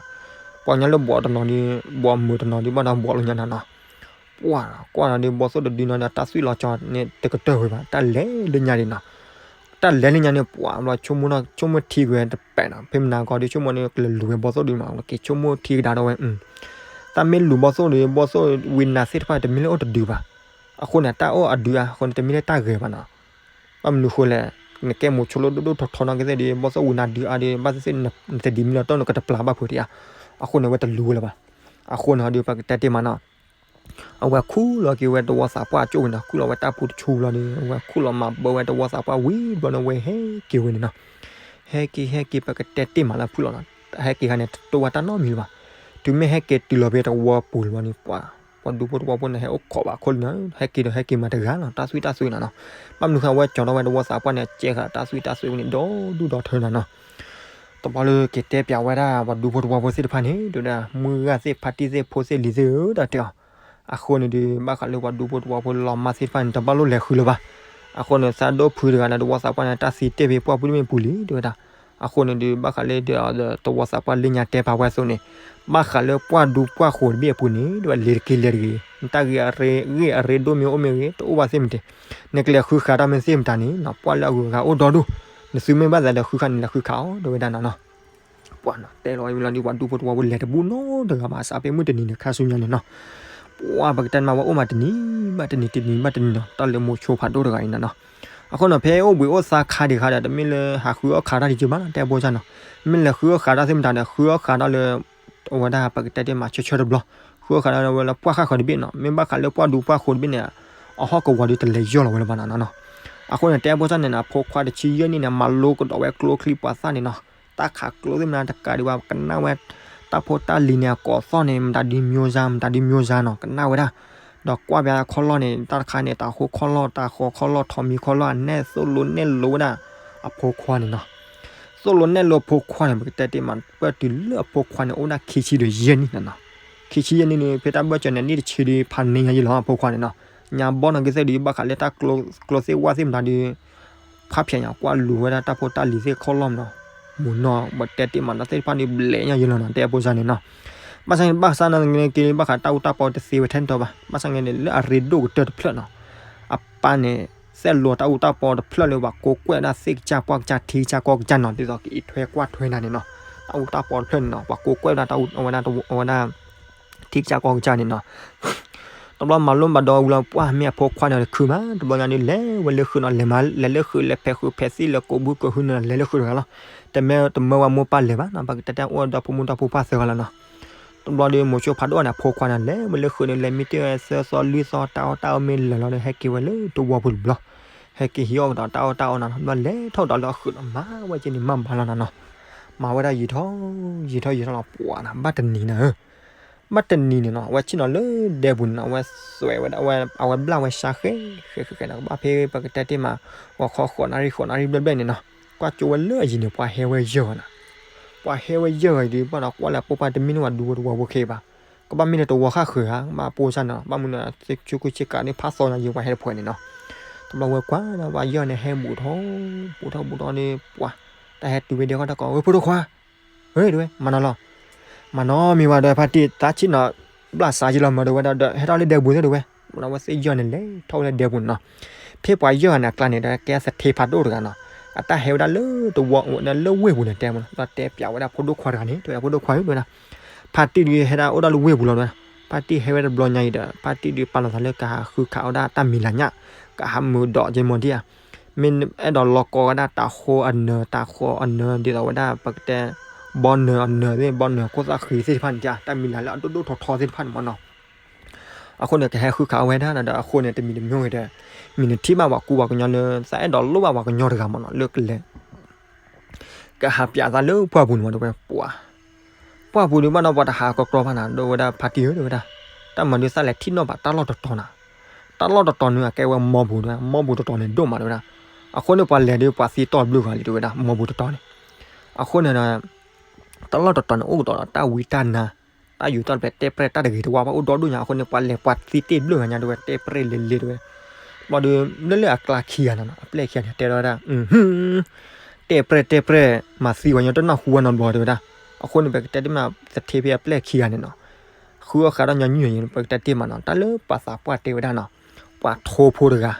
ပှၤကညီလၢဘှီးတနီၤဒီး ဘှီးမုာ်တနီၤဒီး ဘၣ်ဒီးဘှီးလီၤညါနီၤနီၤ. ပှၢ်ကွၢ်ဒီး ဘီသိၣ်တဒုနီၤဒီး တၢ်သွံၣ်လီၤကၠီၤန့ၣ် တကတၢၢ်ဝဲဘၣ် တၢ်လဲၤလၢညါဒံးနီၤ. တၢ်လဲၤလၢညါန့ၣ် ပှၢ်ဘျီဆိကမိၣ်နီၤ ဆိကမိၣ်ထံက့ၤဝဲတပဲာ်နီၤ ဖဲမနၤကီဒီး ဆိကမိၣ်န့ၣ် ကလဲၤလူၤဝဲဘီသိၣ်ဒုမး က့ၤဆိကမိၣ်ထံကဒါဒီးဝဲ တၢ်မ့ၢ်လူၤဘီသိၣ်ဒီး ဘီသိၣ်ဝံနၤသ့ၣ်တဖၣ် တမ့ၢ်လၢအိၣ်တဒုဘၣ်. အဃိန့ၣ် တၢ်အိၣ်အဒုအါအဃိန့ၣ် တမ့ၢ်လၢတၢ်ဂဲၤဘၣ်နီၤ. ဘၣ်မနုၤဃိလဲၣ် နကဲမိၤဆိလၢဒိၣ်ဒိၣ်ထီထီနီၤက့သ့ၣ်ဒီး ဘီသိၣ်ဝံနၤဒုအါဒီး ဘၣ်သ့ၣ်သ့ၣ် နတဒံးမံလီၤတီၢ် နကတပျၢ်ဘၣ်ဖုးတယါ. အဃိန့ၣ် အဝဲတလူၤဝဲလၢၤဘၣ်. အဃိန့ၣ်ဒီး ပကတဲတ့ၢ်မးနီၤ အဝဲခူၣ်လီၤက့ၤဝဲတဝီသးပှၢ်အကၠိၣ်ဝံၤနီၤ ခူၣ်လီၤဝဲတၢ်ပူတဆူလီၤဒီး အဝဲခူၣ်လီၤမၤဘၢဝဲတဝီသးပှၢ်ဝံၤဘျီန့ၣ် အဝဲဟဲက့ၤဝဲန့ၣ်နီၤ. ဟဲက့ၤ ဟဲက့ၤ ပကတဲတ့ၢ်မးလၢဖုၣ်လီၤနီၤ ဟဲက့ၤခါန့ၣ် တတိၢ်ဝဲတၢ်နီတမံၤလၢၤဘၣ်. တုၤမ့ၢ်ဟဲက့ၤတုၤလီၤဖဲတဝီပူၤလီၤန့ၣ် ပှၤ ပှၤဒူဖိတဝီဖိန့ၣ် ဟဲအိၣ်ခိးဘၣ်ခိၣ်လံနီၤ ဟဲက့ၤဒီးဟဲက့ၤမးတဂၤလီၤ တၢ်သွံၣ်တၢ်သွံနီၤနီၤ. ဘၣ်မနုၤဃိအဝဲကၠီၤထီၣ်ဝဲတဝီသးပှၢ်န့ၣ် အကဲဃာ်တၢ်သွံၣ်တၢ်သွံန့ၣ် ဒီဒူၣ်ဒီထၢနီၤနီၤ. တဘျီလၢက့ၤတဲပၠးဝဲဒၣ် ပှၤဒူဖိတဝီဖိသ့ၣ်တဖၣ်န့ၣ် တဲဝဲဒၣ် မုၢ်ဂၢ်သ့ၣ် ဖါတံၢ်သ့ၣ် ဖိသ့ၣ်လံၤသ့ၣ်ဧၢ တၢ်တဲအီၤ. အဃိန့ၣ်ဒီး ဘၣ်ဃးလၢပှၤဒူဖိတဝီဖိလီၤမၢ်သ့ၣ်တဖၣ်န့ၣ် တဘၣ်လိၣ်လဲၤဃုလၢၤဘၣ်. အဃိန့ၣ် သးဒိၣ်ဖုတဂၤဒီးတဝီသးပှၢ်န့ၣ် တၢ်သံတ့ၢ်ဖဲပှၢ်ပူၤတမ့ၢ်ပူၤလံ တဲဝဲဒၣ်. အဃိန့ၣ်ဒီး ဘၣ်ဃးလၢဒီး တဝီသးပှၢ်လၢညါတဲပာ်ဝဲအသိးန့ၣ် ဘၣ်ဃးလၢပှၢ်ဒူပှၢ်ဃိးတဘ့ၣ်အပူၤန့ၣ် တဲဝဲလဲၤတက့ၢ်လဲၤတဂ့ၤ နတၢ်ဂ့ၢ်အရ့ ဂ့ၢ်အရ့ဒိၣ်မ့ၢ်အိၣ်မ့ၢ်ဂ့ၤ တအိၣ်ဘၣ်သ့ၣ်မတၤ နကလဲၤဃုဃာ်တၢ်မ့ၢ်သ့ၣ်မတၤန့ၣ်နီၤ ပှၢ်လၢအဂုၤအဂၤအိၣ်ဒီဒူၣ် နသုမ့ၢ်ဘၣ်သးဒီးဃုဃာ်န့ၣ် လဲၤဃုဃာ်အီၤ တဲဝဲဒၣ်နီၤနီၤ. ပှၤနီၤ တဲလီၤဝဲလီၤဒီး ပှၤဒူဖိတဝီဖိလဲၤတဘူၣ်နီတဂၤဘၣ် စးဖဲမုၢ်တနံၤန့ၣ် ခါဆူညါန့ၣ်နီၤ. ပှၤပကတဲမးဝဲအိၣ်မးတနံၤဘၣ်တနံၤ တနံၤဘၣ်တနံၤနီၤ တၢ်လၢမိၤဆိဖးဒိၣ်တဂၤအံၤနီၤနီၤ. အဃိနီၤ ဖဲအိၣ်ဘှံးအိၣ်သါခါဒံးခါဒီး တမ့ၢ်လၢဟးဃုအီၣ်ဃးတၢ်ဒံးက့ဘၣ်နီၤ တဲဘိၣ်စၢ်နီၤ. မ့ၢ်လဲၤဃုအီၣ်ဃးတၢ်သ့ၣ်မတၤဒီး ဃုအီၣ်ဃးတၢ်လၢ အဝဲဒၣ်ပကတဲတ့ၢ်မး ဆၢဆၢတဘျီ ဃုအီၣ်ဃးတၢ်လၢဝဲလၢပှၢ်ဃၣ်ဃၢၤတဘ့ၣ်နီၤ မ့ၢ်ဘၣ်ဃးလၢပှၢ်ဒူပှၢ်ဃိးတဘ့ၣ်န့ၣ် အဟီၣ်ကဝီၤဒီးတလဲၤယီၢ်လီၤဝဲလၢၤဘၣ်နီၤနီၤ. အဃိန့ၣ် တဲဘိၣ်စၢ်န့ၣ်နီၤ အဖိခွါတဆံယဲၢ်နံၣ်န့ၣ် မၤလိကဒီးဝဲကျိချံမျိာ်သၣ်န့ၣ်နီၤ တၢ်ခးကျိသ့ၣ်မတၤတကးဒံးဘၣ် ကနၣ်ဝဲ တၢ်ဖိတၢ်လံၤန့ၣ် အကိးသီၣ်န့ၣ် မတၤဒ်မျိၤစါ မတၤဒ်မျိၤစါနီၤ ကနၣ်ဝဲဒၣ် ဒီးကွၢ်ဘၣ်ခီၣ်လီၢ်န့ၣ် တၢ်တခါန့ၣ် တၤဟိခီၣ်လီၢ် တၤဃီခီၣ်လီၢ် ထိးမံခီၣ်လီၢ် အနဲၣ်သိၣ်လိနဲၣ်လိဝဲဒၣ် အဖိခွါန့ၣ်နီၤ. သိၣ်လိနဲၣ်လိအဖိခွါန့ၣ် ပကတဲတ့ၢ်မး ပၢၢ်တုၤလၢအဖိခွါန့ၣ် အိၣ်ဒၣ်ခံဆံဒီးယဲၢ်နံၣ်နီၤနီၤ. ခံဆံယဲၢ်နံၣ်န့ၣ် ဖဲတၢ်ဘၢၣ်စၢၤန့ၣ် နံၣ်တဆံဒီးဖးန့ၢ်ညါယဲၢ်လီၤ အဖိခွါန့ၣ်နီၤ. ညါဘီနီၢ်က့သ့ၣ်ဒီး ဘၣ်ဃးလၢတၢ်ကျိသ့ၣ်ဝၣ်သ့ၣ်မတၤဒီး ဖးဖျဲးညါ ကွၢ်လူၤဝဲဒၣ်တၢ်ဖိတၢ်လံၤသ့ၣ်ခီၣ်လီၢ်မနီၤ. မုၢ်နီၤ ပတဲတ့ၢ်မးနီၤ သ့ၣ်တဖၣ်န့ၣ် ဘျဲးညါယဲၢ်လီၤနီၤ တဲအဖိစၢ်န့ၣ်နီၤ. ဘၣ်ဆၣ်န့ၣ် ဘၣ်ဆၣ်နာ်က့ ဘၣ်ဃးတၢ်အူတၢ်ပီတသ့ဝဲထဲတတီၤဘၣ်. ဘၣ်ဆၣ်န့ၣ် လၢအရ့ဒိၣ်ကတၢၢ်တဖျၢၣ်နီၤ အပၢ်န့ၣ် သဲးလိာ်တၢ်အူတၢ်ပီတဖျၢၣ်လၢပှၤကိးကွဲၢ်ဝဲဒၣ်သ့ၣ်ကစၢ်ပှၢ်ကစၢ်ထံကစၢ်ကီၢ်ကစၢ်နီၤ ဒ်သိးကအံးထွဲကွၢ်ထွဲနၤန့ၣ်နီၤ. တၢ်အူတၢ်ပီတဖျၢၣ်န့ၣ်နီၤ ပှၤကိးကွဲၢ်ဝဲဒၣ်တၢ်အူ အဝဲဒၣ် အဝဲဒၣ် ထံကစၢ်ကီၢ်ကစၢ်န့ၣ်နီၤ. တဘျီမၤလိမၤဒိးဝံၤလီၤ ပှၢ်မ့ၢ်အဖိခွါန့ၣ်တခုမး တဘျီညါဒုးလဲၤဝဲလၢဃုာ်နီၤ လဲၤမၤလဲၤလၢဃုာ် လဲၤဖဲးဃုာ်ဖဲးသံၣ် လဲၤကိးဘုကိးဟုန့ၣ် လဲၤလၢဃုာ်တဂၤလီၤ. တမၢတမၢဝဲမိၢ်ပၢ်လဲၤဘၣ်နီၤ ပကတဲတဲအိၣ်ဝဲဒီဖိမုၣ်ဒီဖိပၢ်သၢဂၤလီၤနီၤ. တဘျီဒီးမိၤဆိဖးဒိၣ်န့ၣ် အဖိခွါန့ၣ် လဲၤဝဲလၢဃုာ်န့ၣ် လဲၤမံတ့ၢ်ဝဲသၢသီလွံၢ်သီ တၢ်အီၣ်တၢ်အီမ့ၢ်လၢာ်လီၤဒီး ဟဲက့ၤဝဲလၢတဝီပူၤတဘျီ ဟဲက့ၤဟံးအီၣ်ကဒီးတၢ်အီၣ်တၢ်အီနီၤ တဘျီလဲၤထီၣ်ကဒီးလၢအဃုာ်နီၤ မၤဝဲက့ၤန့ၣ်မၤဘၣ်လီၤနီၤနီၤ. မၤဝဲဒၣ်ယံာ်ထီၣ်ယံာ်ထီၣ်ယံာ်ထီၣ်လီၤ ပှၤနီၤ ဘၣ်တနံၤန့ၣ်ဧၢ ဘၣ်တနံၤန့ၣ်နီၤ အဝဲဆ့ၣ်နီၤလၢဒဲပူၤန့ၣ်နီၤ အဝဲစွဲးဝဲဒၣ် အဝဲဘျၣ်ဝဲစါဃဲဃဲဃဲဃဲနီၤ ကဘၣ်ဖဲပကတဲတ့ၢ်မး ဂီၤခီဃိးနၣ်ရံၣ်ဃိးနၣ်ရံၣ်ဘျဲၣ်ဘျဲၣ်န့ၣ်နီၤ ကွၢ်ကၠိဝဲလၢအယံၤန့ၣ် ပှၤဟဲဝဲယဲၢ်ဂၤနီၤ ပှၤဟဲဝဲယဲၢ်ဂၤအံၤဒုး ဘၣ်ဒီးကွၢ်လၢအပိၢ်ပၢ်တမ့ၢ်န့ၢ်ဝဲဒူဝဲတဝီဖိခဲအံၤဘၣ် ကဘၣ်မ့ၢ်လၢတဝီဃၣ်ဃုာ်ဧါ ကဘၣ်ပိၢ်စၢ်န့ၣ် ဘၣ်မနုၤ ဆူခိၣ်ဆ့ကၤန့ၣ် ဖးသီညါယံၤပှၤဟဲတဖှဲးန့ၣ်နီၤ တဘျီဝဲကွၢ်ဒီး ပှၤယဲၢ်ဂၤန့ၣ်ဟဲဘူးထီၣ် ဘူးထီၣ်ဘူးထီၣ်န့ၣ် ပှၤ တၢ်ဟဲတုၤဝဲဒဲဃီတၢ်ကိး ဝဲဖိဒိၣ်ခွါ ဝဲဒၣ်ဝဲ မၤနီၤလီၤ မၤနီၤမ့ၢ်ဝဲဒီးဖါတံၢ် တၢ်ဆ့ၣ်နီၤ ဘျၣ်စါယံၤလီၤမၢဒၣ်ဝဲဒၣ်ဒီး ဟဲထီၣ်လၢဒဲပူၤသ့ၣ်ဒၣ်ဝဲ ဒီးအဝဲသ့ၣ်ယဲၢ်ဂၤန့ၣ် လဲၤထီၣ်ဝဲလၢဒဲပူၤန့ၣ်နီၤ ဖဲပှၤယဲၢ်ဂၤန့ၣ်အကျါန့ၣ်ဒီး ကဲသထ့ဖးဒိၣ်တဂၤနီၤ အတၢ်ဟဲဝဲဒၣ်လၢတဝီ လၢဝ့ၢ်ပူၤန့ၣ်တဲမးနီၤ ဒီးတဲပျးဝဲဒၣ်ဖိဒိၣ်ခွါတဂၤန့ၣ် တဲဝဲဒၣ်ဖိဒိၣ်ခွါဧၢ တဲဝဲဒၣ် ဖါတံၢ်ဒုးဟဲဒၣ်အိၣ်ဒၣ်လၢဝ့ၢ်ပူၤလီၤဝဲဒၣ် ဖါတံၢ်ဟဲဝဲတဘျီညါအံၤဒီး ဖါတံၢ်ဒုးပာ်လီၤသးလၢကဟးဃုခးအီၣ်ဒၣ်တၢ်မံၤလၤညၣ် ကဟးမုာ်ဒီးက့မီၤဒံဧါ မ့ၢ်အဲၣ်ဒိးလီၤကီဝဲဒၣ်တၤဃီအနၢၤ တၤဃီအနၢၤ ဒ်သိးဝဲဒၣ်ပကတဲ ဘီနၢၤအနၢၤသ့ၣ် ဘီနၢၤခိၣ်သၣ်ဃံသ့ၣ်တဖၣ်န့ၣ် တၢ်မံၤလၤလၢအဒိၣ်ဒိၣ်ထီထီသ့ၣ်တဖၣ်န့ၣ်မးနီၤ အဃိန့ၣ် ကဟဲဃုခးအီၣ်ဝဲဒၣ်ဒီး အဃိန့ၣ် တမံၤတမံၤဂ့ၤဒီး မံၤန့ၣ်ထံၣ်ဘၣ်ပှၤကူပှၤကညီလၢ သးအဲၣ်ဒိးလိၣ်ဘၣ်ပှၤကညီတဂၤမးနီၤ လၢကလဲၤ ကဟးပျးသးလၢပှၢ်ပူၤန့ၣ်မး တဲဝဲပှၤ ပှၢ်ပူၤဒုးဘၣ်ဒီးပှၤတဟးကကြီဘၣ်နၤ ဒ်ဝဲဒၣ်ဖါတံၢ်ဧၢ တဲဝဲဒၣ် တၢ်မၤဒုးသးလဲၤထံၣ်နီၣ်ဘၣ်တၢ်လီၢ်တတီၤနၤ တၢ်လီၢ်တတီၤန့ၣ် အကဲဝဲမီပူၤတဲဝဲ မီပူၤတတီၤန့ၣ်ဒိၣ်မး တဲဝဲဒၣ် အဃိန့ၣ် ပှၤလဲၤဒုးပှၤသံတီၢ်ဘျုးဂၤလံ တဲဝဲဒၣ် မီပူၤတတီၤန့ၣ် အဃိန့ၣ်ဒီး တၢ်လီၢ်တတီၤန့ၣ် အိၣ်ကဒီးဒီးတၢ်ဝံတၢ်နါ တၢ်ယူးတၢ်ပျဲ တဲပျဲၢ်တၢ်တဂ့ၤတဝါဘၣ် အိၣ်ဒီဒူၣ်ညါ အဃိန့ၣ် ပှၤလဲၤပှၤသံတ့ၢ်ဘျုးဂၤညါ တဲဝဲ တဲပျဲၢ်လဲၤလဲၤ တဲဝဲ ဘျီဒီး လၢလၢအကျါခံဂၤန့ၣ်နီၤ အပျဲၢ်ခံဂၤန့ၣ် တဲထီၣ်ဝဲဒၣ် တဲပျဲၢ်တဲပျဲၢ် မၤသံပှၤကညီတနၢ်ဟူဝဲနီတဘျီ တဲဝဲဒၣ် အဃိန့ၣ် ပကတဲတ့ၢ်မး သထ့ဖဲအပျဲၢ်ခံဂၤန့ၣ်နီၤ ဃုအီၣ်ဃာ်ဒီးညီနုၢ်အံၤ ပကတဲတ့ၢ်မးနီၤ တၢ်လၢပှၤသးပှၢ်တဲဝဲဒၣ်နီၤ ပှၤထိဖိတဂၤ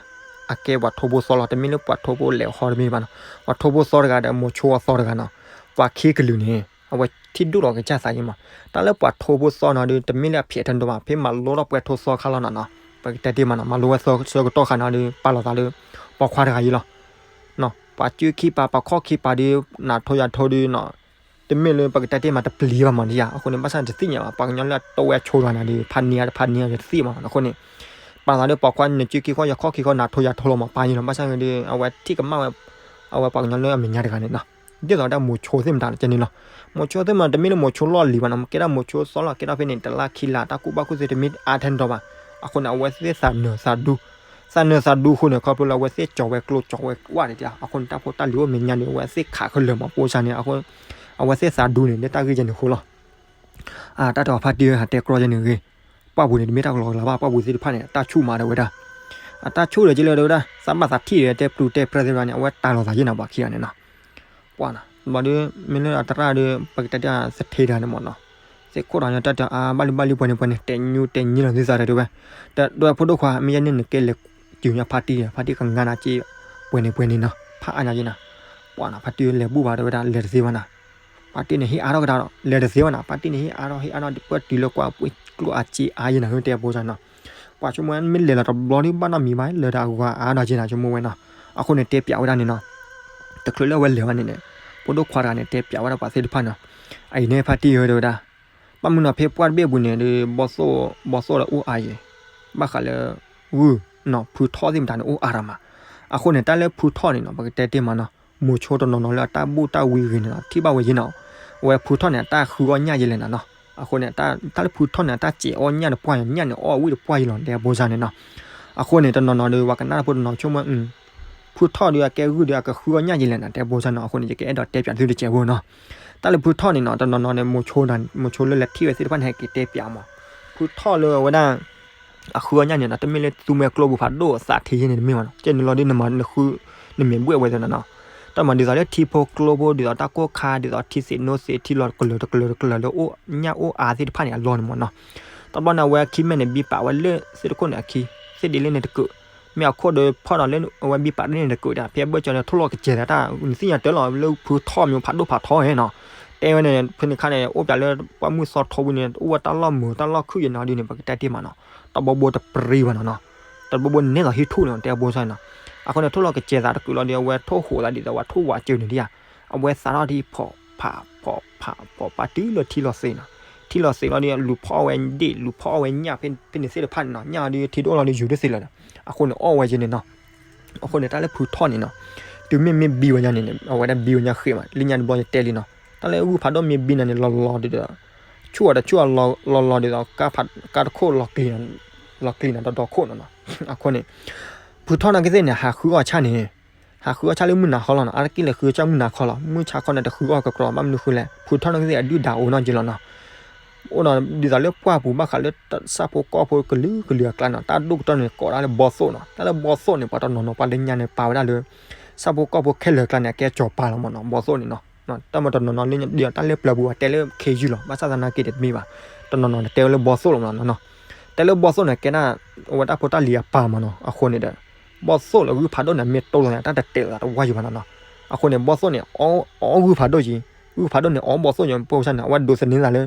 အကဲပှၤထိဖိသီလီၤ တမ့ၢ်လၢပှၤထိဖိလဲၤဟီတမ့ၢ်ဘၣ်နီၤ ပှၤထိဖိသီတဂၤဒီးမိၤဆိအသီတဂၤနီၤ ပှၤခံကလုာ်န့ၣ် အဝဲထံၣ်ဒိၣ်လီၤကစၢ်သးယံၤမး တၢ်လၢပှၤထိဖိသီနီၤဒုး တမ့ၢ်လၢအဖျဲးထၢၣ်ဒိၣ်ဘၣ် ဖဲမၤလိထီၣ်ပှဲၤထိသီခါလီၤနီၤနီၤ ပကတဲတ့ၢ်မးနီၤ မၤလိဝဲဆၢကတီၢ်ခါနီၤဒုး ပာ်လီၤသးလၢ ပိာ်ခွါတဂၤယံၤလီၤ ပှၤစုခံပာ် ပှၤခီၣ်ခံပာ်ဒုး နးထိယၤထိဒုးနီၤ တမ့ၢ်လၢပကတဲတ့ၢ်မးတပျံၤဘၣ်မးဒ်ယါ အဃိန့ၣ် ဘၣ်ဆၣ်န့ၣ်တသ့ၣ်ညါဘၣ် ပှၤကညီလၢအတိဝဲအဆိတဂၤန့ၣ်ဒုး ဖးန့ၢ်အါတဖးန့ၢ်အါတသ့ၣ်မး အဃိန့ၣ် ပာ်လီၤသးလၢပိာ်ခွါန့ၣ် စုခံခီၣ်ယၤခီၣ်ခံခီၣ်နးထိယၤထိလီၤမး ပာ်ယံၤလီၤ ဘၣ်ဆၣ်န့ၣ်ဒုး အဝဲထံၣ်ကမၣ်ဝဲ အဝဲပှၤကညီလၢအမဲာ်ညါတဂၤန့ၣ်နီၤ ဒ်သိးဒၣ်မိၤဆိသ့ၣ်မတၤန့ၣ်ကဲန့ၣ်လီၤ မိၤဆိသ့ၣ်မတၤ တမ့ၢ်လၢမိၤဆိလီၢ်လံၤဘၣ်နီၤ ကဲဒၣ်မိၤဆိသီလီၤ ကဲဒၣ်ဖဲန့ၣ် တလါခံလါ တၢ်ကူၣ်ဘၣ်ကူၣ်သ့တမ့ၢ်အါထဲန့ၣ်ဒီးဘၣ် အဃိန့ၣ် အဝဲသ့ၣ်သးနၢၤသးဒူ သးနၢၤသးဒူအဃိန့ၣ် ခီဖျိလၢအဝဲသ့ၣ်ကၠီၤဝဲကျိကၠီၤဝဲဝါန့ၣ် အဃိန့ၣ် တၢ်ဖိတၢ်လံၤအိၣ်မဲာ်ညါန့ၣ် အဝဲသ့ၣ်ခးခဲလၢာ်မး ပိာ်စၢ်န့ၣ် အဃိ အဝဲသ့ၣ်သးဒူန့ၣ် လၢတၢ်ဂ့ၢ်ကဲန့ၣ်အဃိလီၤ အတၢ်တဖါတံၢ်ဟးတဲကြီကဲန့ၣ်ဂ့ၤ ပှၢ်ပူၤန့ၣ် တမ့ၢ်တၢ်ကလီကလီဘၣ် ပှၢ်ပူၤသ့ၣ်တဖၣ်န့ၣ် အတၢ်ဆူၣ်မးဒီးဝဲဒၣ် အတၢ်ဆူၣ်ဒီးကလဲၤဒီးဝဲဒၣ် သးဘၣ်သးထံၣ်ဒီး တဲပျူၤတဲပြဲသ့ၣ်တဖၣ်န့ၣ် အဝဲတၢ်လီၤသးယံၤနီၤ ပှၤခံဂၤန့ၣ်နီၤ ပှၤနီၤ ဘျီဒီး မ့ၢ်လၢအတရၣ်ဒီး ပကတဲတ့ၢ်သထ့တဂၤန့ၣ်မးနီၤ သ့ၣ်ခိၣ်တဂၤန့ၣ် တၢ်တအါဘၣ်လံဘၣ်လံပှဲၤန့ၣ်ပှဲၤန့ၣ် တဲညူတဲညံလီၤသုသးဒီးတဲဝဲ တဲဝဲဖိဒိၣ်ခွါ မ့ၢ်ယဲန့ၣ်နကဲလဲၤ တုၤညါဖါတံၢ် ဖါတံၢ်ကငါနၤက့ ပှဲၤန့ၣ်ပှဲၤန့ၣ်နီၤ ဖးအါညါက့နီၤ ပှၤနီၤ ဖါတံၢ်လဲၤဘူၣ်ဘၣ်တဲဝဲဒၣ် လဲၤတသ့ဘၣ်နီၤ ဖါတံၢ်န့ၣ်ဟ့ၣ်အါထီၣ်ကဒါဒီး လဲၤတသ့ဘၣ်နီၤ ဖါတံၢ်န့ၣ်ဟ့ၣ်အါထီၣ်ဟ့ၣ်အါထီၣ် ပှဲၤတုၤလၢကွၢ်ပှ့ၤကျိၣ်အါစ့အါယဲနီၤ တဲပိာ်စၢ်နီၤ ပှၤဆိကမိၣ်မ့ၢ်လဲၤလီၤတဘျီဒုးဘၣ်နီတမံၤဘၣ် လၢတၢ်အဂီၤအါဒီးက့နီၤ ဆိကမိၣ်ဝဲနီၤ အဃိန့ၣ် တဲပျးဝဲဒၣ်န့ၣ်နီၤ တချုးလၢအဝဲလဲၤဘၣ်န့ၣ်န့ၣ် ဖိဒိၣ်ခွါတဂၤန့ၣ် တဲပျးဝဲဒၣ်ပှၤသ့ၣ်တဖၣ်နီၤ အအံၤန့ၣ်ဖါတံၢ်ဧၢ တဲဝဲဒၣ် ဘၣ်မနုၤနီၤ ဖဲပှၢ်တဘ့ၣ်ပူၤန့ၣ်ဒီး ဘီသိၣ် ဘီသိၣ်ဒီးအိၣ်အါယဲ ဘၣ်ဃးလၢ ဂုၢ်နီၤ ဖုထီၣ်သ့ၣ်မတၤန့ၣ် အိၣ်အါတၢ်မး အဃိန့ၣ် တၢ်လၢဖုထီၣ်န့ၣ်နီၤ ပကတဲတ့ၢ်မးနီၤ မိၤဆိတနီၤနီၤလၢအတၢ်ဘူၣ်တၢ်ဝံဂ့ၤန့ၣ်နီၤ ထံၣ်ဘၣ်ဝဲယဲနီၤ အဝဲဖုထီၣ်န့ၣ် အတၢ်ဃုအီၣ်ညၣ်ယဲလဲၣ်နီၤနီၤ အဃိန့ၣ် တၢ်လၢဖုထီၣ်န့ၣ် အတၢ်စဲးအီၣ်ညၣ်တပှၢ်ယဲ ညၣ်န့ၣ်အီၣ်ဝံၣ်တပှၢ်ယဲလီၤ တဲပိာ်စၢ်န့ၣ်နီၤ အဃိန့ၣ် တနီၤနီၤဒီး ပှၤကနၣ်တၢ်ဖိတနီၤဆိကမိၣ် ဖုထီၣ်ဒီး အကဲဂုၢ်ဒီး အကဃုအီၣ်ညၣ်ယဲလဲၣ်နီၤ တဲပိာ်စၢ်နီၤ အဃိန့ၣ် ယကအဲၣ်ဒိးတဲပျးသုတစဲးဖိနီၤ တၢ်လၢဖုထီၣ်န့ၣ်နီၤ တနီၤနီၤန့ၣ် မိၤဆိ မိၤဆိလၢလဲၤထံၣ်ဝဲသ့ၣ်တဖၣ်န့ၣ် ဟဲက့ၤတဲပျးမး ဖုထီၣ်လၢအဝဲဒၣ် အဃုအီၣ်ညၣ်န့ၣ်နီၤ တမ့ၢ်လၢသူမွဲကျိပူၤဖးဒိၣ်သးထံယဲန့ၣ်တမ့ၢ်ဘၣ်နီၤ ကဲန့ၣ်လီၤဒ်နမၤနဃု နမဲာ်ဘှဲၣ်ဝဲသ့ၣ်နီၤနီၤ တၢ်မၤဒ်သိးလၢထံဖိကျိဖိ ဒ်သိးတၢ်ကိၢ်ခါ ဒ်သိးထံသ့ၣ်နိသ့ၣ် ထံလီၤတကလၢၤတကလၢၤတကလၢၤလၢအိၣ်ညၣ်အိၣ်အါသ့ၣ်တဖၣ်န့ၣ် အလီၢ်န့ၣ်မးနီၤ တဘျီန့ၣ် အဝဲအခံမဲာ်န့ၣ် ဘံပာ်ဝဲလၢသ့ၣ်တခိၣ်န့ၣ်အခံ သ့ၣ်ဒ်လၢန့ၣ်တကုာ် မ့ၢ်အခိၣ်ဒီးဖီၣ်ဒီးလၢအဝဲဘံပာ်ဒ်န့ၣ်တကုာ်ဒီး ဖဲအဘၢၣ်စၢၤန့ၣ် ထိၣ်လီၤကစဲၤဒီးတၢ် နသ့ၣ်ညါတၢ်လီၤ လၢဖုထီၣ်မ့ၢ်ဖးဒိၣ်ဖးထီန့ၣ်နီၤ တဲဝဲန့ၣ် ဖဲန့ၣ်ခါန့ၣ် အိၣ်ပျးလၢပှၢ်မုၢ်သီထိဝံၤန့ၣ် အိၣ်ဝဲတၢ်လီၢ်မုာ်တၢ်လီၢ်ခုၣ်ယဲနီၤဒ်န့ၣ် ပကတဲတ့ၢ်မးနီၤ တဘိဘိတပြံဘၣ်နီၤနီၤ, တဘိဘိနဲသိးဟံးထူၣ်န့ၣ် တဲအဖိဆါနီၤ. အဃိန့ၣ် ထိၣ်လီၤကစဲးသးတကုာ်လီၤဒီး အဝဲထိၣ်ဟိးသးဒ်သိးဝဲထိၣ်ဝးစၢၤန့ၣ်ဒံးဧါ, အဝဲသးထီၣ်ဒ်ဖီၣ်ဖး ဖီၣ်ဖး ဖီၣ်ဖးတုၤလၢထံလီၤသ့းနီၤ. ထံလီၤသ့းလီၤဒီး လူၤဖီၣ်အီၣ်ဝဲဒ့ၣ် လူၤဖီၣ်အီၣ်ဝဲညၣ်ဖဲန့ၣ်သ့ၣ်တဖၣ်န့ၣ်နီၤ, ညၣ်အီၤဒီးထံဒိၣ်လီၤဒီးယုၤတသ့လၢၤဒီး အဃိန့ၣ် အီၣ်ဝဲက့ၤန့ၣ်နီၤ. အဃိန့ၣ် တၢ်လၢဖုထီၣ်န့ၣ်နီၤ, တုၤမ့ၢ်မ့ၢ်ဘံဝဲညါန့ၣ်န့ၣ် အဝဲဒၣ်ဘံဝဲညါဃ့မး လၢညါတဘျီယတဲလံနီၤ, တၢ်လၢဂုၢ်ဖးဒိၣ်မ့ၢ်ဘံနၤန့ၣ် လီၤလီၤဒ်ဒီး ဆူၣ်အီၤတဆူၣ်အီၤလီၤလီၤဒ်သိး ကါတခိၣ်လီၤကျံၤနၤဒီးဒီခိၣ်နီၤနီၤ. အဃိန့ၣ် ဖုထီၣ်နီၢ်ကသ့ၣ်န့ၣ် ဟးဃုအီၣ်ဆၣ်န့ၣ် ဟးဃုအီၣ်ဆၣ်လၢမုၢ်နၤခီလီၤနီၤ, အါတက့ၢ်လဲၤဃုဆၣ်မုၢ်နၤခီလီၤ, မုၢ်ဆါခီန့ၣ် တဃုအီၣ်ကကြီ ဘၣ်မနုၤဃိလဲၣ် ဖုထီၣ်နီၢ်ကသ့ၣ်အဒုၣ်ဒါအိၣ်နီတက့ၢ်လီၤနီၤ. အိၣ်ဒီးဒ်သိးလၢပှၢ်ပူၤဘၣ်ဃးလၢ ဆၣ်ဖိကီၢ်ဖိကလုာ်ကလုာ်အကျါနီၤ, တၢ်ဒိၣ်ကတၢၢ်န့ၣ် ကိးဒၣ်လၢဘီသိၣ်နီၤ, တၢ်လၢဘီသိၣ်န့ၣ် ပှၤတနီၤနီၤပှၤလၢညါန့ၣ်ပာ်ဝဲဒၣ်လၢ ဆၣ်ဖိကီၢ်ဖိခဲလၢာ်အကျါန့ၣ် အကဲစီၤပၤလီၤမးနီၤ, ဘီသိၣ်န့ၣ်နီၤ. တၢ်မ့ၢ်တနီၤနီၤလၢညါဒ်တၢ်လၢပျၢၤပူၤအတဲလၢခ့ယုၢ်လီၤ, ဘၣ်ဆၣ်သနာ်က့ဒီးတမ့ၢ်ဘၣ်, တနီၤနီၤန့ၣ်တဲဝဲလၢဘီသိၣ်လီၤမးနီၤနီၤ. တဲလၢဘီသိၣ်န့ၣ် ကဲဒၣ် အဝဲတၢ်ဖိတၢ်လံၤအပၢ်မးနီၤ, အဃိန့ၣ်ဒီး ဘီသိၣ်လၢဂုၢ်ဖးဒိၣ်န့ၣ် မ့ၢ်တိၢ်လီၤယၤ တၢ်တတဲာ်လီၤတဝါယံၤဘၣ်နီၤနီၤ. အဃိန့ၣ် ဘီသိၣ်န့ၣ် အီၣ်ဂုၢ်ဖးဒိၣ်က့ၤ, ဂုၢ်ဖးဒိၣ်န့ၣ် အီၣ်ဘီသိၣ်ညါ ပှၢ်ပူၤဆၣ်န့ၣ် အဝဲဒိးသန့ၤသးလၢ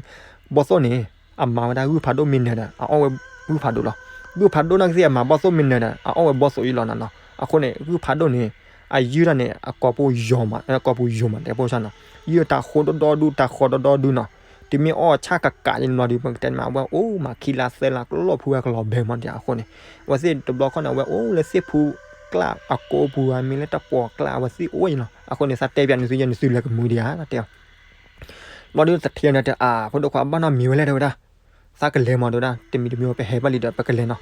ဘီသိၣ်န့ၣ် အမၤဝဲဒၣ်ဂုၢ်ဖးဒိၣ်မ့ၢ်နၢၤဒီး အအီၣ်ဝဲဂုၢ်ဖးဒိၣ်လီၤ. ဂုၢ်ဖးဒိၣ်နီၢ်ကသ့ၣ်အမၤဘီသိၣ်မ့ၢ်နၢၤဒီး အအီၣ်ဝဲဘီသိၣ်အံၤလီၤနီၤနီၤ. အဃိန့ၣ် ဂုၢ်ဖးဒိၣ်န့ၣ် အယုၢ်ဒၣ်န့ၣ် အကိာ်ပူၤယီၤမး, အကိာ်ပူၤယီၤမး တဲဖိဆၣ်နီၤ, ယုၢ်တၢ်ဃိဒီဒီဒူ တၢ်ဃိဒီဒီဒူနီၤ. တုၤမ့ၢ်အီၣ်ဆၣ်ကကးယံၤနီၤဒီး ပကတဲန့ၣ်မး အဝဲအိၣ်မးခံလါသၢလါ ကလီၢ်ဖုဝဲကလီၤဘဲမးဒံး. အဃိန့ၣ် အဝဲသ့ၣ်တဘျီခီန့ၣ် အဝဲအိၣ်လၢသ့ၣ်ဖူကျၣ်အကိာ်ပူၤဧါ မ့ၢ်လၢတၢ်ပီးကျၣ် အဝဲသ့ၣ်အိၣ်အံၤနီၤ. အဃိန့ၣ် သးတဲပၠးန့ၢ်သုယဲန့ၣ် သုလဲၤကမုာ်ဒံးဧါ သးတဲအီၤ ဘျီဒုးသထ့န့ၣ်တဲ အါ ဖိဒိၣ်ခွါဘၣ်နီၢ်မံၤဝဲလဲၣ် တဲဝဲဒၣ်, သးကလဲၤမး တဲဝဲဒၣ်, တမံၤတမံၤဝဲပဟဲဘၣ်လံဒီး ပကလဲၤနီၤ.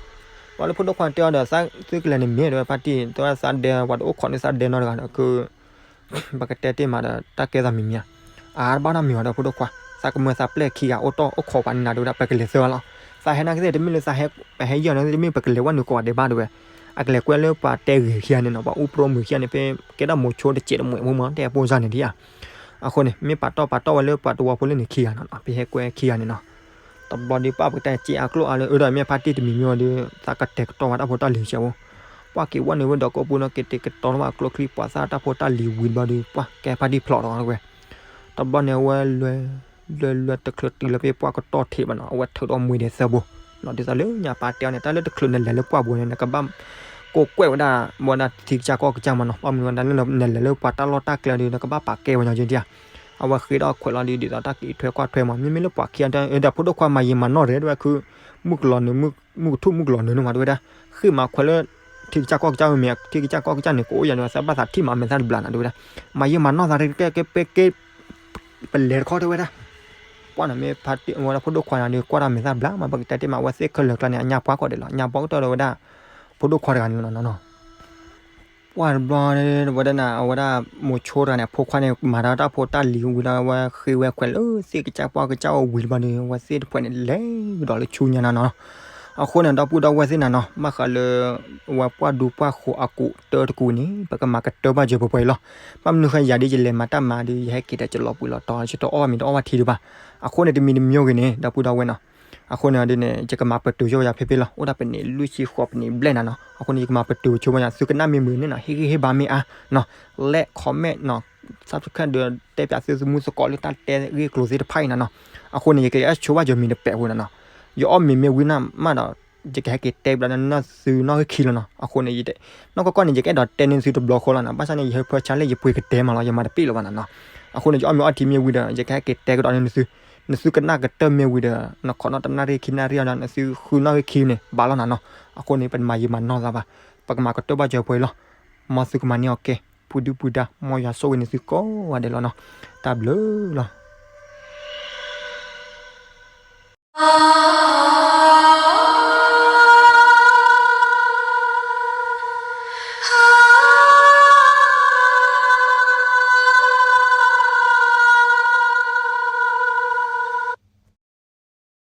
ဘျီလၢဖိဒိၣ်ခွါတဲအီၤဒီး သုကလဲၤန့ၣ်မ့ၢ် တဲဝဲ ဖါတံၢ် တဲဝဲ သးဒဲ ပှၤတအိၣ်ခိးန့ၢ်သးဒဲနီတဂၤဒီး က ပကတဲတ့ၢ်မးဒီး တၢ်ကဲသးမံၤမံၤဧါ. အါ တဘၣ်နီၢ်မံၤဝဲဒီး ဖိဒိၣ်ခွါ, သးကမၢသးပျဲၢ်ခံဂၤအိၣ်တီၢ်အိၣ်ခိးပှၤန့ၣ်နၤ တဲဝဲဒၣ်, ပကလဲၤသၢဂၤလီၤ. သးဟဲနာ်က့သ့ၣ် တမ့ၢ်လၢသးဟဲ ပဟဲယဲၢ်န့ၣ် တမ့ၢ်ပကလဲၤဝဲနုာ်ကိးဂၤဒဲးဘၣ် တဲဝဲ, အကလဲၤကွဲလၢပှၤတဲဂ့ၤခံဂၤန့ၣ်နီၤ, ပှၤအိၣ်ပြိမုာ်ခံဂၤန့ၣ် ဖဲကဲဒၣ်မိၤဆိတစဲးတမှဲးဖိမး တဲအပိၢ်စၢ်န့ၣ်ဒံးဧါ. အဃိန့ၣ် မ့ၢ်ပာ်တီၢ်ပာ်တီၢ်ဝဲလၢပှၤတဝီဖိလၢန့ၣ်ခံဂၤနီၤ, ပဟဲကွဲခံဂၤန့ၣ်နီၤ. တဘျီဒီးပှၢ်ပကတဲစ့အကျိၣ်အါလၢ အၢ ဒီးမ့ၢ်ဖါတံၢ်တမံၤမံၤဝဲဒီး သးကတဲာ်ကတီၤဝဲတၢ်ဖိတၢ်လံၤစဲးဖိ, ပှၢ်က့ၤဝဲနုာ်ဝဲဒီးကိးပူၤနီၤ က့ၤတဲာ်ကတီၤထီၣ်ဘၣ်ကျိချံ ပှၤသၣ်တၢ်ဖိတၢ်လံၤဝံၤတဘျီဒီး ပှၢ်ကဲဖါတံၢ်ဖျိးထီၣ်ဝဲ တဘျီန့ၣ် အဝဲလွဲ လွဲလွဲတချုးတုၤလၢဖဲပှၢ်ကတီၢ်ထံးဘၣ်နီၤ, အဝဲထုးထီၣ်မှ့ဒဲးသၢဘိ. ဒ်သိးလၢညါပာ်တဲအီၤန့ၣ် တၢ်လၢတချုးနလဲၤလၢပှၢ်ပူၤန့ၣ် နကဘၣ်ကိးကွဲးဝဲဒၣ် ဘၣ်ဝဲဒၣ်ထံကစၢ်ကီၢ်ကစၢ်မးနီၤ, ဘၣ်မနုၤဝဲဒၣ်လၢနလဲၤလၢပှၤတၢ်လီၢ်တၢ်ကျဲဒီး နကဘၣ်ပာ်ကဲဝဲညီက့ဒံးဧါ. အဝဲဃ့ထီၣ်ခွဲးလီၤဒီး ဒ်သိးတၢ်ကအံးထွဲကွၢ်ထွဲမး, မ့မ့ၢ်လၢပှၤခံဂၤဒီး ဖိဒိၣ်ခွါမၤယံာ်မၤနီၢ်ရဲၣ် တဲဝဲ ခု မုၢ်ကလီၤနုာ် မုၢ်ကထူၣ်မုၢ်ကလီၤနုာ်န့ၣ်မး တဲဝဲဒၣ်, ဃ့မၤခွဲးလၢ ထံကစၢ်ကီၢ်ကစၢ်မ့ၢ် ထံကစၢ်ကီၢ်ကစၢ်န့ၣ် ကအိၣ်ယၤန့ၣ် သးဘၣ်သးထံၣ်မးမဲာ်သၣ်တဘျါနီၤ တဲဝဲဒၣ်, မၤယံာ်မၤနီၢ်သးတကဲကဲပဲကဲ ပလဲၤတခီတဲဝဲဒၣ်. ပှၢ်န့ၣ်မ့ၢ်ဖါတံၢ်ဝဲဒၣ်ဖိဒိၣ်ခွါန့ၣ်ဒီး ကွၢ်တၢ်မဲာ်သၣ်ဘျါမး ပကတဲတ့ၢ်မး အဝဲသ့ၣ်ခဲလၢာ်ကျါန့ၣ် အညါပှၢ်ကတၢၢ်ဒီးဝဲဒၣ် ဖိဒိၣ်ခွါတဂၤန့ၣ်လီၤနီၤနီၤ. ပှၢ်တဘျီဝဲဒၣ်န့ၣ် အဝဲဒၣ်မိၤဆိတဂၤန့ၣ် အဖိခွါန့ၣ် မၤတၢ်တၢ်ဖိတၢ်လံၤဝံၤဒီး အဝဲဃ့ဝဲခွဲးလၢသ့ၣ်ကစၢ်ပှၢ်ကစၢ်အိၣ်ဝံၤတဘျီဒီး အဝဲသ့ၣ်တဖုန့ၣ် လဲၤကဒီးလၢဆူညါနီၤနီၤ. အဃိန့ၣ် ဒီပုၢ်ဒီဝဲၢ်သ့ၣ်နၤနီၤ ဘၣ်ဃးလၢ ဝဲပှၢ်ဒူပှၢ်ဃိးအကူးတၢတကူးန့ၣ် ပကမၤကတၢၢ်ဘၣ်စၢၤပှဲၤပှဲၤအံၤလီၤ. ဘၣ်မနုၤဃိယၤဒ်ယလဲၤမၤတၢ်မၤဒီး ယဟဲက့ၤဒီးယလီၤပှံၤလီၤတီၤ ယတအီၣ်ဘၣ်မ့ၤတအီၣ်ဘၣ်ထံဒံးဘၣ်. အဃိန့ၣ် တမံၤတမံၤဂ့ၤန့ၣ် ဒီပုၢ်ဒီဝဲၢ်နီၤ အဃိန့ၣ်ဒ်န့ၣ် ယကမၤပတုာ်ဆိဝဲယၤဖဲဖဲလီၤ. အိၣ်ဒၣ်ပန့ၣ်လွံၢ်ဆံဃိးပန့ၣ်ဘျဲၣ်နၤနီၤ. အဃိန့ၣ် ယကမၤပတုာ်ဆိဝဲယၤ သုကနၣ်မ့ၢ်မုာ်န့ၣ်နီၤ ဟ့ၣ်ဂံၢ်ဟ့ၣ်ဘါမ့ၢ်အါနီၤ like comment နီၤ subscribe ဒီးတဲပၠးသုသမူသကိးလၢ တၢ်တဲဂ့ၢ်ကျိၤသ့ၣ်တဖၣ်အံၤနၤနီၤ. အဃိန့ၣ် ယကလဲၤအဆိဘၣ်စၢၤမ့ၤတပဲာ်ဖိနၤနီၤ. ယအီၣ်မ့ၤမ့ၢ်ဝံၤနၤမးဒီး ယကဟဲက့ၤတဲဘျီန့ၣ် နီၢ်သုနီၣ်ဂံၢ်ခံလီၤနီၤ. အဃိန့ၣ် ယတဲ နီၢ်ကီၢ်ကီၢ်န့ၣ် ယကအဲၣ်ဒိးတဲန့ၢ်သုတဘျီဃီလီၤနီၤ. ဘၣ်ဆၣ်န့ၣ် ယဟၢဖၢဆါလၢယပှ့ၤကတဲမးလီၤ ယမၤတပ့ၢ်လၢၤဘၣ်နၤနီၤ. အဃိန့ၣ် ယအီၣ်မ့ၤအီထံမ့ၢ်ဝံၤဒီး ယကဟဲက့ၤတဲကဒီးန့ၢ်သု နသုကနၣ်ကတၢၢ်မ့ၢ်ဝံၤဒီး နခိးနီၣ်တနၣ်ရံၣ်ခံနၣ်ရံၣ်အီၤဒီး နသုဃုနီၣ်ဂံၢ်ခံန့ၣ် ဘၣ်လီၤနၤနီၤ. အဃိန့ၣ် ပတမၤယံာ်မၤနီၢ်သးဘၣ်. ပကမၤကတၢၢ်ဘၣ်စၢၤပှဲၤလီၤ. မ်သုကမၤန့ၢ်အီၤကဲ ပူၤဒုပူၤဒါ မ်ယွၤဆိၣ်ဂ့ၤန့ၢ်သုကိးဂၤဒဲးလီၤနီၤ. တၢ်ဘျုးလီၤ.